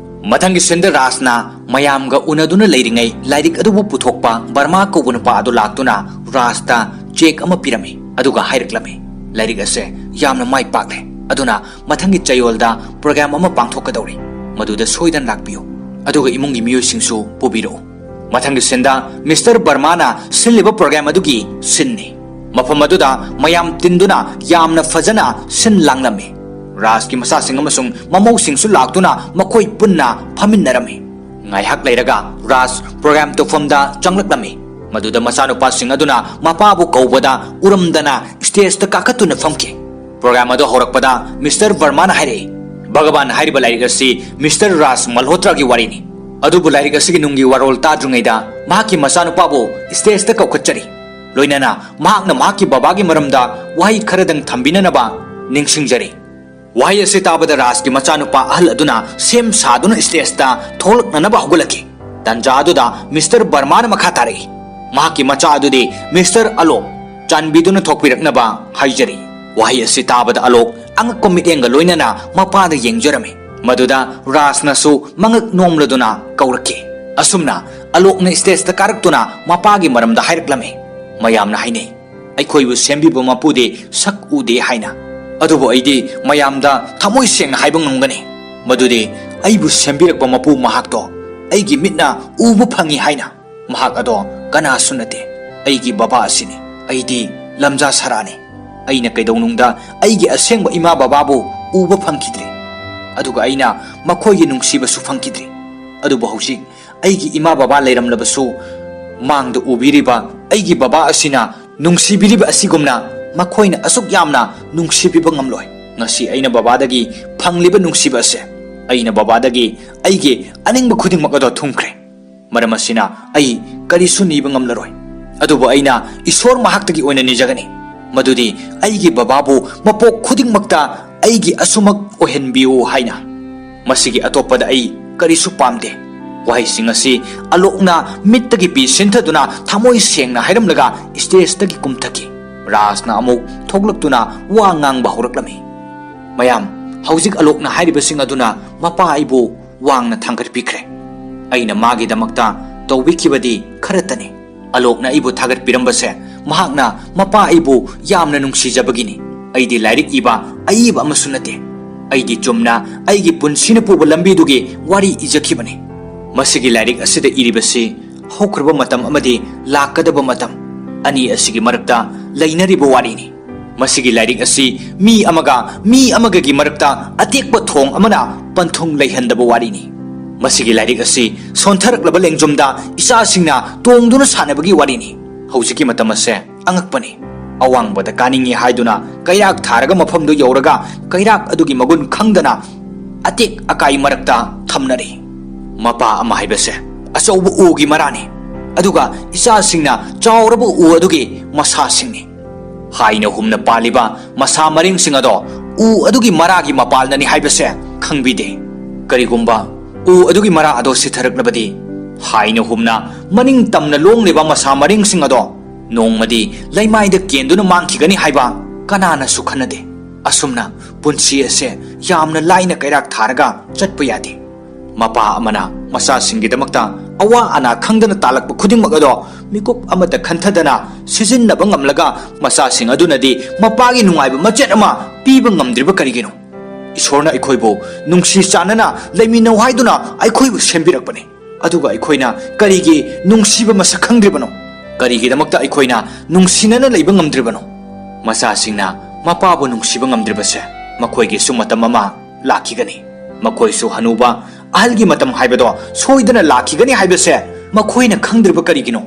ꯃꯊꯪꯒꯤ ꯁꯤꯟꯗ ꯔꯥꯖꯅ ꯃꯌꯥꯝꯒ ꯎꯅꯗꯨꯅ ꯂꯩꯔꯤꯉꯩ ꯂꯥꯏꯔꯤꯛ ꯑꯗꯨꯕꯨ ꯄꯨꯊꯣꯛꯄ ꯕꯔꯃꯥ ꯀꯧꯕ ꯅꯨꯄꯥ ꯑꯗꯨ ꯂꯥꯛꯇꯨꯅ ꯔꯥꯖꯇ ꯆꯦꯛ ꯑꯃ ꯄꯤꯔꯝꯃꯤ꯫ ꯑꯗꯨꯒ ꯍꯥꯏꯔꯛꯂꯝꯃꯤ, "ꯂꯥꯏꯔꯤꯛ ꯑꯁꯦ ꯌꯥꯝꯅ ꯃꯥꯏ ꯄꯥꯛꯂꯦ꯫ ꯑꯗꯨꯅ ꯃꯊꯪꯒꯤ ꯆꯌꯣꯜꯗ ꯄ꯭ꯔꯣꯒ꯭ꯔꯥꯝ ꯑꯃ ꯄꯥꯡꯊꯣꯛꯀꯗꯧꯔꯤ꯫ ꯃꯗꯨꯗ ꯁꯣꯏꯗꯅ ꯂꯥꯛꯄꯤꯌꯨ꯫ ꯑꯗꯨꯒ ꯏꯃꯨꯡꯒꯤ ꯃꯤꯑꯣꯏꯁꯤꯡꯁꯨ ꯄꯨꯕꯤꯔꯛꯎ"꯫ ꯃꯊꯪꯒꯤ ꯁꯤꯟꯗ ꯃꯤꯁꯇꯔ ꯕꯔꯃꯥꯅ ꯁꯤꯜꯂꯤꯕ ꯄ꯭ꯔꯣꯒ꯭ꯔꯥꯝ ꯑꯗꯨꯒꯤ ꯁꯤꯟꯅꯤ꯫ ꯃꯐꯝ ꯑꯗꯨꯗ ꯃꯌꯥꯝ ꯇꯤꯟꯗꯨꯅ ꯌꯥꯝꯅ ꯐꯖꯅ ꯁꯤꯟ ꯂꯥꯡꯂꯝꯃꯤ꯫ ꯔꯥꯖꯀꯤ ꯃꯆꯥꯁꯤꯡ ꯑꯃꯁꯨꯡ ꯃꯃꯧꯁꯤꯡꯁꯨ ꯂꯥꯛꯇꯨꯅ ꯃꯈꯣꯏ ꯄꯨꯟꯅ ꯐꯝꯃꯤꯟꯅꯔꯝꯃꯤ꯫ ꯉꯥꯏꯍꯥꯛ ꯂꯩꯔꯒ ꯔꯥꯖ ꯄ꯭ꯔꯣꯒ꯭ꯔꯥꯝ ꯇꯧꯐꯝꯗ ꯆꯪꯂꯛꯂꯝꯃꯤ꯫ ꯃꯗꯨꯗ ꯃꯆꯥꯅꯨꯄꯥꯁꯤꯡ ꯑꯗꯨꯅ ꯃꯄꯥꯕꯨ ꯀꯧꯕꯗ ꯎꯔꯝꯗꯅ ꯁ꯭ꯇꯦꯖꯇ ꯀꯥꯈꯠꯇꯨꯅ ꯐꯝꯈꯤ꯫ ꯄ꯭ꯔꯣꯒ꯭ꯔꯥꯝ ꯑꯗꯨ ꯍꯧꯔꯛꯄꯗ ꯃꯤꯁꯇꯔ ꯕꯔꯃꯥꯅ ꯍꯥꯏꯔꯛꯏ, "ꯚꯒꯕꯥꯟ ꯍꯥꯏꯔꯤꯕ ꯂꯥꯏꯔꯤꯛ ꯑꯁꯤ ꯃꯤꯁꯇꯔ ꯔꯥꯖ ꯃꯜꯍꯣꯇ꯭ꯔꯥꯒꯤ ꯋꯥꯔꯤꯅꯤ"꯫ ꯑꯗꯨꯕꯨ ꯂꯥꯏꯔꯤꯛ ꯑꯁꯤꯒꯤ ꯅꯨꯡꯒꯤ ꯋꯥꯔꯣꯜ ꯇꯥꯗ꯭ꯔꯤꯉꯩꯗ ꯃꯍꯥꯛꯀꯤ ꯃꯆꯥꯅꯨꯄꯥꯕꯨ ꯁ꯭ꯇꯦꯖꯇ ꯀꯧꯈꯠꯆꯔꯤ꯫ ꯂꯣꯏꯅꯅ ꯃꯍꯥꯛꯅ ꯃꯍꯥꯛꯀꯤ ꯕꯕꯥꯒꯤ ꯃꯔꯝꯗ ꯋꯥꯍꯩ ꯈꯔꯗꯪ ꯊꯝꯕꯤꯅꯅꯕ ꯅꯤꯡꯁꯤꯡꯖꯔꯤ꯫ ꯋꯥꯍꯩ ꯑꯁꯤ ꯇꯥꯕꯗ ꯔꯥꯖꯀꯤ ꯃꯆꯥꯅꯨꯄꯥ ꯑꯍꯜ ꯑꯗꯨꯅ ꯁꯦꯝ ꯁꯥꯗꯨꯅ ꯁ꯭ꯇꯦꯖꯇ ꯊꯣꯛꯂꯛꯅꯅꯕ ꯍꯧꯒꯠꯂꯛꯈꯤ꯫ ꯇꯟꯖꯥ ꯑꯗꯨꯗ ꯃꯤꯁꯇꯔ ꯕꯔꯃꯥꯅ ꯃꯈꯥ ꯇꯥꯔꯛꯏ, "ꯃꯍꯥꯛꯀꯤ ꯃꯆꯥ ꯑꯗꯨꯗꯤ ꯃꯤꯁꯇꯔ ꯑꯂꯣꯛ, ꯆꯥꯟꯕꯤꯗꯨꯅ ꯊꯣꯛꯄꯤꯔꯛꯅꯕ ꯍꯥꯏꯖꯔꯤ"꯫ ꯋꯥꯍꯩ ꯑꯁꯤ ꯇꯥꯕꯗ ꯑꯂꯣꯛ ꯑꯉꯛꯄ ꯃꯤꯠꯌꯦꯡꯒ ꯂꯣꯏꯅꯅ ꯃꯄꯥꯗ ꯌꯦꯡꯖꯔꯝꯃꯤ꯫ ꯃꯗꯨꯗ ꯔꯥꯖꯅꯁꯨ ꯃꯉꯛ ꯅꯣꯝꯂꯗꯨꯅ ꯀꯧꯔꯛꯈꯤ꯫ ꯑꯁꯨꯝꯅ ꯑꯂꯣꯛꯅ ꯁ꯭ꯇꯦꯖꯇ ꯀꯥꯔꯛꯇꯨꯅ ꯃꯄꯥꯒꯤ ꯃꯔꯝꯗ ꯍꯥꯏꯔꯛꯂꯝꯃꯤ꯫ ꯃꯌꯥꯝꯅ ꯍꯥꯏꯅꯩ, "ꯑꯩꯈꯣꯏꯕꯨ ꯁꯦꯝꯕꯤꯕ ꯃꯄꯨꯗꯤ ꯁꯛ ꯎꯗꯦ" ꯍꯥꯏꯅ꯫ ꯑꯗꯨꯕꯨ ꯑꯩꯗꯤ ꯃꯌꯥꯝꯗ ꯊꯃꯣꯏ ꯁꯦꯡꯅ ꯍꯥꯏꯕ ꯉꯝꯒꯅꯤ ꯃꯗꯨꯗꯤ ꯑꯩꯕꯨ ꯁꯦꯝꯕꯤꯔꯛꯄ ꯃꯄꯨ ꯃꯍꯥꯛꯇꯣ ꯑꯩꯒꯤ ꯃꯤꯠꯅ ꯎꯕ ꯐꯪꯏ ꯍꯥꯏꯅ꯫ ꯃꯍꯥꯛ ꯑꯗꯣ ꯀꯅꯥꯁꯨ ꯅꯠꯇꯦ, ꯑꯩꯒꯤ ꯕꯕꯥ ꯑꯁꯤꯅꯤ꯫ ꯑꯩꯗꯤ ꯂꯝꯖꯥ ꯁꯔꯥꯅꯤ꯫ ꯑꯩꯅ ꯀꯩꯗꯧꯅꯨꯡꯗ ꯑꯩꯒꯤ ꯑꯁꯦꯡꯕ ꯏꯃꯥ ꯕꯕꯥꯕꯨ ꯎꯕ ꯐꯪꯈꯤꯗ꯭ꯔꯤ, ꯑꯗꯨꯒ ꯑꯩꯅ ꯃꯈꯣꯏꯒꯤ ꯅꯨꯡꯁꯤꯕꯁꯨ ꯐꯪꯈꯤꯗ꯭ꯔꯤ꯫ ꯑꯗꯨꯕꯨ ꯍꯧꯖꯤꯛ ꯑꯩꯒꯤ ꯏꯃꯥ ꯕꯕꯥ ꯂꯩꯔꯝꯂꯕꯁꯨ, ꯃꯥꯡꯗ ꯎꯕꯤꯔꯤꯕ ꯑꯩꯒꯤ ꯕꯕꯥ ꯑꯁꯤꯅ ꯅꯨꯡꯁꯤꯕꯤꯔꯤꯕ ꯑꯁꯤꯒꯨꯝꯅ ꯃꯈꯣꯏꯅ ꯑꯁꯨꯛ ꯌꯥꯝꯅ ꯅꯨꯡꯁꯤꯕꯤꯕ ꯉꯝꯂꯣꯏ꯫ ꯉꯁꯤ ꯑꯩꯅ ꯕꯕꯥꯗꯒꯤ ꯐꯪꯂꯤꯕ ꯅꯨꯡꯁꯤꯕ ꯑꯁꯦ, ꯑꯩꯅ ꯕꯕꯥꯗꯒꯤ ꯑꯩꯒꯤ ꯑꯅꯤꯡꯕ ꯈꯨꯗꯤꯡꯃꯛ ꯑꯗꯣ ꯊꯨꯡꯈ꯭ꯔꯦ꯫ ꯃꯔꯝ ꯑꯁꯤꯅ ꯑꯩ ꯀꯔꯤꯁꯨ ꯅꯤꯕ ꯉꯝꯂꯔꯣꯏ꯫ ꯑꯗꯨꯕꯨ ꯑꯩꯅ ꯏꯁꯣꯔ ꯃꯍꯥꯛꯇꯒꯤ ꯑꯣꯏꯅ ꯅꯤꯖꯒꯅꯤ, ꯃꯗꯨꯗꯤ ꯑꯩꯒꯤ ꯕꯕꯥꯕꯨ ꯃꯄꯣꯛ ꯈꯨꯗꯤꯡꯃꯛꯇ ꯑꯩꯒꯤ ꯑꯁꯨꯃꯛ ꯑꯣꯏꯍꯟꯕꯤꯌꯨ ꯍꯥꯏꯅ꯫ ꯃꯁꯤꯒꯤ ꯑꯇꯣꯞꯄꯗ ꯑꯩ ꯀꯔꯤꯁꯨ ꯄꯥꯝꯗꯦ꯫ ꯋꯥꯍꯩꯁꯤꯡ ꯑꯁꯤ ꯑꯂꯣꯛꯅ ꯃꯤꯠꯇꯒꯤ ꯄꯤ ꯁꯤꯟꯊꯗꯨꯅ ꯊꯃꯣꯏ ꯁꯦꯡꯅ ꯍꯥꯏꯔꯝꯂꯒ stageꯇꯒꯤ ꯀꯨꯝꯊꯈꯤ꯫ ꯔꯥꯖꯅ ꯑꯃꯨꯛ ꯊꯣꯛꯂꯛꯇꯨꯅ ꯋꯥ ꯉꯥꯡꯕ ꯍꯧꯔꯛꯂꯝꯃꯤ꯫ ꯃꯌꯥꯝ, ꯍꯧꯖꯤꯛ ꯑꯂꯣꯛꯅ ꯍꯥꯏꯔꯤꯕꯁꯤꯡ ꯑꯗꯨꯅ ꯃꯄꯥ ꯑꯩꯕꯨ ꯋꯥꯡꯅ ꯊꯥꯡꯒꯠꯄꯤꯈ꯭ꯔꯦ꯫ ꯑꯩꯅ ꯃꯥꯒꯤꯗꯃꯛꯇ ꯇꯧꯕꯤꯈꯤꯕꯗꯤ ꯈꯔꯇꯅꯤ꯫ ꯑꯂꯣꯛꯅ ꯑꯩꯕꯨ ꯊꯥꯒꯠꯄꯤꯔꯝꯕꯁꯦ ꯃꯍꯥꯛꯅ ꯃꯄꯥ ꯑꯩꯕꯨ ꯌꯥꯝꯅ ꯅꯨꯡꯁꯤꯖꯕꯒꯤꯅꯤ꯫ ꯑꯩꯗꯤ ꯂꯥꯏꯔꯤꯛ ꯏꯕ ꯑꯏꯕ ꯑꯃꯁꯨ ꯅꯠꯇꯦ꯫ ꯑꯩꯗꯤ ꯆꯨꯝꯅ ꯑꯩꯒꯤ ꯄꯨꯟꯁꯤꯅ ꯄꯨꯕ ꯂꯝꯕꯤꯗꯨꯒꯤ ꯋꯥꯔꯤ ꯏꯖꯈꯤꯕꯅꯤ꯫ ꯃꯁꯤꯒꯤ ꯂꯥꯏꯔꯤꯛ ꯑꯁꯤꯗ ꯏꯔꯤꯕꯁꯤ ꯍꯧꯈ꯭ꯔꯕ ꯃꯇꯝ ꯑꯃꯗꯤ ꯂꯥꯛꯀꯗꯕ ꯃꯇꯝ ꯑꯅꯤ ꯑꯁꯤꯒꯤ ꯃꯔꯛꯇ ꯂꯩꯅꯔꯤꯕ ꯋꯥꯔꯤꯅꯤ꯫ ꯃꯁꯤꯒꯤ ꯂꯥꯏꯔꯤꯛ ꯑꯁꯤ ꯃꯤ ꯑꯃꯒ ꯃꯤ ꯑꯃꯒꯒꯤ ꯃꯔꯛꯇ ꯑꯇꯦꯛꯄ ꯊꯣꯡ ꯑꯃꯅ ꯄꯟꯊꯨꯡ ꯂꯩꯍꯟꯗꯕ ꯋꯥꯔꯤꯅꯤ꯫ ꯃꯁꯤꯒꯤ ꯂꯥꯏꯔꯤꯛ ꯑꯁꯤ ꯁꯣꯟꯊꯔꯛꯂꯕ ꯂꯦꯡꯖꯨꯝꯗ ꯏꯆꯥꯁꯤꯡꯅ ꯇꯣꯡꯗꯨꯅ ꯁꯥꯟꯅꯕꯒꯤ ꯋꯥꯔꯤꯅꯤ꯫ ꯍꯧꯖꯤꯛꯀꯤ ꯃꯇꯝ ꯑꯁꯦ ꯑꯉꯛꯄꯅꯤ꯫ ꯑꯋꯥꯡꯕꯗ ꯀꯥꯅꯤꯡꯏ ꯍꯥꯏꯗꯨꯅ ꯀꯩꯔꯥꯛ ꯊꯥꯔꯒ ꯃꯐꯝꯗꯨ ꯌꯧꯔꯒ ꯀꯩꯔꯥꯛ ꯑꯗꯨꯒꯤ ꯃꯒꯨꯟ ꯈꯪꯗꯅ ꯑꯇꯦꯛ ꯑꯀꯥꯏ ꯃꯔꯛꯇ ꯊꯝꯅꯔꯤ꯫ ꯃꯄꯥ ꯑꯃ ꯍꯥꯏꯕꯁꯦ ꯑꯆꯧꯕ ꯎꯒꯤ ꯃꯔꯥꯅꯤ, ꯑꯗꯨꯒ ꯏꯆꯥꯁꯤꯡꯅ ꯆꯥꯎꯔꯕ ꯎ ꯑꯗꯨꯒꯤ ꯃꯁꯥꯁꯤꯡꯅꯤ꯫ ꯍꯥꯏꯅ ꯍꯨꯝꯅ ꯄꯥꯜꯂꯤꯕ ꯃꯁꯥ ꯃꯔꯦꯡꯁꯤꯡ ꯑꯗꯣ ꯎ ꯑꯗꯨꯒꯤ ꯃꯔꯥꯒꯤ ꯃꯄꯥꯜꯅꯅꯤ ꯍꯥꯏꯕꯁꯦ ꯈꯪꯕꯤꯗꯦ꯫ ꯀꯔꯤꯒꯨꯝꯕ ꯎ ꯑꯗꯨꯒꯤ ꯃꯔꯥ ꯑꯗꯣ ꯁꯤꯊꯔꯛꯂꯕꯗꯤ, ꯍꯥꯏꯅ ꯍꯨꯝꯅ ꯃꯅꯤꯡ ꯇꯝꯅ ꯂꯣꯡꯂꯤꯕ ꯃꯁꯥ ꯃꯔꯦꯡꯁꯤꯡ ꯑꯗꯣ ꯅꯣꯡꯃꯗꯤ ꯂꯩꯃꯥꯏꯗ ꯀꯦꯟꯗꯨꯅ ꯃꯥꯡꯈꯤꯒꯅꯤ ꯍꯥꯏꯕ ꯀꯅꯥꯅꯁꯨ ꯈꯟꯅꯗꯦ꯫ ꯑꯁꯨꯝꯅ ꯄꯨꯟꯁꯤ ꯑꯁꯦ ꯌꯥꯝꯅ ꯂꯥꯏꯅ ꯀꯩꯔꯥꯛ ꯊꯥꯔꯒ ꯆꯠꯄ ꯌꯥꯗꯦ꯫ ꯃꯄꯥ ꯑꯃꯅ ꯃꯆꯥꯁꯤꯡꯒꯤꯗꯃꯛꯇ ꯑꯋꯥ ꯑꯅꯥ ꯈꯪꯗꯅ ꯇꯥꯜꯂꯛꯄ ꯈꯨꯗꯤꯡꯃꯛ ꯑꯗꯣ ꯃꯤꯀꯨꯞ ꯑꯃꯠꯇ ꯈꯟꯊꯗꯅ ꯁꯤꯖꯤꯟꯅꯕ ꯉꯝꯂꯒ, ꯃꯆꯥꯁꯤꯡ ꯑꯗꯨꯅꯗꯤ ꯃꯄꯥꯒꯤ ꯅꯨꯡꯉꯥꯏꯕ ꯃꯆꯦꯠ ꯑꯃ ꯄꯤꯕ ꯉꯝꯗ꯭ꯔꯤꯕ ꯀꯔꯤꯒꯤꯅꯣ? ꯏꯁꯣꯔꯅ ꯑꯩꯈꯣꯏꯕꯨ ꯅꯨꯡꯁꯤ ꯆꯥꯟꯅꯅ ꯂꯩꯃꯤꯟꯅꯧ ꯍꯥꯏꯗꯨꯅ ꯑꯩꯈꯣꯏꯕꯨ ꯁꯦꯝꯕꯤꯔꯛꯄꯅꯤ꯫ ꯑꯗꯨꯒ ꯑꯩꯈꯣꯏꯅ ꯀꯔꯤꯒꯤ ꯅꯨꯡꯁꯤꯕ ꯃꯁꯛ ꯈꯪꯗ꯭ꯔꯤꯕꯅꯣ? ꯀꯔꯤꯒꯤꯗꯃꯛꯇ ꯑꯩꯈꯣꯏꯅ ꯅꯨꯡꯁꯤꯅꯅ ꯂꯩꯕ ꯉꯝꯗ꯭ꯔꯤꯕꯅꯣ? ꯃꯆꯥꯁꯤꯡꯅ ꯃꯄꯥꯕꯨ ꯅꯨꯡꯁꯤꯕ ꯉꯝꯗ꯭ꯔꯤꯕꯁꯦ ꯃꯈꯣꯏꯒꯤꯁꯨ ꯃꯇꯝ ꯑꯃ ꯂꯥꯛꯈꯤꯒꯅꯤ꯫ ꯃꯈꯣꯏꯁꯨ ꯍꯅꯨꯕ ꯑꯍꯜꯒꯤ ꯃꯇꯝ ꯍꯥꯏꯕꯗꯣ ꯁꯣꯏꯗꯅ ꯂꯥꯛꯈꯤꯒꯅꯤ ꯍꯥꯏꯕꯁꯦ ꯃꯈꯣꯏꯅ ꯈꯪꯗ꯭ꯔꯤꯕ ꯀꯔꯤꯒꯤꯅꯣ?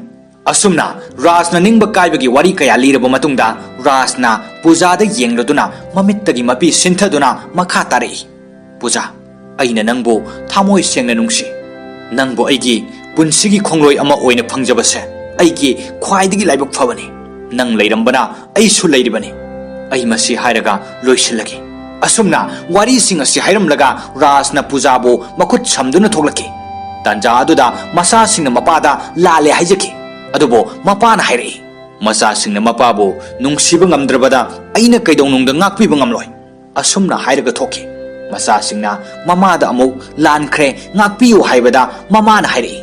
ꯑꯁꯨꯝꯅ ꯔꯥꯖꯅ ꯅꯤꯡꯕ ꯀꯥꯏꯕꯒꯤ ꯋꯥꯔꯤ ꯀꯌꯥ ꯂꯤꯔꯕ ꯃꯇꯨꯡꯗ, ꯔꯥꯖꯅ ꯄꯨꯖꯥꯗ ꯌꯦꯡꯂꯗꯨꯅ ꯃꯃꯤꯠꯇꯒꯤ ꯃꯄꯤ ꯁꯤꯟꯊꯗꯨꯅ ꯃꯈꯥ ꯇꯥꯔꯛꯏ, "ꯄꯨꯖꯥ, ꯑꯩꯅ ꯅꯪꯕꯨ ꯊꯃꯣꯏ ꯁꯦꯡꯅ ꯅꯨꯡꯁꯤ꯫ ꯅꯪꯕꯨ ꯑꯩꯒꯤ ꯄꯨꯟꯁꯤꯒꯤ ꯈꯣꯡꯂꯣꯏ ꯑꯃ ꯑꯣꯏꯅ ꯐꯪꯖꯕꯁꯦ ꯑꯩꯒꯤ ꯈ꯭ꯋꯥꯏꯗꯒꯤ ꯂꯥꯏꯕꯛ ꯐꯕꯅꯤ꯫ ꯅꯪ ꯂꯩꯔꯝꯕꯅ ꯑꯩꯁꯨ ꯂꯩꯔꯤꯕꯅꯤ꯫ ꯑꯩ ꯃꯁꯤ ꯍꯥꯏꯔꯒ ꯂꯣꯏꯁꯤꯜꯂꯒꯦ"꯫ ꯑꯁꯨꯝꯅ ꯋꯥꯔꯤꯁꯤꯡ ꯑꯁꯤ ꯍꯥꯏꯔꯝꯂꯒ ꯔꯥꯖꯅ ꯄꯨꯖꯥꯕꯨ ꯃꯈꯨꯠ ꯁꯝꯗꯨꯅ ꯊꯣꯛꯂꯛꯈꯤ꯫ ꯇꯥꯟꯖꯥ ꯑꯗꯨꯗ ꯃꯆꯥꯁꯤꯡꯅ ꯃꯄꯥꯗ ꯂꯥꯜꯂꯦ ꯍꯥꯏꯖꯈꯤ꯫ ꯑꯗꯨꯕꯨ ꯃꯄꯥꯅ ꯍꯥꯏꯔꯛꯏ, ꯃꯆꯥꯁꯤꯡꯅ ꯃꯄꯥꯕꯨ ꯅꯨꯡꯁꯤꯕ ꯉꯝꯗ꯭ꯔꯕꯗ ꯑꯩꯅ ꯀꯩꯗꯧꯅꯨꯡꯗ ꯉꯥꯛꯄꯤꯕ ꯉꯝꯂꯣꯏ꯫ ꯑꯁꯨꯝꯅ ꯍꯥꯏꯔꯒ ꯊꯣꯛꯈꯤ꯫ ꯃꯆꯥꯁꯤꯡꯅ ꯃꯃꯥꯗ ꯑꯃꯨꯛ ꯂꯥꯟꯈ꯭ꯔꯦ, ꯉꯥꯛꯄꯤꯌꯨ ꯍꯥꯏꯕꯗ ꯃꯃꯥꯅ ꯍꯥꯏꯔꯛꯏ,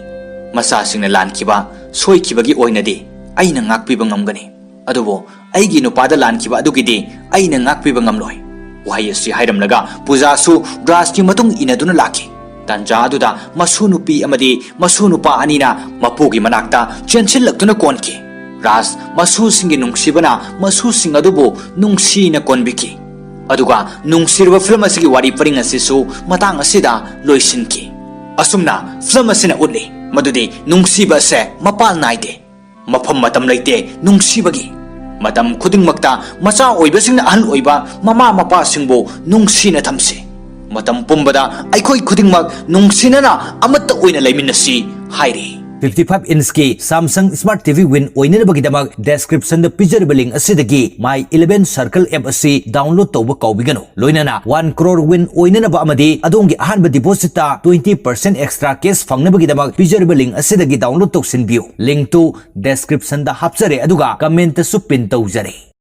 ꯃꯆꯥꯁꯤꯡꯅ ꯂꯥꯟꯈꯤꯕ, ꯁꯣꯏꯈꯤꯕꯒꯤ ꯑꯣꯏꯅꯗꯤ ꯑꯩꯅ ꯉꯥꯛꯄꯤꯕ ꯉꯝꯒꯅꯤ, ꯑꯗꯨꯕꯨ ꯑꯩꯒꯤ ꯅꯨꯄꯥꯗ ꯂꯥꯟꯈꯤꯕ ꯑꯗꯨꯒꯤꯗꯤ ꯑꯩꯅ ꯉꯥꯛꯄꯤꯕ ꯉꯝꯂꯣꯏ꯫ ꯋꯥꯍꯩ ꯑꯁꯤ ꯍꯥꯏꯔꯝꯂꯒ ꯄꯨꯖꯥꯁꯨ ꯔꯥꯖꯀꯤ ꯃꯇꯨꯡ ꯏꯟꯅꯗꯨꯅ ꯂꯥꯛꯈꯤ꯫ ꯇꯥꯟꯖꯥ ꯑꯗꯨꯗ ꯃꯁꯨ ꯅꯨꯄꯤ ꯑꯃꯗꯤ ꯃꯁꯨ ꯅꯨꯄꯥ ꯑꯅꯤꯅ ꯃꯄꯨꯒꯤ ꯃꯅꯥꯛꯇ ꯆꯦꯟꯁꯤꯜꯂꯛꯇꯨꯅ ꯀꯣꯟꯈꯤ꯫ ꯔꯥꯖ ꯃꯁꯨꯁꯤꯡꯒꯤ ꯅꯨꯡꯁꯤꯕꯅ ꯃꯁꯨꯁꯤꯡ ꯑꯗꯨꯕꯨ ꯅꯨꯡꯁꯤꯅ ꯀꯣꯟꯕꯤꯈꯤ꯫ ꯑꯗꯨꯒ ꯅꯨꯡꯁꯤꯔꯕ ꯐꯤꯂꯝ ꯑꯁꯤꯒꯤ ꯋꯥꯔꯤ ꯄꯔꯤꯡ ꯑꯁꯤꯁꯨ ꯃꯇꯥꯡ ꯑꯁꯤꯗ ꯂꯣꯏꯁꯤꯟꯈꯤ꯫ ꯑꯁꯨꯝꯅ ꯐꯤꯂꯝ ꯑꯁꯤꯅ ꯎꯠꯂꯤ ꯃꯗꯨꯗꯤ ꯅꯨꯡꯁꯤꯕ ꯑꯁꯦ ꯃꯄꯥꯜ ꯅꯥꯏꯗꯦ, ꯃꯐꯝ ꯃꯇꯝ ꯂꯩꯇꯦ ꯅꯨꯡꯁꯤꯕꯒꯤ꯫ ꯃꯇꯝ ꯈꯨꯗꯤꯡꯃꯛꯇ ꯃꯆꯥ ꯑꯣꯏꯕꯁꯤꯡꯅ ꯑꯍꯜ ꯑꯣꯏꯕ ꯃꯃꯥ ꯃꯄꯥꯁꯤꯡꯕꯨ ꯅꯨꯡꯁꯤꯅ ꯊꯝꯁꯤ꯫ ꯃꯇꯝ ꯄꯨꯝꯕꯗ ꯑꯩꯈꯣꯏ ꯈꯨꯗꯤꯡꯃꯛ ꯅꯨꯡꯁꯤꯅꯅ ꯑꯃꯠꯇ ꯑꯣꯏꯅ ꯂꯩꯃꯤꯟꯅꯁꯤ ꯍꯥꯏꯔꯤ꯫ Fifty five inch ꯀꯤ Samsung Smart T V win ꯑꯣꯏꯅꯅꯕꯒꯤꯗꯃꯛ description ꯗ ꯄꯤꯖꯔꯤꯕ link ꯑꯁꯤꯗꯒꯤ My eleven Circle app ꯑꯁꯤ download ꯇꯧꯕ ꯀꯥꯎꯕꯤꯒꯅꯨ꯫ ꯂꯣꯏꯅꯅ one crore win ꯑꯣꯏꯅꯅꯕ ꯑꯃꯗꯤ ꯑꯗꯣꯝꯒꯤ ꯑꯍꯥꯟꯕ deposit ꯇ twenty percent extra cash ꯐꯪꯅꯕꯒꯤꯗꯃꯛ ꯄꯤꯖꯔꯤꯕ link ꯑꯁꯤꯗꯒꯤ download ꯇꯧꯁꯤꯟꯕꯤꯌꯨ꯫ Link ꯇꯨ description ꯗ ꯍꯥꯞꯆꯔꯦ, ꯑꯗꯨꯒ comment ꯇꯁꯨ pin ꯇꯧꯖꯔꯦ꯫